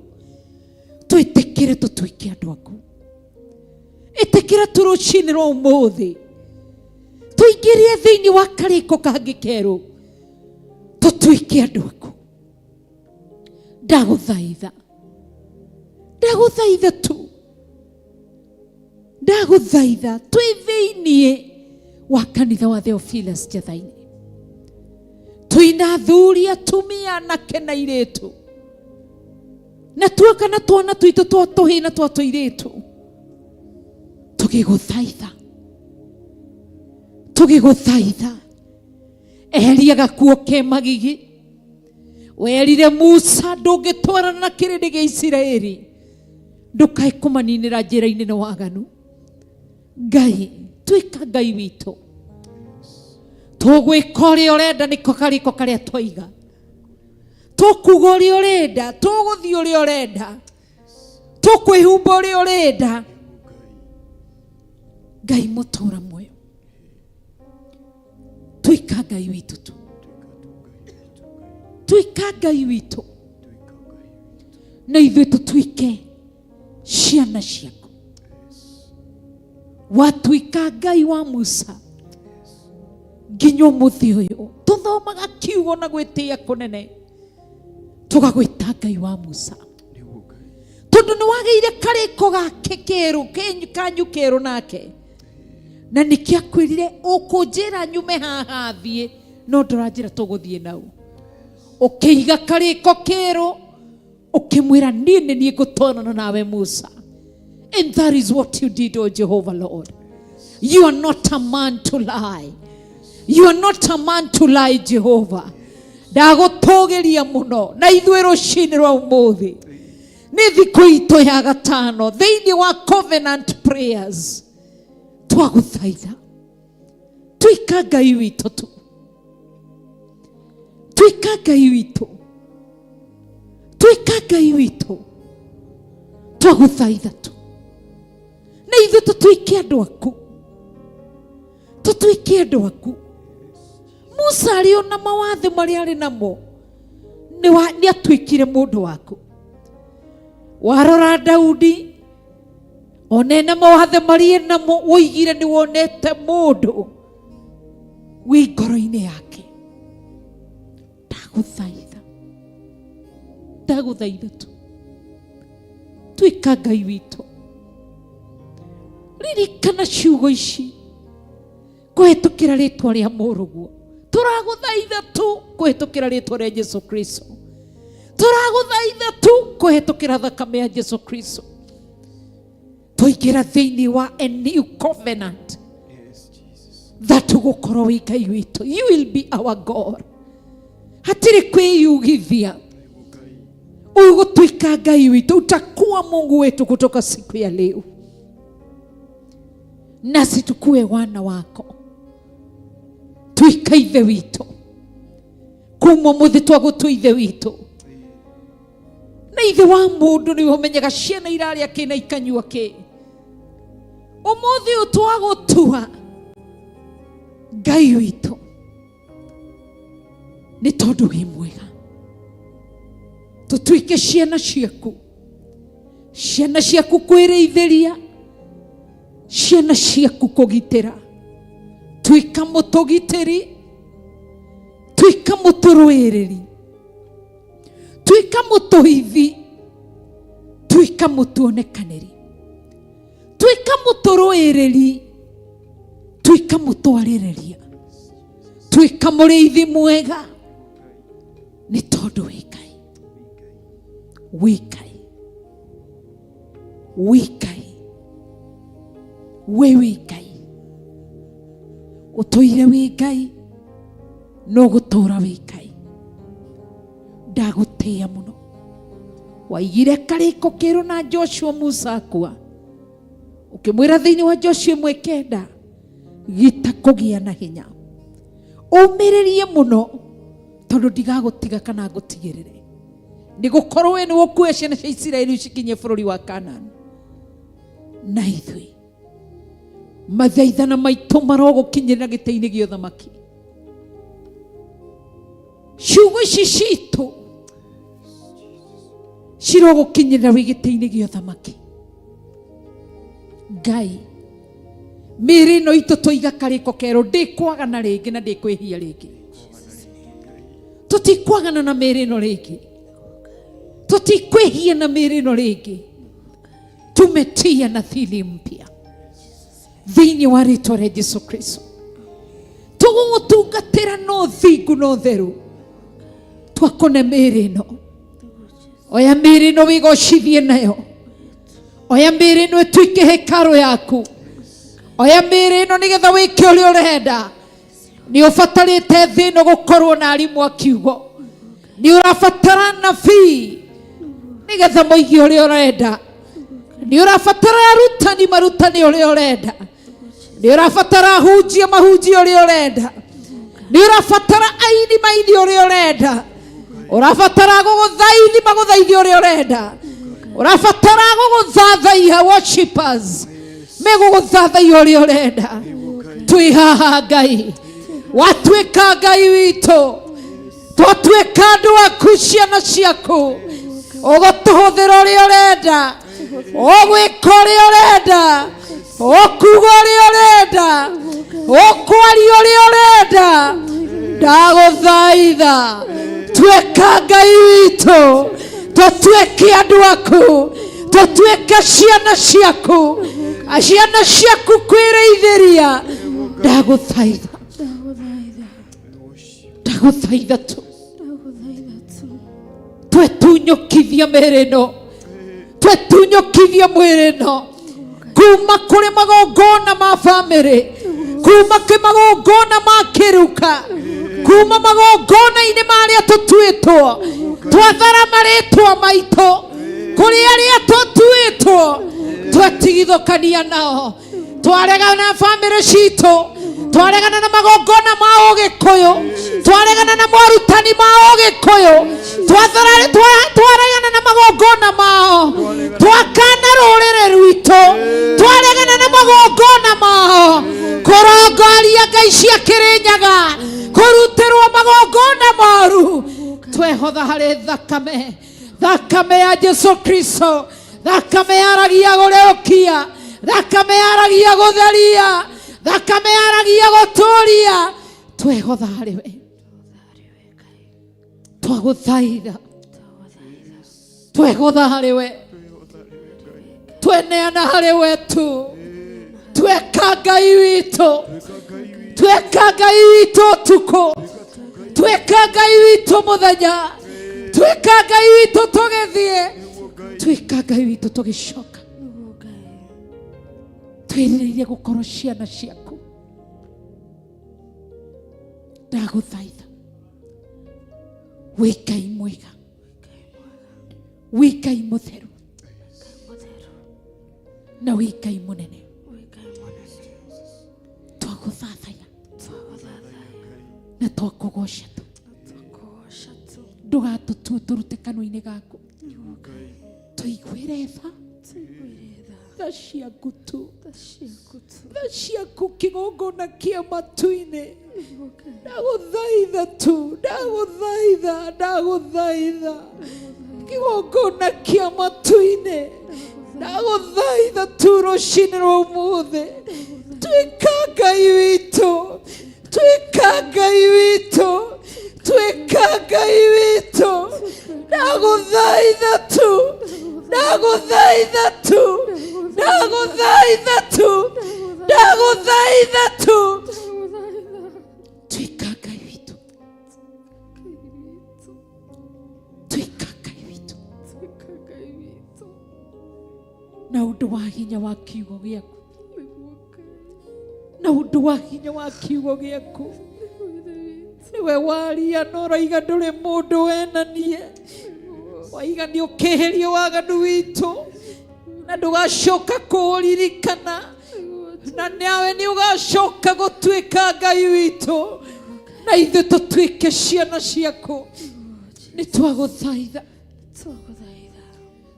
twĩtĩkĩre tũtuĩke andũ aku ĩtĩkĩra tu rũcinĩ rwa ũmũthĩ tũingĩrie thĩinĩ wa karĩko kangĩ kerũ tũtuĩke andũ aku ndagũthaitha ndagũthaitha tu ndagũthaitha twĩ thĩiniĩ wa kanitha wa Theophilus Njathaini twĩna athuri atumia anake na airĩtu na tuoka na twana twitũ twa tũhĩ na twa tũirĩtu tũgĩgũthaitha tũgĩgũthaitha eheria gakuo ke magigi werire Musa ndũngĩtwarana na kĩrĩndĩ gĩa Isiraeli ndũkae kũmaninĩra njĩra-inĩ na waganu Ngai tuĩka Ngai witũ tũgwĩka ũrĩa ũrenda nĩko karĩko karĩa twaiga tũkuga ũrĩa ũrenda tũgũthiĩ ũrĩa ũrenda tũkwĩhumba ũrĩa ũrenda Ngai mũtũra muoyo tuĩka Ngai witũ tu tuĩka Ngai witũ na ithuĩ tũtuĩke ciana ciaku watuĩka Ngai wa Musa nginya ũmũthĩ ũyũ tũthomaga kiugo na gwĩtĩĩa kũnene tũgagwĩta Ngai wa Musa tondũ nĩ wagĩire karĩko gake kerũ kanyu kerũ nake na nĩkĩo akwĩrire ũkũnjĩra nyume haha thiĩ no ndũranjĩra tũgũthiĩ nau ũkĩiga karĩko kerũ ũkĩmwĩra niĩ nĩ niĩ ngũtwarana nawe Musa. And that is what you did, O Jehovah Lord. You are not a man to lie. You are not a man to lie, Jehovah. Ndagũtũgĩria mũno na ithuĩ rũcinĩ rwa ũmũthĩ nĩ thikũ itũ ya gatano thĩinĩ wa covenant prayers twagũthaitha tuĩka Ngai witũ tu tuĩka Ngai witũ tuĩka Ngai witũ twagũthaitha tu na ithuĩ tũtuĩke andũ aku tũtuĩke andũ aku Musa arĩ ona mawathe marĩa arĩ namo nĩ atuĩkire mũndũ waku warora Daudi onena mawathe marĩa namo woigire nĩ wonete mũndũ wĩ ngoro-inĩ yake ndagũthaitha ndagũthaitha tu tuĩka Ngai witũ ririkana ciugo ici kũhetũkĩra rĩtwa rĩa mũrũguo tũragũthaitha tu kũhetũkĩra rĩtwa rĩa Jesu Kristo tũragũthaitha tu kũhetũkĩra thakame ya Jesu Kristo twaingĩra thĩinĩ wa a new covenant that ũgũkorwo wĩ Ngai witũ. You will be our God. Hatirĩ kwĩyugithia, ũgũtuĩka Ngai witũ, utakuwa Mungu wetu kutoka siku ya leo, nasi tukue wana wako, tuĩka ithe witũ kuma ũmũthĩ twagũtua ithe witũ na ithe wa mũndũ nĩwe ũmenyaga ciana irarĩa kĩ na ikanyua kĩ ũmũthĩ ũyũ twagũtua Ngai witũ nĩ tondũ wĩ mwega tũtuĩke ciana ciaku ciana ciaku kwĩrĩithĩria ciana ciaku kũgitĩra tuĩka mũtũgitĩri tuĩka mũtũrũĩrĩri tuĩka mũtũhithi tuĩka mũtuonekanĩri. Tuĩka mũtũrũĩrĩri, tuĩka mũtwarĩrĩria, tuĩka mũrĩithi mwega, nĩ tondũ wĩ Ngai, wĩ Ngai, wĩ Ngai, we wĩ Ngai, ũtũire wĩ Ngai, no gũtũra wĩ Ngai. Ndagũtĩĩa mũno. Waigire karĩko kĩrũ na Joshua Musa akua, ũkĩmwĩra thĩinĩ wa Joshua 1:9, gita kũgĩa na hinya, ũmĩrĩrie mũno, tondũ ndigagũtiga kana ngũtigĩrĩre, nĩ gũkorwo we nĩwe ũkuoya ciana cia Isiraeli ũcikinyie bũrũri wa Kanani. Na ithuĩ mathaithana maitũ marogũkinyĩrĩra gĩtĩ-inĩ gĩa ũthamaki. Ciugo ici citũ cirogũkinyĩrĩra wĩ gĩtĩ-inĩ gĩa ũthamaki. Ngai, mĩĩrĩ ĩno itũ tũiga karĩko kerũ, ndĩkwagana rĩngĩ na ndĩkwĩhia rĩngĩ. Tũtikwagana na mĩĩrĩ ĩno rĩngĩ, tũtikwĩhia na mĩĩrĩ ĩno rĩngĩ. Tumetia na thili mpya thĩinĩ wa rĩtwa rĩa Jesu Kristo. Tũgũgũtungatĩra no thingu no theru. Twakone mĩĩrĩ ĩno, oya mĩĩrĩ ĩno wĩgocithie nayo, oya mĩĩrĩ ĩno ĩtuĩke hekarũ yaku, oya mĩĩrĩ ĩno nĩgetha wĩke ũrĩa ũrenda. Nĩ ũbatarĩte thĩ ĩno gũkorwo na arimũ a kiugo, nĩ ũrabatara nabii nĩgetha moige ũrĩa ũrenda, nĩ ũrabatara arutani marutane ũrĩa ũrenda, nĩ ũrabatara ahunjia mahunjie ũrĩa ũrenda, nĩ ũrabatara aini maini ũrĩa ũrenda, ũrabatara gũgũthaithi magũthaithi ũrĩa ũrenda, ũrabatara gũgũthathaiya worshipers megũgũthathaiya ũrĩa ũrenda. Twĩ haha Ngai, watuĩka Ngai witũ, twatuĩka andũ aku, ciana ciaku, ũgũtũhũthĩra ũrĩa ũrenda, ũgwĩka ũrĩa ũrenda, ũkuga ũrĩa ũrenda, ũkwaria ũrĩa ũrenda. Ndagũthaitha, tuĩka Ngai witũ, tũtuĩke andũ aku, tũtuĩke ciana ciaku, ciana ciaku kwĩrĩithĩria. Ndagũthaitha, ndagũthaitha tu twetunyũkithia mĩĩrĩ ĩno, twetunyũkithia mwĩrĩ ĩno kuma kũrĩ magongona ma bamĩrĩ, kuma kĩ magongona ma kĩruka, kuma magongona-inĩ marĩa tũtuĩtwo, twathara marĩtwa maitũ kũrĩ arĩa tũtuĩtwo, twetigithũkania nao, twaregana na bamĩrĩ citũ, twaregana na magongona ma ũgĩkũyũ, twaregana na morutani ma ũgĩkũyũ, twaregana na magongona mao, twakana rũrĩrĩ rwitũ, twaregana na magongona mao, kũrongoria ngai cia Kĩrĩnyaga, kũrutĩrwo magongona moru. Twehotha harĩ thakame, thakame ya Jesu Kristo, thakame yaragia gũrĩũkia, thakame yaragia gũtheria, thakame yaragia gũtũria. Twehotha harĩ we, twagũthaitha, twehotha harĩ we, tweneana harĩ we tu. Tweka Ngai witũ, tweka Ngai witũ ũtukũ, tweka Ngai witũ mũthenya, tweka Ngai witũ tũgĩthiĩ, tweka Ngai witũ tũgĩcoka. Twĩrirĩirie gũkorwo ciana ciaku. Ndagũthaitha, wĩ Ngai mwega, wĩ Ngai mũtheru, na wĩ Ngai mũnene. Twagũthathaya na twakũgoca tu, ndũgatũtue tũrute kanua-inĩ gaku, tũiguĩre tha, tha ciaku tu, tha ciaku kĩgongona kĩa matu-inĩ. Ndagũthaitha tu, ndagũthaitha, ndagũthaitha, kĩgongona kĩa matu-inĩ, ndagũthaitha tu rũcinĩ rwa ũmũthĩ, tuĩka Ngai witũ, tuĩka Ngai witũ, tuĩka Ngai witũ. Ndagũthaitha tu, ndagũthaitha tu. Ndagũthaitha tu, ndagũthaitha tu, tuĩka Ngai witũ, tuĩka Ngai witũ na ũndũ wa hinya wa kiugo gĩaku, na ũndũ wa hinya wa kiugo gĩaku. Nĩwe waria na ũraiga ndũrĩ mũndũ wenanie, waiga nĩ ũkĩhĩrie waganu witũ na ndũgacoka kũũririkana, na nawe nĩ ũgacoka gũtuĩka Ngai witũ na ithuĩ tũtuĩke ciana ciaku. Nĩ twagũthaitha,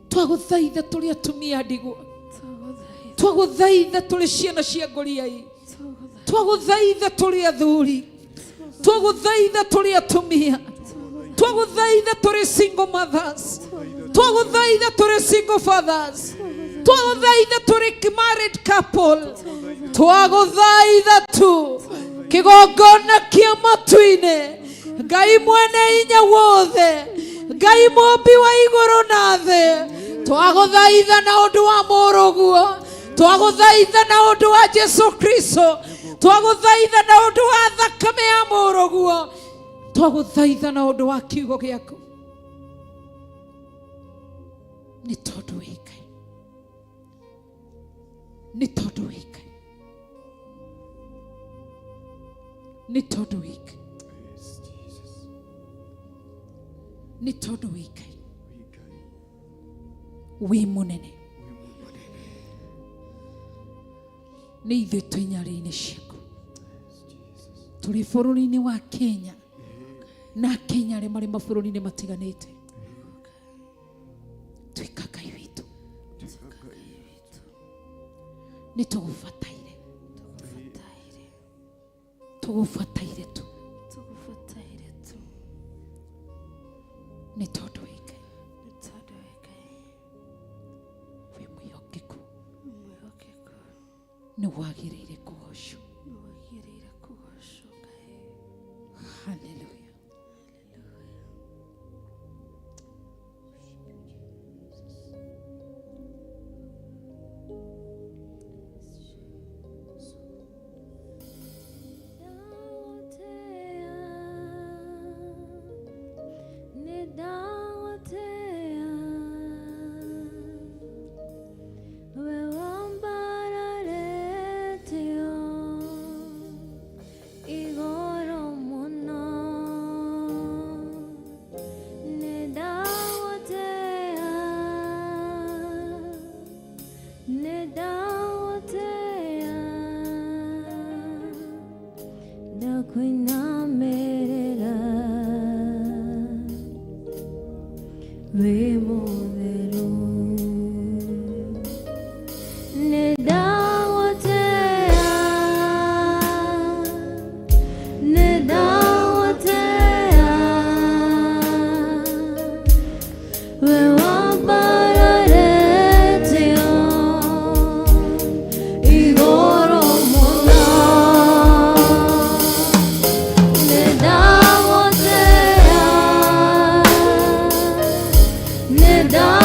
twagũthaitha tũrĩ atumia ndigwa, twagũthaitha tũrĩ ciana cia ngoriai, twagũthaitha tũrĩ athuri, twagũthaitha tũrĩ atumia, twagũthaitha tũrĩ single mothers, twagũthaitha tũrĩ single fathers, twagũthaitha tũrĩ married couple, twagũthaitha tu kĩgongona kĩa matu-inĩ. Ngai mwene hinya wothe, Ngai mũmbi wa igũrũ na thĩ, twagũthaitha na ũndũ wa mũrũguo, twagũthaitha na ũndũ wa Jesu Kristo, twagũthaitha na ũndũ wa thakame ya mũrũguo, twagũthaitha na ũndũ wa kiugo gĩaku, nĩ tondũ wĩ Ngai, nĩ tondũ wĩ Ngai, nĩ tondũ wĩ Ngai, nĩ tondũ wĩ Ngai, wĩ mũnene. Nĩ ithuĩ twĩ nyarĩ-inĩ ciaku, tũrĩ bũrũri-inĩ wa Kenya na Kenya arĩa marĩ mabũrũri-inĩ matiganĩte, tuĩka Ngai witũ, nĩ tũgũbataire, tũgũbataire tu, nĩ tondũ wĩ Ngai, wĩ mwĩhokeku, nĩ wagĩrĩire kũgocwo. Haleluya. Ndakwinamerera wĩ mũtheru, nĩndagũtĩa, nĩndagũtĩa, we wambararĩtio igũrũ mũno. Nĩndagũtĩa, nĩndagũtĩa.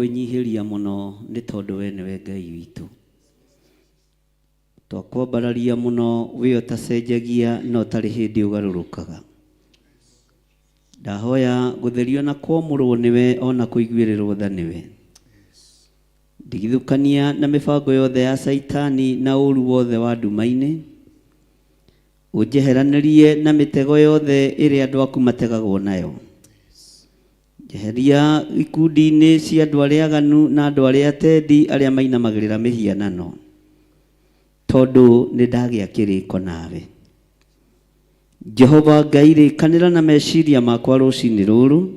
Twakwĩnyihĩria mũno nĩ tondũ we nĩwe Ngai witũ. Twakwambararia mũno we ũtacenjagia na ũtarĩ hĩndĩ ũgarũrũkaga. Ndahoya gũtherio na kwamũrwo nĩwe ona kũiguĩrĩrwo tha nĩwe. Ndigithũkania na mĩbango yothe ya Caitani na ũru wothe wa nduma-inĩ. Ũnjeheranĩrie na mĩtego yothe ĩrĩa andũ aku mategagwo nayo. Njeheria ikundi-inĩ cia andũ arĩa aganu na andũ arĩa atendi arĩa mainamagĩrĩra mĩhianano, tondũ nĩ ndagĩa kĩrĩko nawe. Jehova Ngai, rĩkanĩra na meciria makwa rũcinĩ rũrũ,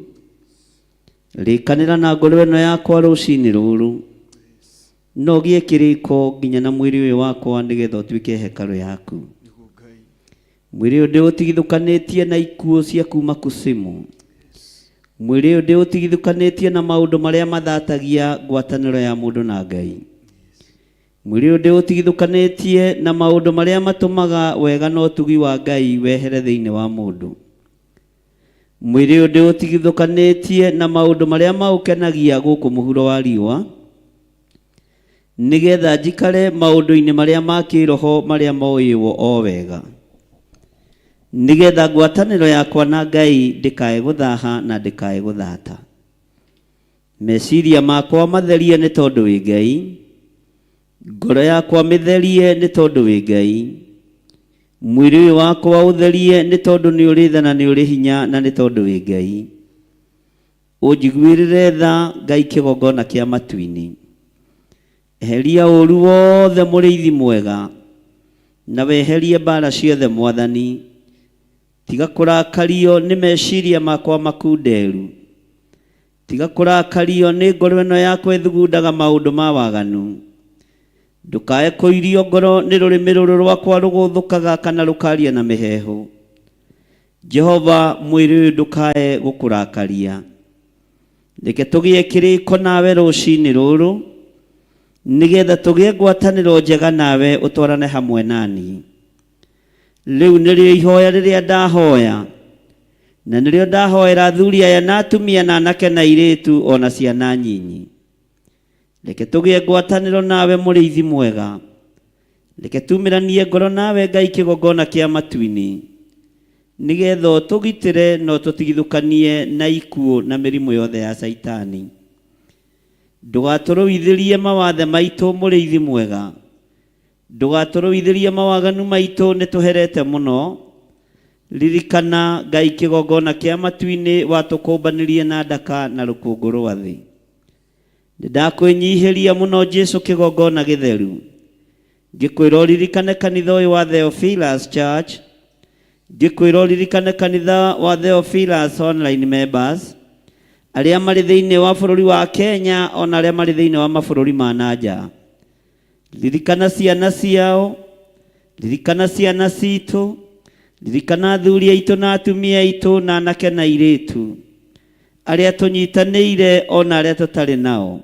rĩkanĩra na ngoro ĩno yakwa rũcinĩ rũrũ, na ũgĩe kĩrĩko nginya na mwĩrĩ ũyũ wakwa nĩgetha ũtuĩke hekarũ yaku. Mwĩrĩ ũyũ ndĩũtigithũkanĩtie na ikuũ cia kuma kusimu. Mwĩrĩ ũyũ ndĩũtigithũkanĩtie na maũndũ marĩa mathatagia ngwatanĩro ya mũndũ na Ngai. Mwĩrĩ ũyũ ndĩũtigithũkanĩtie na maũndũ marĩa matũmaga wega na ũtugi wa Ngai wehere thĩinĩ wa mũndũ. Mwĩrĩ ũyũ ndĩũtigithũkanĩtie na maũndũ marĩa maũkenagia gũkũ mũhuro wa riũa, nĩgetha njikare maũndũ-inĩ marĩa ma kĩroho marĩa moĩwo o wega, nĩgetha ngwatanĩro yakwa na Ngai ndĩkae gũthaha na ndĩkae gũthata. Meciria makwa matherie nĩ tondũ wĩ Ngai, ngoro yakwa mĩtherie nĩ tondũ wĩ Ngai, mwĩrĩ ũyũ wakwa ũtherie nĩ tondũ nĩ ũrĩ tha na nĩ ũrĩ hinya na nĩ tondũ wĩ Ngai. Ũnjiguĩrĩre tha Ngai kĩgongona kĩa matu-inĩ. Eheria ũũru wothe mũrĩithi mwega, na weherie mbara ciothe Mwathani. Tiga kũrakario nĩ meciria makwa makunderu. Tiga kũrakario nĩ ngoro ĩno yakwa ĩthugundaga maũndũ ma waganu. Ndũkae kũirio ngoro nĩ rũrĩmĩ rũrũ rwakwa rũgũthũkaga kana rũkaria na mĩheehũ. Jehova, mwĩrĩ ũyũ ndũkae gũkũrakaria. Reke tũgĩe kĩrĩko nawe rũcinĩ rũrũ, nĩgetha tũgĩe ngwatanĩro njega nawe ũtwarane hamwe nani. Rĩu nĩrĩo ihoya rĩrĩa ndahoya, na nĩrĩo ndahoera athuri aya na atumia na anake na airĩtu o na ciana nyinyi. Reke tũgĩe ngwatanĩro nawe mũrĩithi mwega. Reke tumĩranie ngoro nawe Ngai kĩgongona kĩa matu-inĩ, nĩgetha ũtũgitĩre na ũtũtigithũkanie na ikuũ na mĩrimũ yothe ya Caitani. Ndũgatũrũithĩrie mawathe maitũ mũrĩithi mwega. Ndũgatũrũithĩrie mawaganu maitũ, nĩtũherete mũno. Ririkana Ngai kĩgongona kĩa matu-inĩ watũkũmbanĩrie na ndaka na rũkũngũ rwa thĩ. Nĩndakwĩnyihĩria mũno Jesu kĩgongona gĩtheru. Ngĩkwĩra ũririkane kanitha ũyũ wa Theophilus Church. Ngĩkwĩra ũririkane kanitha wa Theophilus Online Members arĩa marĩ thĩinĩ wa bũrũri wa Kenya ona arĩa marĩ thĩinĩ wa mabũrũri ma na nja. Ririkana ciana ciao, ririkana ciana citũ, ririkana athuri aitũ na atumia aitũ na anake na airĩtu arĩa tũnyitanĩire ona arĩa tũtarĩ nao.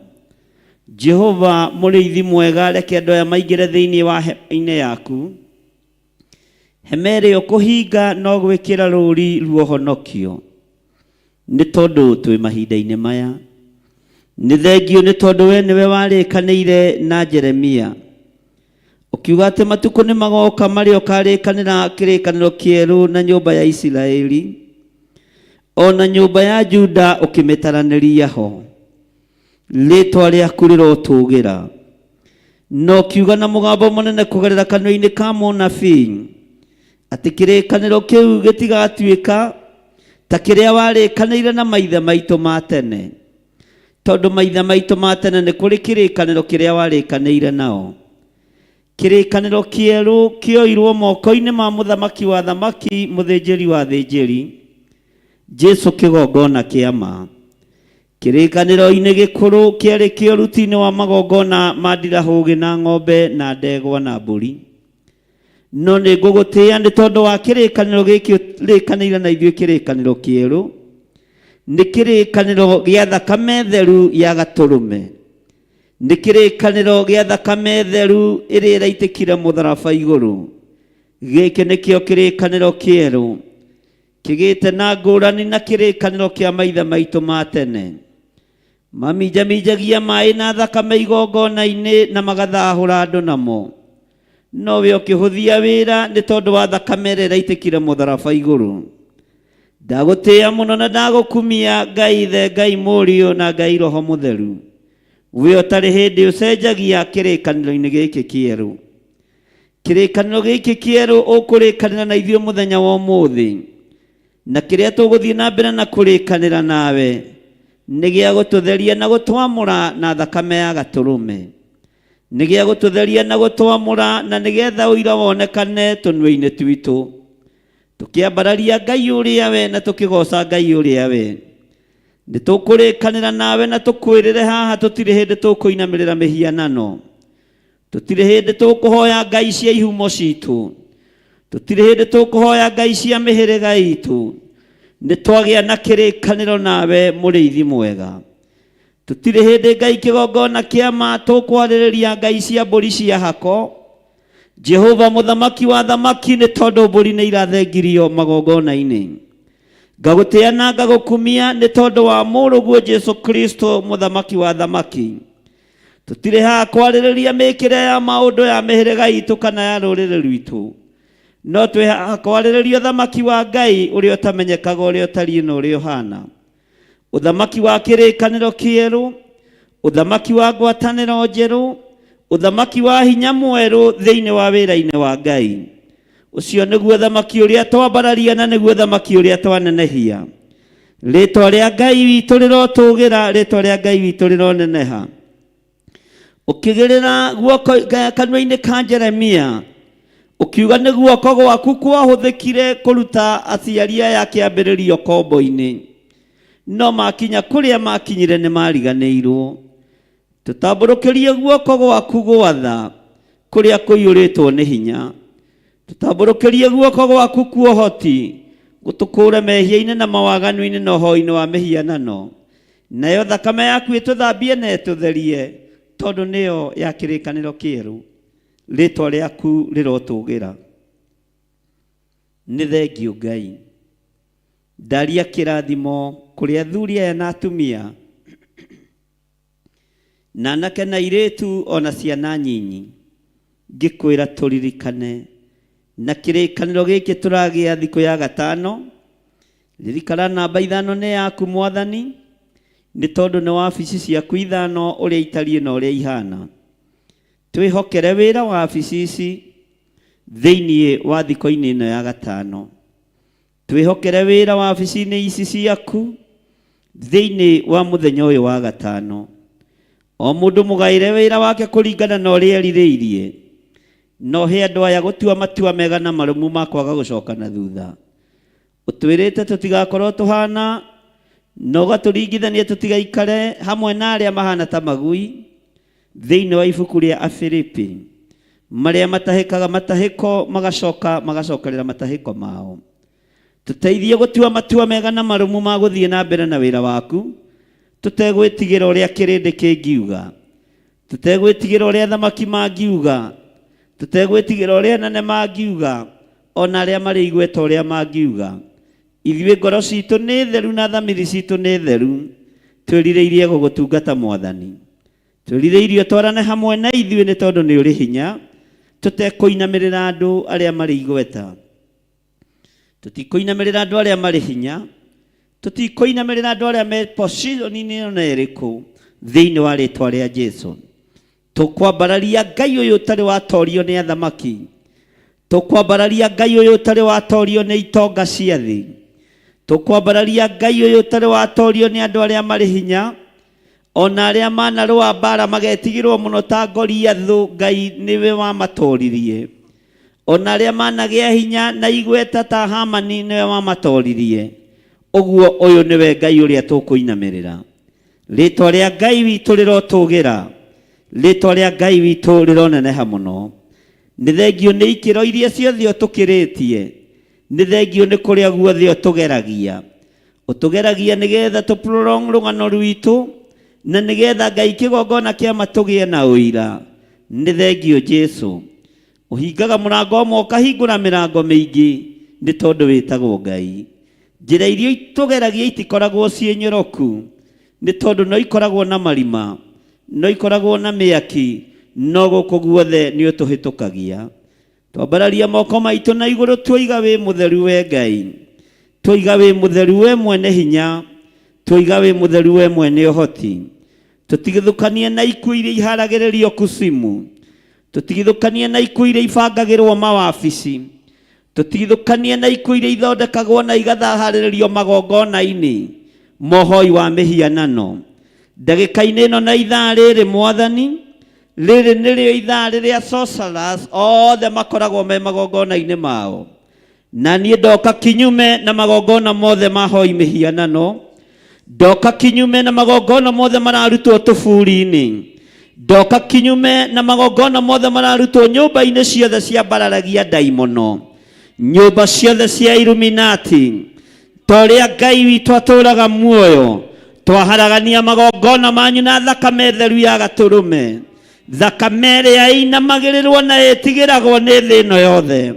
Jehova mũrĩithi mwega, reke andũ aya maingĩre thĩinĩ wa hema-inĩ yaku. Hema ĩrĩa ũkũhinga no gwĩkĩra rũũri ruohonokio, nĩ tondũ twĩ mahinda-inĩ maya. Nĩ thengio nĩ tondũ we nĩwe warĩkanĩire na Jeremia, ũkiuga atĩ matukũ nĩ magoka marĩa ũkarĩkanĩra kĩrĩkanĩro kĩerũ na nyũmba ya Isiraeli o na nyũmba ya Juda ũkĩmĩtaranĩria ho. Rĩĩtwa rĩaku rĩrotũgĩra. Na ũkiuga na mũgambo mũnene kũgerera kanua-inĩ ka mũnabii atĩ kĩrĩkanĩro kĩu gĩtigatuĩka ta kĩrĩa warĩkanĩire na maithe maitũ ma tene, tondũ maithe maitũ ma tene nĩ kũrĩ kĩrĩkanĩro kĩrĩa warĩkanĩire nao. Kĩrĩkanĩro kĩerũ kĩoirwo moko-inĩ ma mũthamaki wa thamaki, mũthĩnjĩri wa athĩnjĩri, Jesu kĩgongona kĩa ma. Kĩrĩkanĩro-inĩ gĩkũrũ kĩarĩ kĩa ũruti-inĩ wa magongona ma ndirahũgĩ na ng'ombe na ndegwa na mbũri. No nĩ ngũgũtĩĩa nĩ tondũ wa kĩrĩkanĩro gĩkĩ ũrĩkanĩire na ithuĩ, kĩrĩkanĩro kĩerũ. Nĩ kĩrĩkanĩro gĩa thakame theru ya gatũrũme. Nĩ kĩrĩkanĩro gĩa thakame theru ĩrĩa ĩraitĩkire mũtharaba igũrũ. Gĩkĩ nĩkĩo kĩrĩkanĩro kĩerũ, kĩgĩte na ngũrani na kĩrĩkanĩro kĩa maithe maitũ ma tene. Maminjaminjagia maĩ na thakame igongona-inĩ na magathahũra andũ namo. Nowe ũkĩhũthia wĩra nĩ tondũ wa thakame ĩrĩa ĩraitĩkire mũtharaba igũrũ. Ndagũtĩĩa mũno na ndagũkumia Ngai Ithe, Ngai Mũriũ na Ngai Roho Mũtheru. We ũtarĩ hĩndĩ ũcenjagia kĩrĩkanĩro-inĩ gĩkĩ kĩerũ. Kĩrĩkanĩro gĩkĩ kĩerũ ũkũrĩkanĩra na ithuĩ mũthenya wa ũmũthĩ. Na kĩrĩa tũgũthiĩ na mbere na kũrĩkanĩra nawe nĩ gĩa gũtũtheria na gũtwamũra na thakame ya gatũrũme. Nĩ gĩa gũtũtheria na gũtwamũra na nĩgetha ũira wonekane tũnua-inĩ twitũ. Tũkĩambararia Ngai ũrĩa we na tũkĩgoca Ngai ũrĩa we. Nĩ tũkũrĩkanĩra nawe na tũkwĩrĩre haha tũtirĩ hĩndĩ tũkũinamĩrĩra mĩhianano. Tũtirĩ hĩndĩ tũkũhoya ngai cia ihumo citũ. Tũtirĩ hĩndĩ tũkũhoya ngai cia mĩhĩrĩga itũ. Nĩ twagĩa na kĩrĩkanĩro nawe mũrĩithi mwega. Tũtirĩ hĩndĩ Ngai kĩgongona kĩa ma tũkwarĩrĩria ngai cia mbũri cia hako. Jehova mũthamaki wa thamaki nĩ tondũ mbũri nĩ irathengirio magongona-inĩ. Ngagũtĩa na ngagũkumia nĩ tondũ wa mũrũguo Jesu Kristo mũthamaki wa thamaki. Tũtirĩ haha kwarĩrĩria mĩkĩre ya maũndũ ya mĩhĩrĩga itũ kana ya rũrĩrĩ rwitũ. No twĩ haha kwarĩrĩria ũthamaki wa Ngai ũrĩa ũtamenyekaga ũrĩa ũtariĩ na ũrĩa ũhana. Ũthamaki wa kĩrĩkanĩro kĩerũ, ũthamaki wa ngwatanĩro njerũ, ũthamaki wa hinya mwerũ thĩinĩ wa wĩra-inĩ wa Ngai. Ũcio nĩguo ũthamaki ũrĩa twambararia na nĩguo ũthamaki ũrĩa twanenehia. Rĩtwa rĩa Ngai witũ rĩrotũgĩra, rĩtwa rĩa Ngai witũ rĩroneneha. Ũkĩgĩrĩra guoko kanua-inĩ ka Jeremia, ũkiuga nĩ guoko gwaku kwahũthĩkire kũruta aciari aya kĩambĩrĩrio kombo-inĩ. No makinya kũrĩa makinyire nĩ mariganĩirwo. Tũtambũrũkĩrie guoko gwaku gwatha kũrĩa kũiyũrĩtwo nĩ hinya. Tũtambũrũkĩrie guoko gwaku kuohoti gũtũkũũre mehia-inĩ na mawaganu-inĩ na ũhoi-inĩ wa mĩhianano. Nayo thakame yaku ĩtũthambie na ĩtũtherie tondũ nĩyo ya kĩrĩkanĩro kĩerũ. Rĩtwa rĩaku rĩrotũgĩra. Nĩ thengiũ Ngai. Ndaria kĩrathimo kũrĩ athuri aya na atumia na anake na airĩtu ona ciana nyinyi. Ngĩkwĩra tũririkane na kĩrĩkanĩro gĩkĩ tũragĩa thikũ ya gatano. Ririkana namba ithano nĩ yaku mwathani, nĩ tondũ nĩ wabici ciaku ithano ũrĩa itariĩ na ũrĩa ihana. Twĩhokere wĩra wa wabici ici thĩinĩ wa thikũ-inĩ ĩno ya gatano. Twĩhokere wĩra wa wabici-inĩ ici ciaku thĩinĩ wa mũthenya ũyũ wa gatano. O mũndũ mũgaĩre wĩra wake kũringana na ũrĩa erirĩirie. No he andũ aya gũtua matua mega na marũmu ma kwaga gũcoka na thutha. Ũtwĩrĩte tũtigakorwo tũhana na ũgatũringithania tũtigaikare hamwe na arĩa mahana ta magui thĩinĩ wa ibuku rĩa Afilipi marĩa matahĩkaga matahĩko magacoka magacokerera matahĩko mao. Tũteithie gũtua matua mega na marũmu ma gũthiĩ na mbere na wĩra waku tũtegwĩtigĩra ũrĩa kĩrĩndĩ kĩngiuga, tũtegwĩtigĩra ũrĩa thamaki mangiuga, tũtegwĩtigĩra ũrĩa anene mangiuga, ona arĩa marĩ igweta ũrĩa mangiuga. Ithuĩ ngoro citũ nĩ theru na thamiri citũ nĩ theru, twĩrirĩirie gũgũtungata mwathani. Twĩrirĩirie ũtwarane hamwe na ithuĩ nĩ tondũ nĩ ũrĩ hinya, tũtekũinamĩrĩra andũ arĩa marĩ igweta. Tũtikũinamĩrĩra andũ arĩa marĩ hinya, tũtikũinamĩrĩra andũ arĩa me position-inĩ ona ĩrĩkũ thĩinĩ wa rĩtwa rĩa Jesu. Tũkwambararia Ngai ũyũ ũtarĩ watorio nĩ athamaki, tũkwambararia Ngai ũyũ ũtarĩ watorio nĩ itonga cia thĩ, tũkwambararia Ngai ũyũ ũtarĩ watorio nĩ andũ arĩa marĩ hinya, ona arĩa manarũa mbara magetigĩrwo mũno ta Goliathũ, Ngai nĩwe wamatoririe. Ona arĩa managĩa hinya na igweta ta Hamani nĩwe wamatoririe. Ũguo ũyũ nĩwe Ngai ũrĩa tũkũinamĩrĩra. Rĩtwa rĩa Ngai witũ rĩrotũgĩra, rĩtwa rĩa Ngai witũ rĩroneneha mũno. Nĩ thengio nĩ ikĩro iria ciothe ũtũkĩrĩtie, nĩ thengio nĩ kũrĩa guothe ũtũgeragia. Ũtũgeragia nĩgetha tũ prolong rũgano rwitũ na nĩgetha Ngai kĩgongona kĩa matũgĩe na ũira. Nĩ thengio Jesu. Ũhingaga mũrango ũmwe ũkahingũra mĩrango mĩingĩ nĩ tondũ wĩtagwo Ngai. Njĩra iria itũgeragia itikoragwo ciĩ nyoroku. Nĩ tondũ no ikoragwo na marima, no ikoragwo na mĩaki, no gũkũ guothe nĩ ũtũhĩtũkagia. Twambararia moko maitũ na igũrũ tuoiga wĩ mũtheru we Ngai. Tuoiga wĩ mũtheru we mwene hinya. Tuoiga wĩ mũtheru we mwene ũhoti. Tũtigithũkanie na ikuũ iria iharagĩrĩrio kusimu. Tũtigithũkanie na ikuũ iria ibangagĩrwo mawabici. Tũtigithũkanie na ikuũ iria ithondekagwo na igathaharĩrĩrio magongona-inĩ mohoi wa mĩhianano. Ndagĩka-inĩ ĩno na ithaa rĩrĩ Mwathani, rĩrĩ nĩrĩo ithaa rĩrĩa sorcerers othe makoragwo me magongona-inĩ mao. Na niĩ ndoka kinyume na magongona mothe ma hoi mĩhianano, ndoka kinyume na magongona mothe mararutwo tũburi-inĩ, ndoka kinyume na magongona mothe mararutwo nyũmba-inĩ ciothe cia mbararagia ndaimono, nyũmba ciothe cia Illuminati. Ta ũrĩa Ngai witũ atũũraga muoyo, twaharagania magongona manyu na thakame theru ya gatũrũme, thakame ĩrĩa ĩinamagĩrĩrwo na ĩtigĩragwo nĩ thĩ ĩno yothe.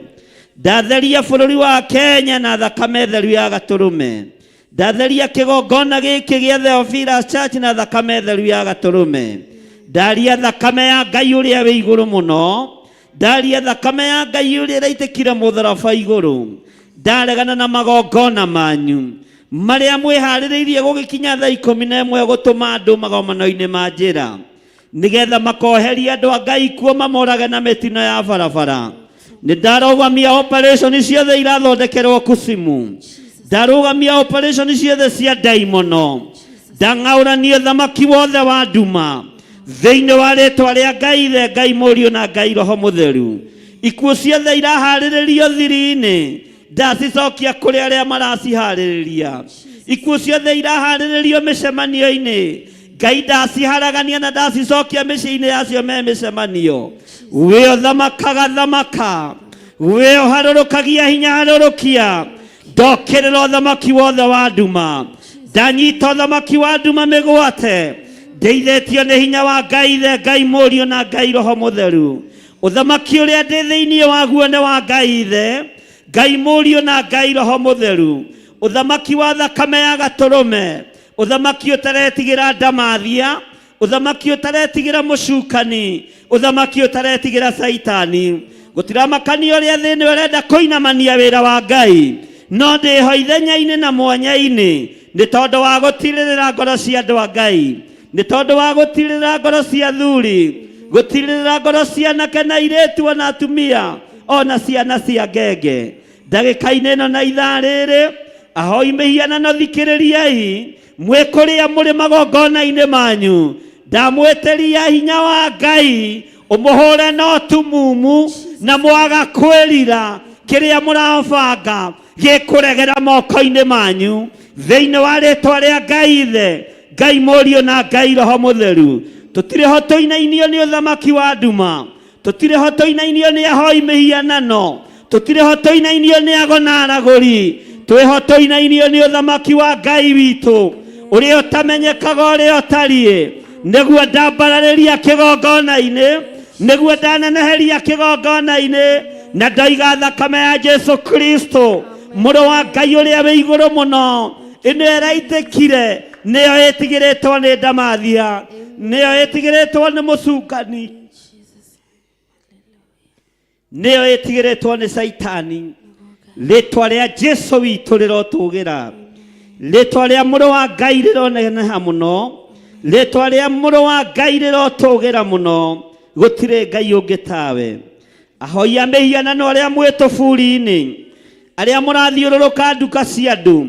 Ndatheria bũrũri wa Kenya na thakame theru ya gatũrũme. Ndatheria kĩgongona gĩkĩ gĩa Theophilus Church na thakame theru ya gatũrũme. Ndaria thakame ya Ngai ũrĩa wĩ igũrũ mũno. Ndaria thakame ya Ngai ũrĩa ĩraitĩkire mũtharaba igũrũ. Ndaregana na magongona manyu marĩa mwĩharĩrĩirie gũgĩkinya thaa 11 gũtũma andũ magomano-inĩ ma njĩra, nĩgetha makoheria andũ a Ngai kuo mamorage na mĩtino ya barabara. Nĩ ndarũgamia operation ciothe irathondekerwo kusimu. Ndarũgamia operation ciothe cia ndaimono. Ndang'aũrania thamaki wothe wa nduma thĩinĩ wa rĩtwa rĩa Ngai Ithe, Ngai Mũriũ na Ngai Roho Mũtheru. Ikuũ ciothe iraharĩrĩrio thiri-inĩ ndacicokia kũrĩ arĩa maraciharĩrĩria. Ikuũ ciothe iraharĩrĩrio mĩcemanio-inĩ Ngai ndaciharagania na ndacicokia mĩciĩ-inĩ yacio me mĩcemanio. We ũthamakaga thamaka, we ũharũrũkagia hinya harũrũkia. Ndokĩrĩra ũthamaki wothe wa nduma, ndanyita ũthamaki wa nduma mĩgwate, ndeithĩtio nĩ hinya wa Ngai Ithe, Ngai Mũriũ na Ngai Roho Mũtheru. Ũthamaki ũrĩa ndĩ thĩinĩ waguo nĩ wa Ngai Ithe, Ngai Mũriũ na Ngai Roho Mũtheru. Ũthamaki wa thakame ya gatũrũme, ũthamaki ũtaretigĩra ndamathia, ũthamaki ũtaretigĩra mũcukani, ũthamaki ũtaretigĩra Saitani. Gũtiramakania ũrĩa thĩ ĩno ĩrenda kũinamania wĩra wa Ngai, no ndĩho ithenya-inĩ na mwanya-inĩ nĩ tondũ wa gũtirĩrĩra ngoro cia andũ a Ngai, nĩ tondũ wa gũtirĩrĩra ngoro cia athuri, gũtirĩrĩra ngoro cia anake na airĩtu ona atumia ona ciana cia ngenge. Ndagĩka-inĩ ĩno na ithaa rĩrĩ, ahoi mĩhianano thikĩrĩriai, mwĩ kũrĩa mũrĩ magongona-inĩ manyu, ndamwĩtĩria hinya wa Ngai ũmũhũre na ũtumumu, na mwaga kwĩrira kĩrĩa mũrabanga gĩkũregera moko-inĩ manyu thĩinĩ wa rĩtwa rĩa Ngai Ithe, Ngai Mũriũ na Ngai Roho Mũtheru. Tũtirĩ ho tũinainio nĩ ũthamaki wa nduma, tũtirĩ ho tũinainio nĩ ahoi mĩhianano, tũtirĩ ho tũinainio nĩ ago na aragũri, twĩho tũinainio nĩ ũthamaki wa Ngai witũ ũrĩa ũtamenyekaga ũrĩa ũtariĩ. Nĩguo ndambararĩria kĩgongona-inĩ, nĩguo ndaneneheria kĩgongona-inĩ, na ndoiga thakame ya Jesu Kristo mũrũ wa Ngai ũrĩa wĩ igũrũ mũno, ĩno ĩraitĩkire nĩyo ĩtigĩrĩtwo nĩ ndamathia, nĩyo ĩtigĩrĩtwo nĩ mũcukani, nĩyo ĩtigĩrĩtwo nĩ Saitani. Rĩtwa rĩa Jesu witũ rĩrotũgĩra, rĩtwa rĩa mũrũ wa Ngai rĩroneneha mũno, rĩtwa rĩa mũrũ wa Ngai rĩrotũgĩra mũno, gũtirĩ Ngai ũngĩ tawe. Ahoi a mĩhianano arĩa mwĩ tũburi-inĩ, arĩa mũrathiũrũrũka nduka cia andũ,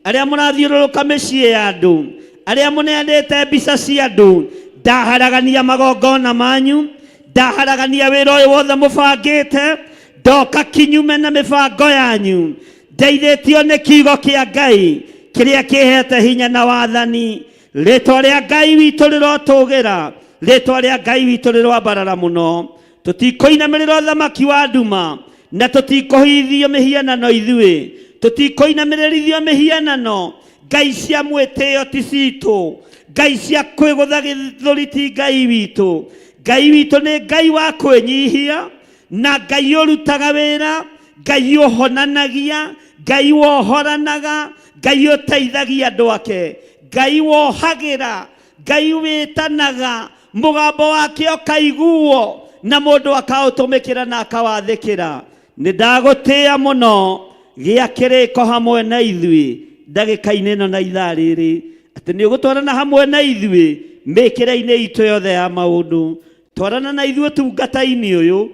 arĩa mũrathiũrũrũka mĩciĩ ya andũ, arĩa mũneanĩte mbica cia andũ, ndaharagania magongona manyu, ndaharagania wĩra ũyũ wothe mũbangĩte, ndoka kinyume na mĩbango yanyu, ndeithĩtio nĩ kiugo kĩa Ngai kĩrĩa kĩhete hinya na wathani. Rĩtwa rĩa Ngai witũ rĩrotũgĩra, rĩtwa rĩa Ngai witũ rĩroambarara mũno. Tũtikũinamĩrĩra ũthamaki wa nduma, na tũtikũhithio mĩhianano ithuĩ, tũtikũinamĩrĩrithio mĩhianano. Ngai cia mwĩtĩo ti citũ, Ngai cia kwĩgũtha gĩthũri ti Ngai witũ. Ngai witũ nĩ Ngai wa kwĩnyihia, na Ngai ũrutaga wĩra, Ngai ũhonanagia, Ngai wohoranaga, Ngai ũteithagia andũ ake. Ngai wohagĩra, Ngai wĩtanaga, mũgambo wake ũkaiguo na mũndũ akaũtũmĩkĩra na akawathĩkĩra. Nĩ ndagũtĩĩa mũno, gĩa kĩrĩko hamwe na ithuĩ ndagĩka-inĩ ĩno na ithaa rĩrĩ, atĩ nĩ ũgũtwarana hamwe na ithuĩ mĩkĩre-inĩ itũ yothe ya maũndũ. Twarana na ithuĩ ũtungata-inĩ ũyũ,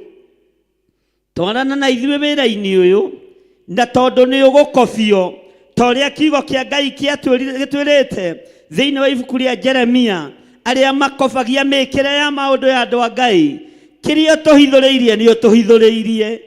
twarana na ithuĩ wĩra-inĩ ũyũ, na tondũ nĩ ũgũkobio ta ũrĩa kiugo kĩa Ngai gĩtwĩrĩte thĩinĩ wa ibuku rĩa Jeremia, arĩa makobagia mĩkĩre ya maũndũ ya andũ a Ngai, kĩrĩa ũtũhithũrĩirie nĩ ũtũhithũrĩirie,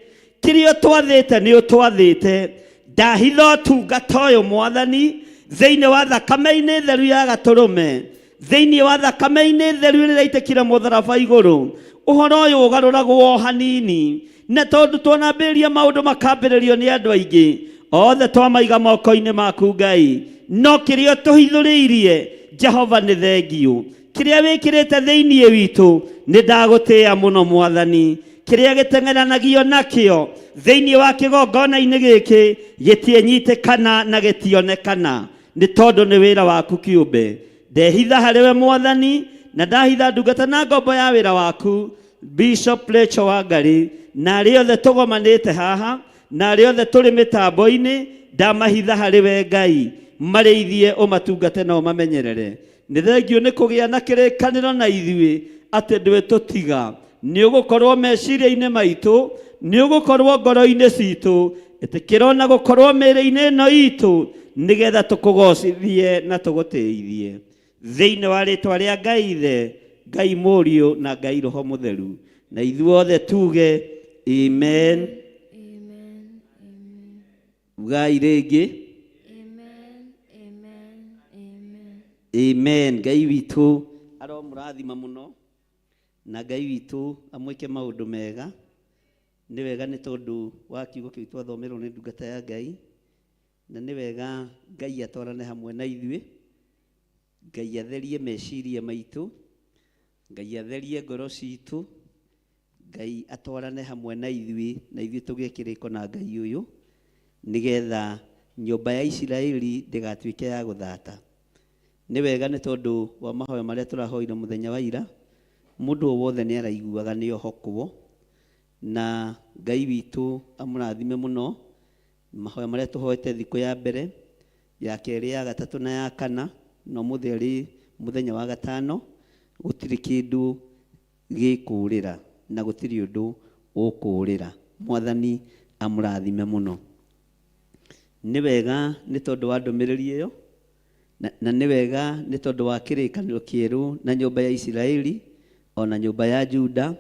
kĩrĩa ũtwathĩte nĩ ũtwathĩte. Ndahitha ũtungata ũyũ Mwathani thĩinĩ wa thakame-inĩ theru ya gatũrũme, thĩinĩ wa thakame-inĩ theru ĩrĩa ĩraitĩkire mũtharaba igũrũ. Ũhoro ũyũ ũgarũragwo hanini, na tondũ twanambĩrĩria maũndũ makambĩrĩrio nĩ andũ aingĩ, othe twamaiga moko-inĩ maku Ngai, no kĩrĩa ũtũhithũrĩirie Jehova nĩ thengiũ. Kĩrĩa wĩkĩrĩte thĩinĩ witũ nĩ ndagũtĩĩa mũno Mwathani. Kĩrĩa gĩteng'eranagio nakĩo thĩinĩ wa kĩgongona-inĩ gĩkĩ gĩtiĩnyitĩkana na gĩtionekana, nĩ tondũ nĩ wĩra waku kĩũmbe. Ndehitha harĩ we Mwathani, na ndahitha ndungata na ngombo ya wĩra waku Bishop Rachel Wangari, na arĩa othe tũgomanĩte haha, na arĩa othe tũrĩ mĩtambo-inĩ, ndamahitha harĩ we Ngai, marĩithie ũmatungate na ũmamenyerere. Nĩ thengiũ nĩ kũgĩa na kĩrĩkanĩro na ithuĩ atĩ ndwĩtũtiga. Nĩ ũgũkorwo meciria-inĩ maitũ, nĩ ũgũkorwo ngoro-inĩ citũ, ĩtĩkĩra ona gũkorwo mĩĩrĩ-inĩ ĩno itũ, nĩgetha tũkũgocithie na tũgũtĩithie. Thĩinĩ wa rĩtwa rĩa Ngai Ithe, Ngai Mũriũ na Ngai Roho Mũtheru. Na ithuothe tuge amen. Amen. Amen. Ugai rĩngĩ. Amen. Amen. Amen. Amen. Ngai witũ aromũrathima mũno, na Ngai witũ amwĩke maũndũ mega. Nĩ wega nĩ tondũ wa kiugo kĩu twathomerwo nĩ ndungata ya Ngai, na nĩ wega Ngai atwarane hamwe na ithuĩ, Ngai atherie meciria maitũ, Ngai atherie ngoro citũ, Ngai atwarane hamwe na ithuĩ, na ithuĩ tũgĩe kĩrĩko na Ngai ũyũ, nĩgetha nyũmba ya Isiraeli ndĩgatuĩke ya gũthata. Nĩ wega nĩ tondũ wa mahoya marĩa tũrahoire mũthenya wa ira, mũndũ o wothe nĩ araiguaga nĩ ohokwo, na Ngai witũ amũrathime mũno. Mahoya marĩa tũhoete thikũ ya mbere, ya kerĩ, ya gatatũ na ya kana, na ũmũthĩ arĩ mũthenya wa gatano, gũtirĩ kĩndũ gĩkũrĩra na gũtirĩ ũndũ ũkũrĩra. Mwathani amũrathime mũno. Nĩ wega nĩ tondũ wa ndũmĩrĩri ĩyo, na nĩ wega nĩ tondũ wa kĩrĩkanĩro kĩerũ na nyũmba ya Isiraeli ona nyũmba ya Juda,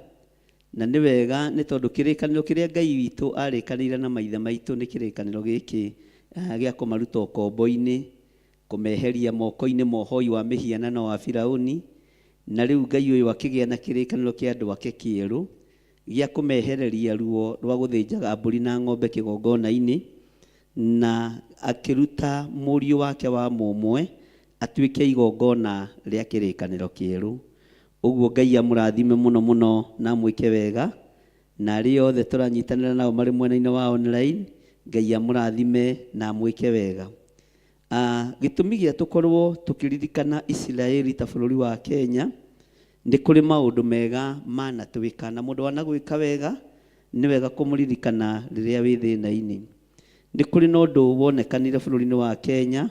na nĩ wega nĩ tondũ kĩrĩkanĩro kĩrĩa Ngai witũ arĩkanĩire na maithe maitũ nĩ kĩrĩkanĩro gĩkĩ gĩa kũmaruta ũkombo-inĩ, kũmeheria moko-inĩ ma ũhoi wa mĩhianano wa Firauni, na rĩu Ngai ũyũ akĩgĩa na kĩrĩkanĩro kĩa andũ ake kĩerũ gĩa kũmehereria ruo rwa gũthĩnjaga mbũri na ng'ombe kĩgongona-inĩ, na akĩruta mũriũ wake wa mũmwe atuĩke igongona rĩa kĩrĩkanĩro kĩerũ. Ũguo Ngai amũrathime mũno mũno na amwĩke wega, na arĩa othe tũranyitanĩra nao marĩ mwena-inĩ wa online, Ngai amũrathime na amwĩke wega. Gĩtũmi gĩa tũkorwo tũkĩririkana Isiraeli ta bũrũri wa Kenya, nĩ kũrĩ maũndũ mega manatwĩka, na mũndũ wanagwĩka wega nĩ wega kũmũririkana rĩrĩa wĩ thĩna-inĩ. Nĩ kũrĩ na ũndũ wonekanire bũrũri-inĩ wa Kenya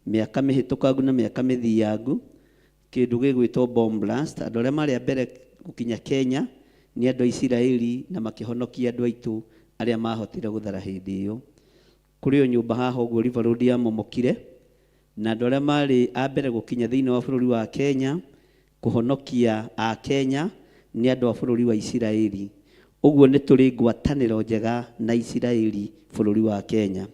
mĩaka mĩhĩtũkangu na mĩaka mĩthiangu, kĩndũ gĩgwĩtwo bomb blast. Andũ arĩa marĩ a mbere gũkinya Kenya nĩ andũ a Isiraeli, na makĩhonokia andũ aitũ arĩa mahotire gũthara hĩndĩ ĩyo. Kũrĩ o nyũmba haha ũguo River Road yamomokire, na andũ arĩa marĩ a mbere gũkinya thĩinĩ wa bũrũri wa Kenya kũhonokia a Kenya nĩ andũ a bũrũri wa Isiraeli. Ũguo nĩ tũrĩ ngwatanĩro njega na Isiraeli bũrũri wa Kenya.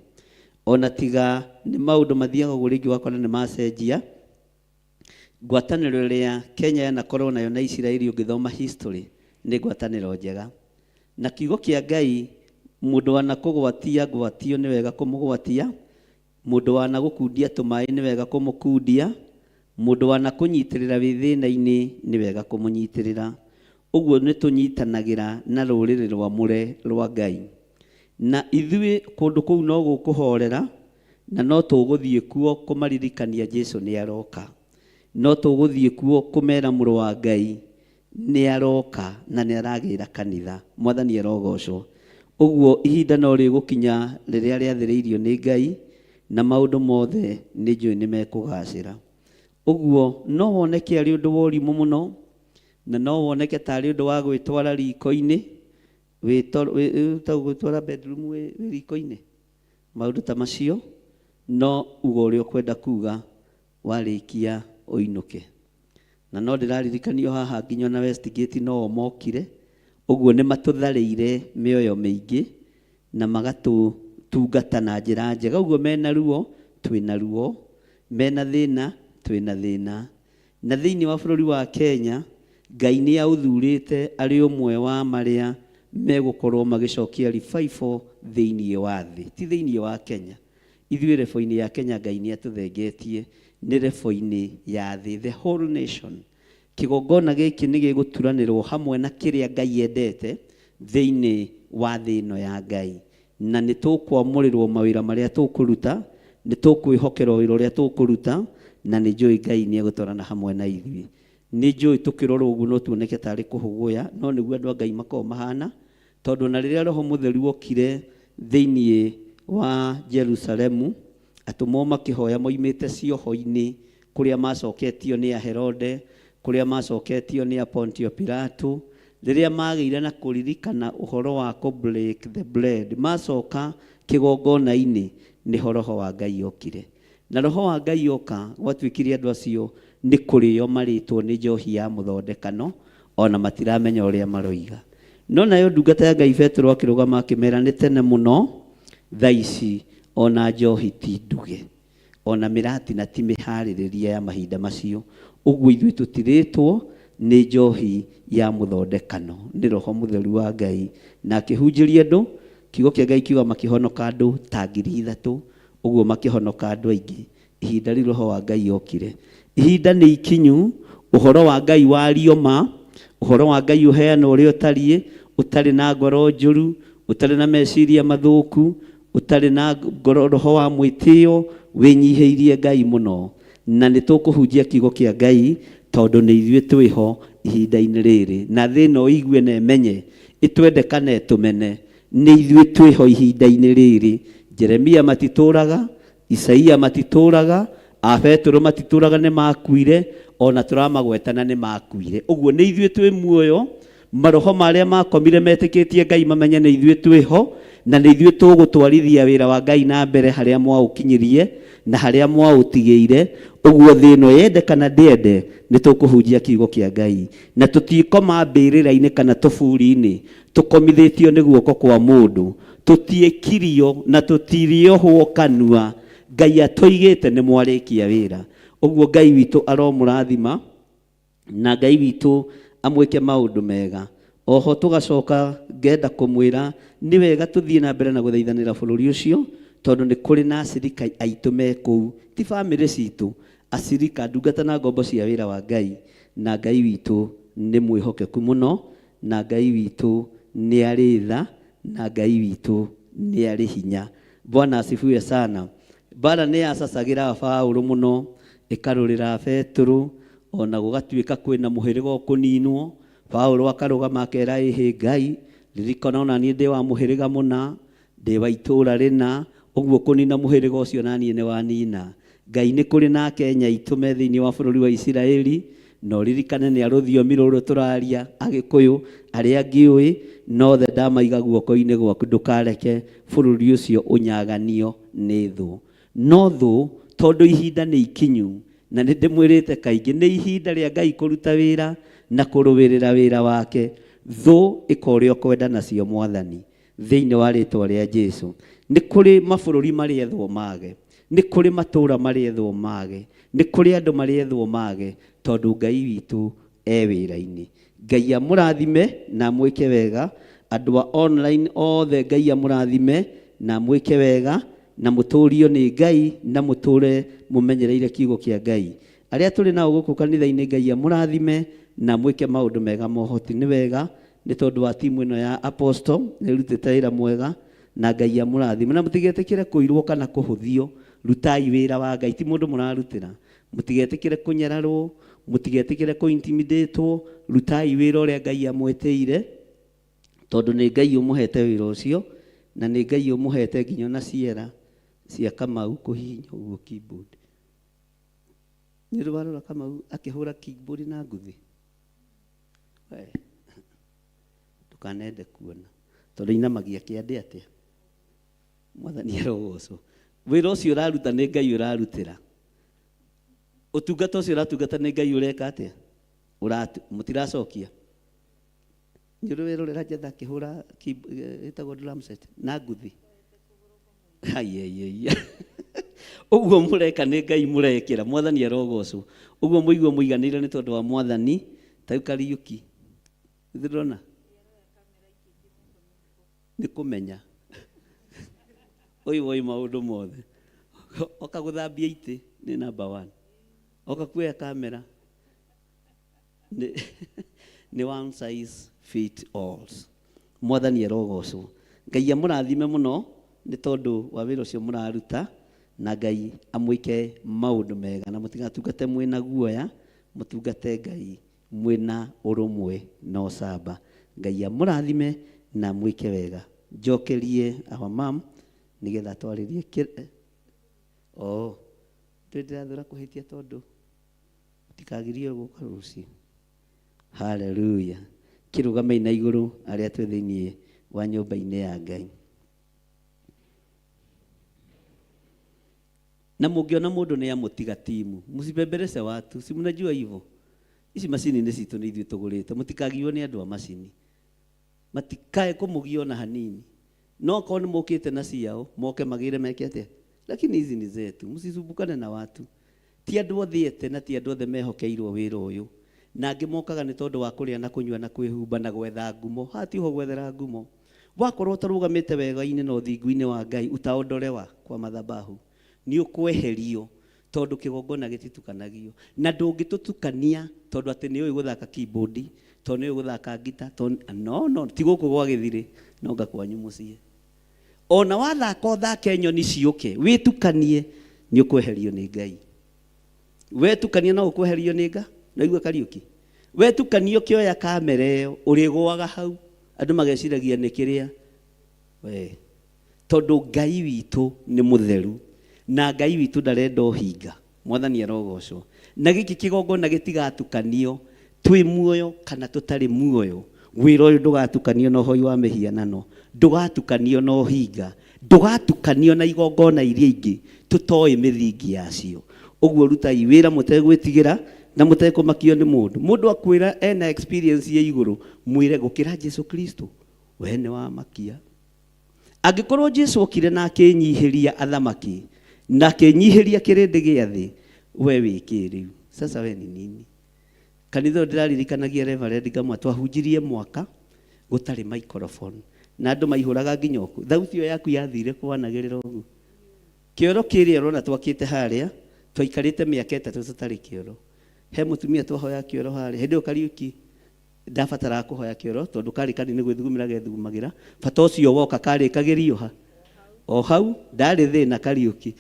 Ona tiga nĩ maũndũ mathiaga ũguo rĩngĩ ũgakora nĩ macenjia, ngwatanĩro ĩrĩa Kenya yanakorwo nayo na Isiraeli ũngĩthoma history nĩ ngwatanĩro njega. Na kiugo kĩa Ngai, mũndũ wanakũgwatia ngwatio nĩ wega kũmũgwatia, mũndũ wanagũkundia tũmaĩ nĩ wega kũmũkundia, mũndũ wanakũnyitĩrĩra wĩ thĩna-inĩ nĩ wega kũmũnyitĩrĩra. Ũguo nĩ tũnyitanagĩra na rũrĩrĩ rwamũre rwa Ngai. Na ithuĩ kũndũ kũu no gũkũhorera, Na no tũgũthiĩ kuo kũmaririkania Jesu nĩ aroka. No tũgũthiĩ kuo kũmera mũrũ wa Ngai nĩ aroka na nĩ aragĩra kanitha. Mwathani arogocwo. Ũguo ihinda no rĩgũkinya rĩrĩa rĩathĩrĩirio nĩ Ngai na maũndũ mothe nĩ njũĩ nĩ mekũgacĩra. Ũguo no woneke arĩ ũndũ wa ũrimũ mũno na no woneke tarĩ ũndũ wa gwĩtwara riko-inĩ, gwĩtwara bedroom wĩ riko-inĩ, maũndũ ta macio, no uga ũrĩa ũkwenda kuga warĩkia ũinũke. Na no ndĩraririkanio haha nginya ona Westgate no o mokire, ũguo nĩ matũtharĩire mĩoyo mĩingĩ na magatũtungata na njĩra njega. Ũguo mena ruo, twĩna ruo, mena thĩna, twĩna thĩna. Na thĩinĩ wa bũrũri wa Kenya, Ngai nĩ aũthurĩte arĩ ũmwe wa marĩa megũkorwo magĩcokia revival thĩinĩ wa thĩ, ti thĩinĩ wa Kenya. Ithuĩ rebo-inĩ ya Kenya Ngai nĩ atũthengetie, nĩ rebo-inĩ ya thĩ, the whole nation. Kĩgongona gĩkĩ nĩ gĩgũturanĩrwo hamwe na kĩrĩa Ngai endete thĩinĩ wa thĩ ĩno ya Ngai. Na nĩ tũkwamũrĩrwo mawĩra marĩa tũkũruta, nĩ tũkwĩhokerwo wĩra ũrĩa tũkũruta, na nĩ njũĩ Ngai nĩ egũtwarana hamwe na ithuĩ. Nĩ njũĩ tũkĩrora ũguo no tuoneke tarĩ kũhũgũya, no nĩguo andũ a Ngai makoragwo mahana, tondũ ona rĩrĩa Roho Mũtheru okire thĩinĩ wa Jerusalemu, atũmwo makĩhoya moimĩte cioho-inĩ kũrĩa macoketio nĩ Aherode, kũrĩa macoketio nĩ Apontio Pilato, rĩrĩa magĩire na kũririkana ũhoro wa kũ break the bread, macoka kĩgongona-inĩ, nĩho Roho wa Ngai okire. Na Roho wa Ngai oka, gwatuĩkire andũ acio nĩ kũrĩo marĩtwo nĩ njohi ya mũthondekano, ona matiramenya ũrĩa maroiga. No nayo ndungata ya Ngai Petero akĩrũgama akĩmera nĩ tene mũno thaa ici ona njohi ti nduge, ona mĩratina ti mĩharĩrĩrie ya mahinda macio. Ũguo ithuĩ tũtirĩtwo nĩ njohi ya mũthondekano, nĩ Roho Mũtheru wa Ngai. Na akĩhunjĩria andũ, kiugo kĩa Ngai kiuga makĩhonoka andũ ta 3,000, ũguo makĩhonoka andũ aingĩ. Ihinda rĩu Roho wa Ngai okire. Ihinda nĩ ikinyu, ũhoro wa Ngai wario ma, ũhoro wa Ngai ũheanwo ũrĩa ũtariĩ, ũtarĩ na ngoro njũru, ũtarĩ na meciria mathũku, ũtarĩ na ngoro, roho wa mwĩtĩo, wĩnyihĩirie Ngai mũno. Na nĩ tũkũhunjia kiugo kĩa Ngai tondũ nĩ ithuĩ twĩho ihinda-inĩ rĩrĩ. Na thĩ ĩno ĩigue na ĩmenye, ĩtwende kana ĩtũmene, nĩ ithuĩ twĩho ihinda-inĩ rĩrĩ. Jeremia matitũraga, Isaia matitũraga, a Petero matitũraga, nĩ makuire, ona tũramagweta na nĩ makuire. Ũguo nĩ ithuĩ twĩ muoyo, maroho marĩa makomire metĩkĩtie Ngai mamenye nĩ ithuĩ twĩho, na nĩ ithuĩ tũgũtwarithia wĩra wa Ngai na mbere harĩa mwaũkinyirie na harĩa mwaũtigĩire. Ũguo thĩ ĩno yende kana ndĩende, nĩ tũkũhunjia kiugo kĩa Ngai. Na tũtikoma mbĩrĩra-inĩ kana tũburi-inĩ, tũkomithĩtio nĩ guoko kwa mũndũ, tũtiĩkirio na tũtirĩohwo kanua. Ngai atũigĩte nĩ mwarĩkia wĩra. Ũguo Ngai witũ aromũrathima na Ngai witũ amwĩke maũndũ mega. Oho tũgacoka ngenda kũmwĩra nĩ wega tũthiĩ na mbere na gũthaithanĩra bũrũri ũcio, tondũ nĩ kũrĩ na acirika aitũ me kũu, ti bamĩrĩ citũ, acirika, ndungata na ngombo cia wĩra wa Ngai, na Ngai witũ nĩ mwĩhokeku mũno, na Ngai witũ nĩ arĩ tha, na Ngai witũ nĩ arĩ hinya. Bwana asifiwe sana. Mbara nĩ yacacagĩra Paũlũ mũno, ĩkarũrĩra Petero, ona gũgatuĩka kwĩna mũhĩrĩga ũkũninwo. Paũlũ akarũgama akera, ĩhĩ Ngai, ririkana ona niĩ ndĩ wa mũhĩrĩga mũna, ndĩ wa itũũra rĩna, ũguo kũnina mũhĩrĩga ũcio na niĩ nĩ wanina. Ngai nĩ kũrĩ na Akenya aitũ me thĩinĩ wa bũrũri wa Isiraeli, na ũririkane nĩ a rũthiomi rũrũ tũraria, Agĩkũyũ, arĩa ngĩũĩ, na othe ndamaiga guoko-inĩ gwaku, ndũkareke bũrũri ũcio ũnyaganio nĩ thũ. No thũ, tondũ ihinda nĩ ikinyu, na nĩ ndĩmwĩrĩte kaingĩ, nĩ ihinda rĩa Ngai kũruta wĩra na kũrũĩrĩra wĩra wake, thũ ĩka ũrĩa ũkwenda nacio Mwathani. Thĩinĩ wa rĩtwa rĩa Jesu. Nĩ kũrĩ mabũrũri marĩethwo mage, nĩ kũrĩ matũũra marĩethwo mage, nĩ kũrĩ andũ marĩethwo mage, tondũ Ngai witũ e wĩra-inĩ. Ngai amũrathime na amwĩke wega. Andũ a online othe Ngai amũrathime na amwĩke wega, na mũtũrio nĩ Ngai, na mũtũre mũmenyereire kiugo kĩa Ngai. Arĩa tũrĩ nao gũkũ kanitha-inĩ Ngai amũrathime na amwĩke maũndũ mega ma ũhoti. Nĩ wega nĩ tondũ wa timu ĩno ya Apostle nĩ ĩrutĩte wĩra mwega, na Ngai amũrathime. Na mũtigetĩkĩre kũirwo kana kũhũthio. Rutai wĩra wa Ngai, ti mũndũ mũrarutĩra. Mũtigetĩkĩre kũnyararwo, mũtigetĩkĩre kũ-intimidatwo, rutai wĩra ũrĩa Ngai amwĩtĩire, tondũ nĩ Ngai ũmũhete wĩra ũcio, na nĩ Ngai ũmũhete nginya ona ciera cia Kamau kũhihinya ũguo keyboard. Nĩ ũrĩ warora Kamau akĩhũra keyboard na nguthi? We, ndũkanende kuona, tondũ inamagia kĩande atĩa? Mwathani arogocwo. Wĩra ũcio ũraruta nĩ Ngai ũrarutĩra. Ũtungata ũcio ũratungata nĩ Ngai ũreka atĩa? Ũratu, mũtiracokia. Nĩ ũrĩ werorera Njatha akĩhũra ĩtagwo drum set na nguthi? Aiaiaia. Ũguo mũreka nĩ Ngai mũrekĩra. Mwathani arogocwo. Ũguo mũigue mũiganĩire nĩ tondũ wa Mwathani. Ta rĩu Kariũki. Nĩ ndĩrona? Nĩ kũmenya. Ũyũ woĩ maũndũ mothe. Oka gũthambia itĩ nĩ number one. Oka kuoya kamera nĩ nĩ one size fit all. Mwathani arogocwo. Ngai amũrathime mũno nĩ tondũ wa wĩra ũcio mũraruta, na Ngai amwĩke maũndũ mega, na mũtigatungate mwĩna guoya, mũtungate Ngai mwĩna ũrũmwe na ũcamba. Ngai amũrathime na amwĩke wega. Njokerie our mom nĩgetha atwarĩrie kĩ oh ndĩ ndĩrathũra kũhĩtia tondũ tikagirio gũka rũciũ. Haleluya. Kĩrũgamei na igũrũ arĩa twĩ thĩinĩ wa nyũmba-inĩ ya Ngai. Na mũngĩona mũndũ nĩ amũtiga timu, msibembeleze watu, si mnajua hivyo. Ici macini nĩ citũ nĩ ithuĩ tũgũrĩte, mũtikagiywo nĩ andũ a macini. Matikae kũmũgia ona hanini. No korwo nĩ mũkĩte na ciao, moke magĩre meke atĩa? Lakini hizi ni zetu, msisumbukane na watu. Ti andũ othe ete na ti andũ othe mehokeirwo wĩra ũyũ. Na angĩ mokaga nĩ tondũ wa kũrĩa na kũnyua na kwĩhumba na gwetha ngumo. Haha tiho gwethera ngumo. Wakorwo ũtarũgamĩte wega-inĩ na ũthingu-inĩ wa Ngai, utaondolewa kwa madhabahu. Nĩ ũkweherio tondũ kĩgongona gĩtitukanagio. Na ndũngĩtũtukania tondũ atĩ nĩ ũĩ gũthaka keyboard, tondũ nĩ ũĩ gũthaka ngita, tondũ no, no, ti gũkũ gwa gĩthirĩ, no nga kwanyu mũciĩ. Ona wathaka ũthake nyoni ciũke, wĩtukanie, nĩ ũkweherio nĩ Ngai. Wetukania no ũkweherio nĩ Ngai, naigua Kariũki? Wetukania ũkĩoya kamera ĩyo, ũrĩgũaga hau, andũ mageciragia nĩ kĩrĩa. We, tondũ Ngai witũ nĩ mũtheru, na Ngai witũ ndarenda ũhinga. Mwathani arogocwo. Na gĩkĩ kĩgongona gĩtigatukanio, twĩ muoyo kana tũtarĩ muoyo. Wĩra ũyũ ndũgatukanio na ũhoi wa mĩhianano, ndũgatukanio na ũhinga, ndũgatukanio na igongona iria ingĩ tũtoĩ mĩthingi yacio. Ũguo rutai wĩra mũtegwĩtigĩra na mũtekũmakio nĩ mũndũ. Mũndũ akwĩra ena experience ya igũrũ, mwĩre gũkĩra Jesu Kristo, we nĩ wamakia. Angĩkorwo Jesu okire na akĩnyihĩria athamaki na akĩnyihĩria kĩrĩndĩ gĩa thĩ, we wĩ kĩ rĩu? Sasa we ni nini? Kanitha ũyũ ndĩraririkanagia Reverend Ngamwa twahunjirie mwaka gũtarĩ microphone na andũ maihũraga nginya ũkũ. Thauti ĩyo yaku yathire kwanagĩrĩra ũguo. Kĩoro kĩrĩa ũrona twakĩte harĩa, twaikarĩte mĩaka ĩtatũ tũtarĩ kĩoro. He mũtumia twahoya kĩoro harĩa, hĩndĩ ĩyo Kariũki ndabataraga kũhoya kĩoro tondũ karĩ kanini gwĩthugumĩra gethugumagĩra. Bata ũcio woka karĩkagĩrio ha? O hau, ndarĩ thĩna Kariũki.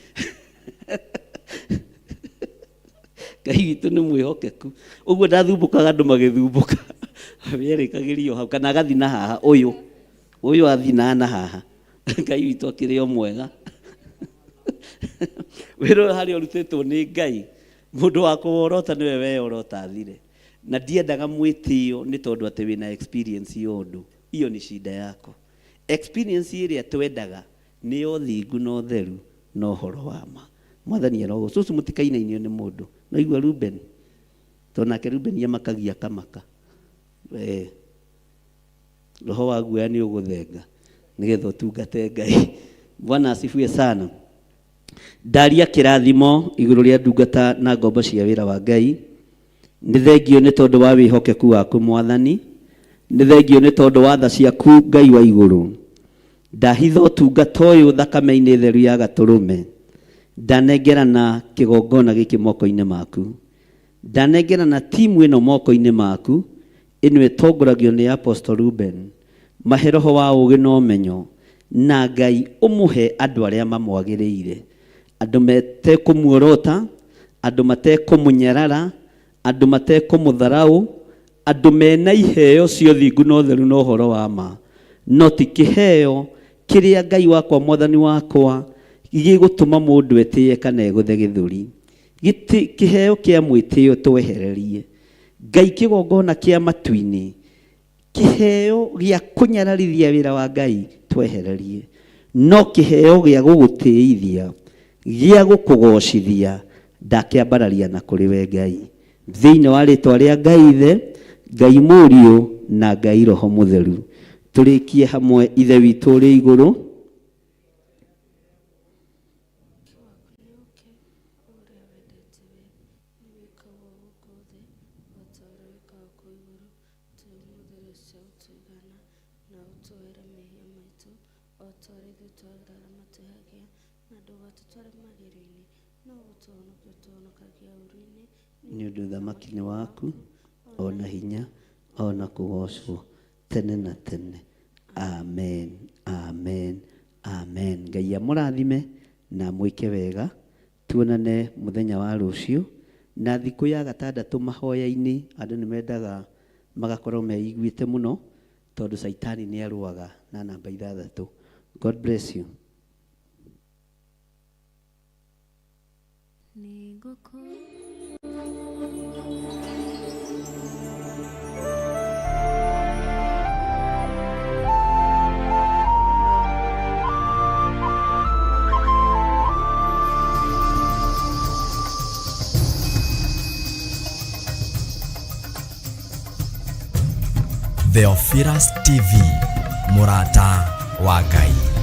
Ngai witũ nĩ mwĩhokeku. Ũguo ndathumbũkaga andũ magĩthumbũka. Mĩerĩkagĩrio hau kana agathi na haha ũyũ. Ũyũ athinaga na haha. Ngai witũ akĩrĩ o mwega. Wĩra ũyũ harĩa ũrutĩtwo nĩ Ngai, mũndũ wa kũworota nĩwe weyorota athire. Na ndiendaga mwĩtĩo nĩ tondũ atĩ wĩna experience ya ũndũ. Iyo ni shida yako. Experience ĩrĩa twendaga nĩ ya ũthingu na ũtheru na ũhoro wa ma. Mwathani arogocwo. Cũcũ mũtikainainio nĩ mũndũ. Naigua Ruben? Tondũ nake Ruben amakagia akamaka. We, roho wa guoya nĩ ũgũthenga nĩgetha ũtungate Ngai. Bwana asifiwe sana. Ndaria kĩrathimo igũrũ rĩa ndungata na ngombo cia wĩra wa Ngai. Nĩ thengio nĩ tondũ wa wĩhokeku waku Mwathani. Nĩ thengio nĩ tondũ wa tha ciaku Ngai wa igũrũ. Ndahitha ũtungata ũyũ thakame-inĩ theru ya gatũrũme. Ndanengerana kĩgongona gĩkĩ moko-inĩ maku. Ndanengerana timu ĩno moko-inĩ maku, ĩno ĩtongoragio nĩ Apostle Ruben. Mahe roho wa ũũgĩ na ũmenyo, na Ngai ũmũhe andũ arĩa mamwagĩrĩire. Andũ metekũmuorota, andũ matekũmũnyarara, andũ matekũmũtharaũ, andũ mena iheo cia ũthingu na ũtheru na ũhoro wa ma, no ti kĩheo kĩrĩa Ngai wakwa mwathani wakwa gĩgũtũma mũndũ etĩye kana egũthe gĩthũri. Gĩtĩ kĩheo kĩa mwĩtĩo twehererie. Ngai kĩgongona kĩa matu-inĩ, kĩheo gĩa kũnyararithia wĩra wa Ngai twehererie, no kĩheo gĩa gũgũtĩithia, gĩa gũkũgocithia, ndakĩambararia na kũrĩ we Ngai. Thĩinĩ wa rĩtwa rĩa Ngai Ithe, Ngai Mũriũ na Ngai Roho Mũtheru. Tũrĩkie hamwe Ithe witũ ũrĩ igũrũ. Nĩ ũndũ ũthamaki nĩ waku, ona hinya, ona kũgocwo tene na tene. Amen, amen, amen. Ngai amũrathime na amwĩke wega. Tuonane mũthenya wa rũciũ na thikũ ya gatandatũ mahoya-inĩ. Andũ nĩ mendaga magakorwo meiguĩte mũno tondũ Caitani nĩ arũaga na namba ithathatũ. God bless you. Theophilus TV, mũrata wa Ngai.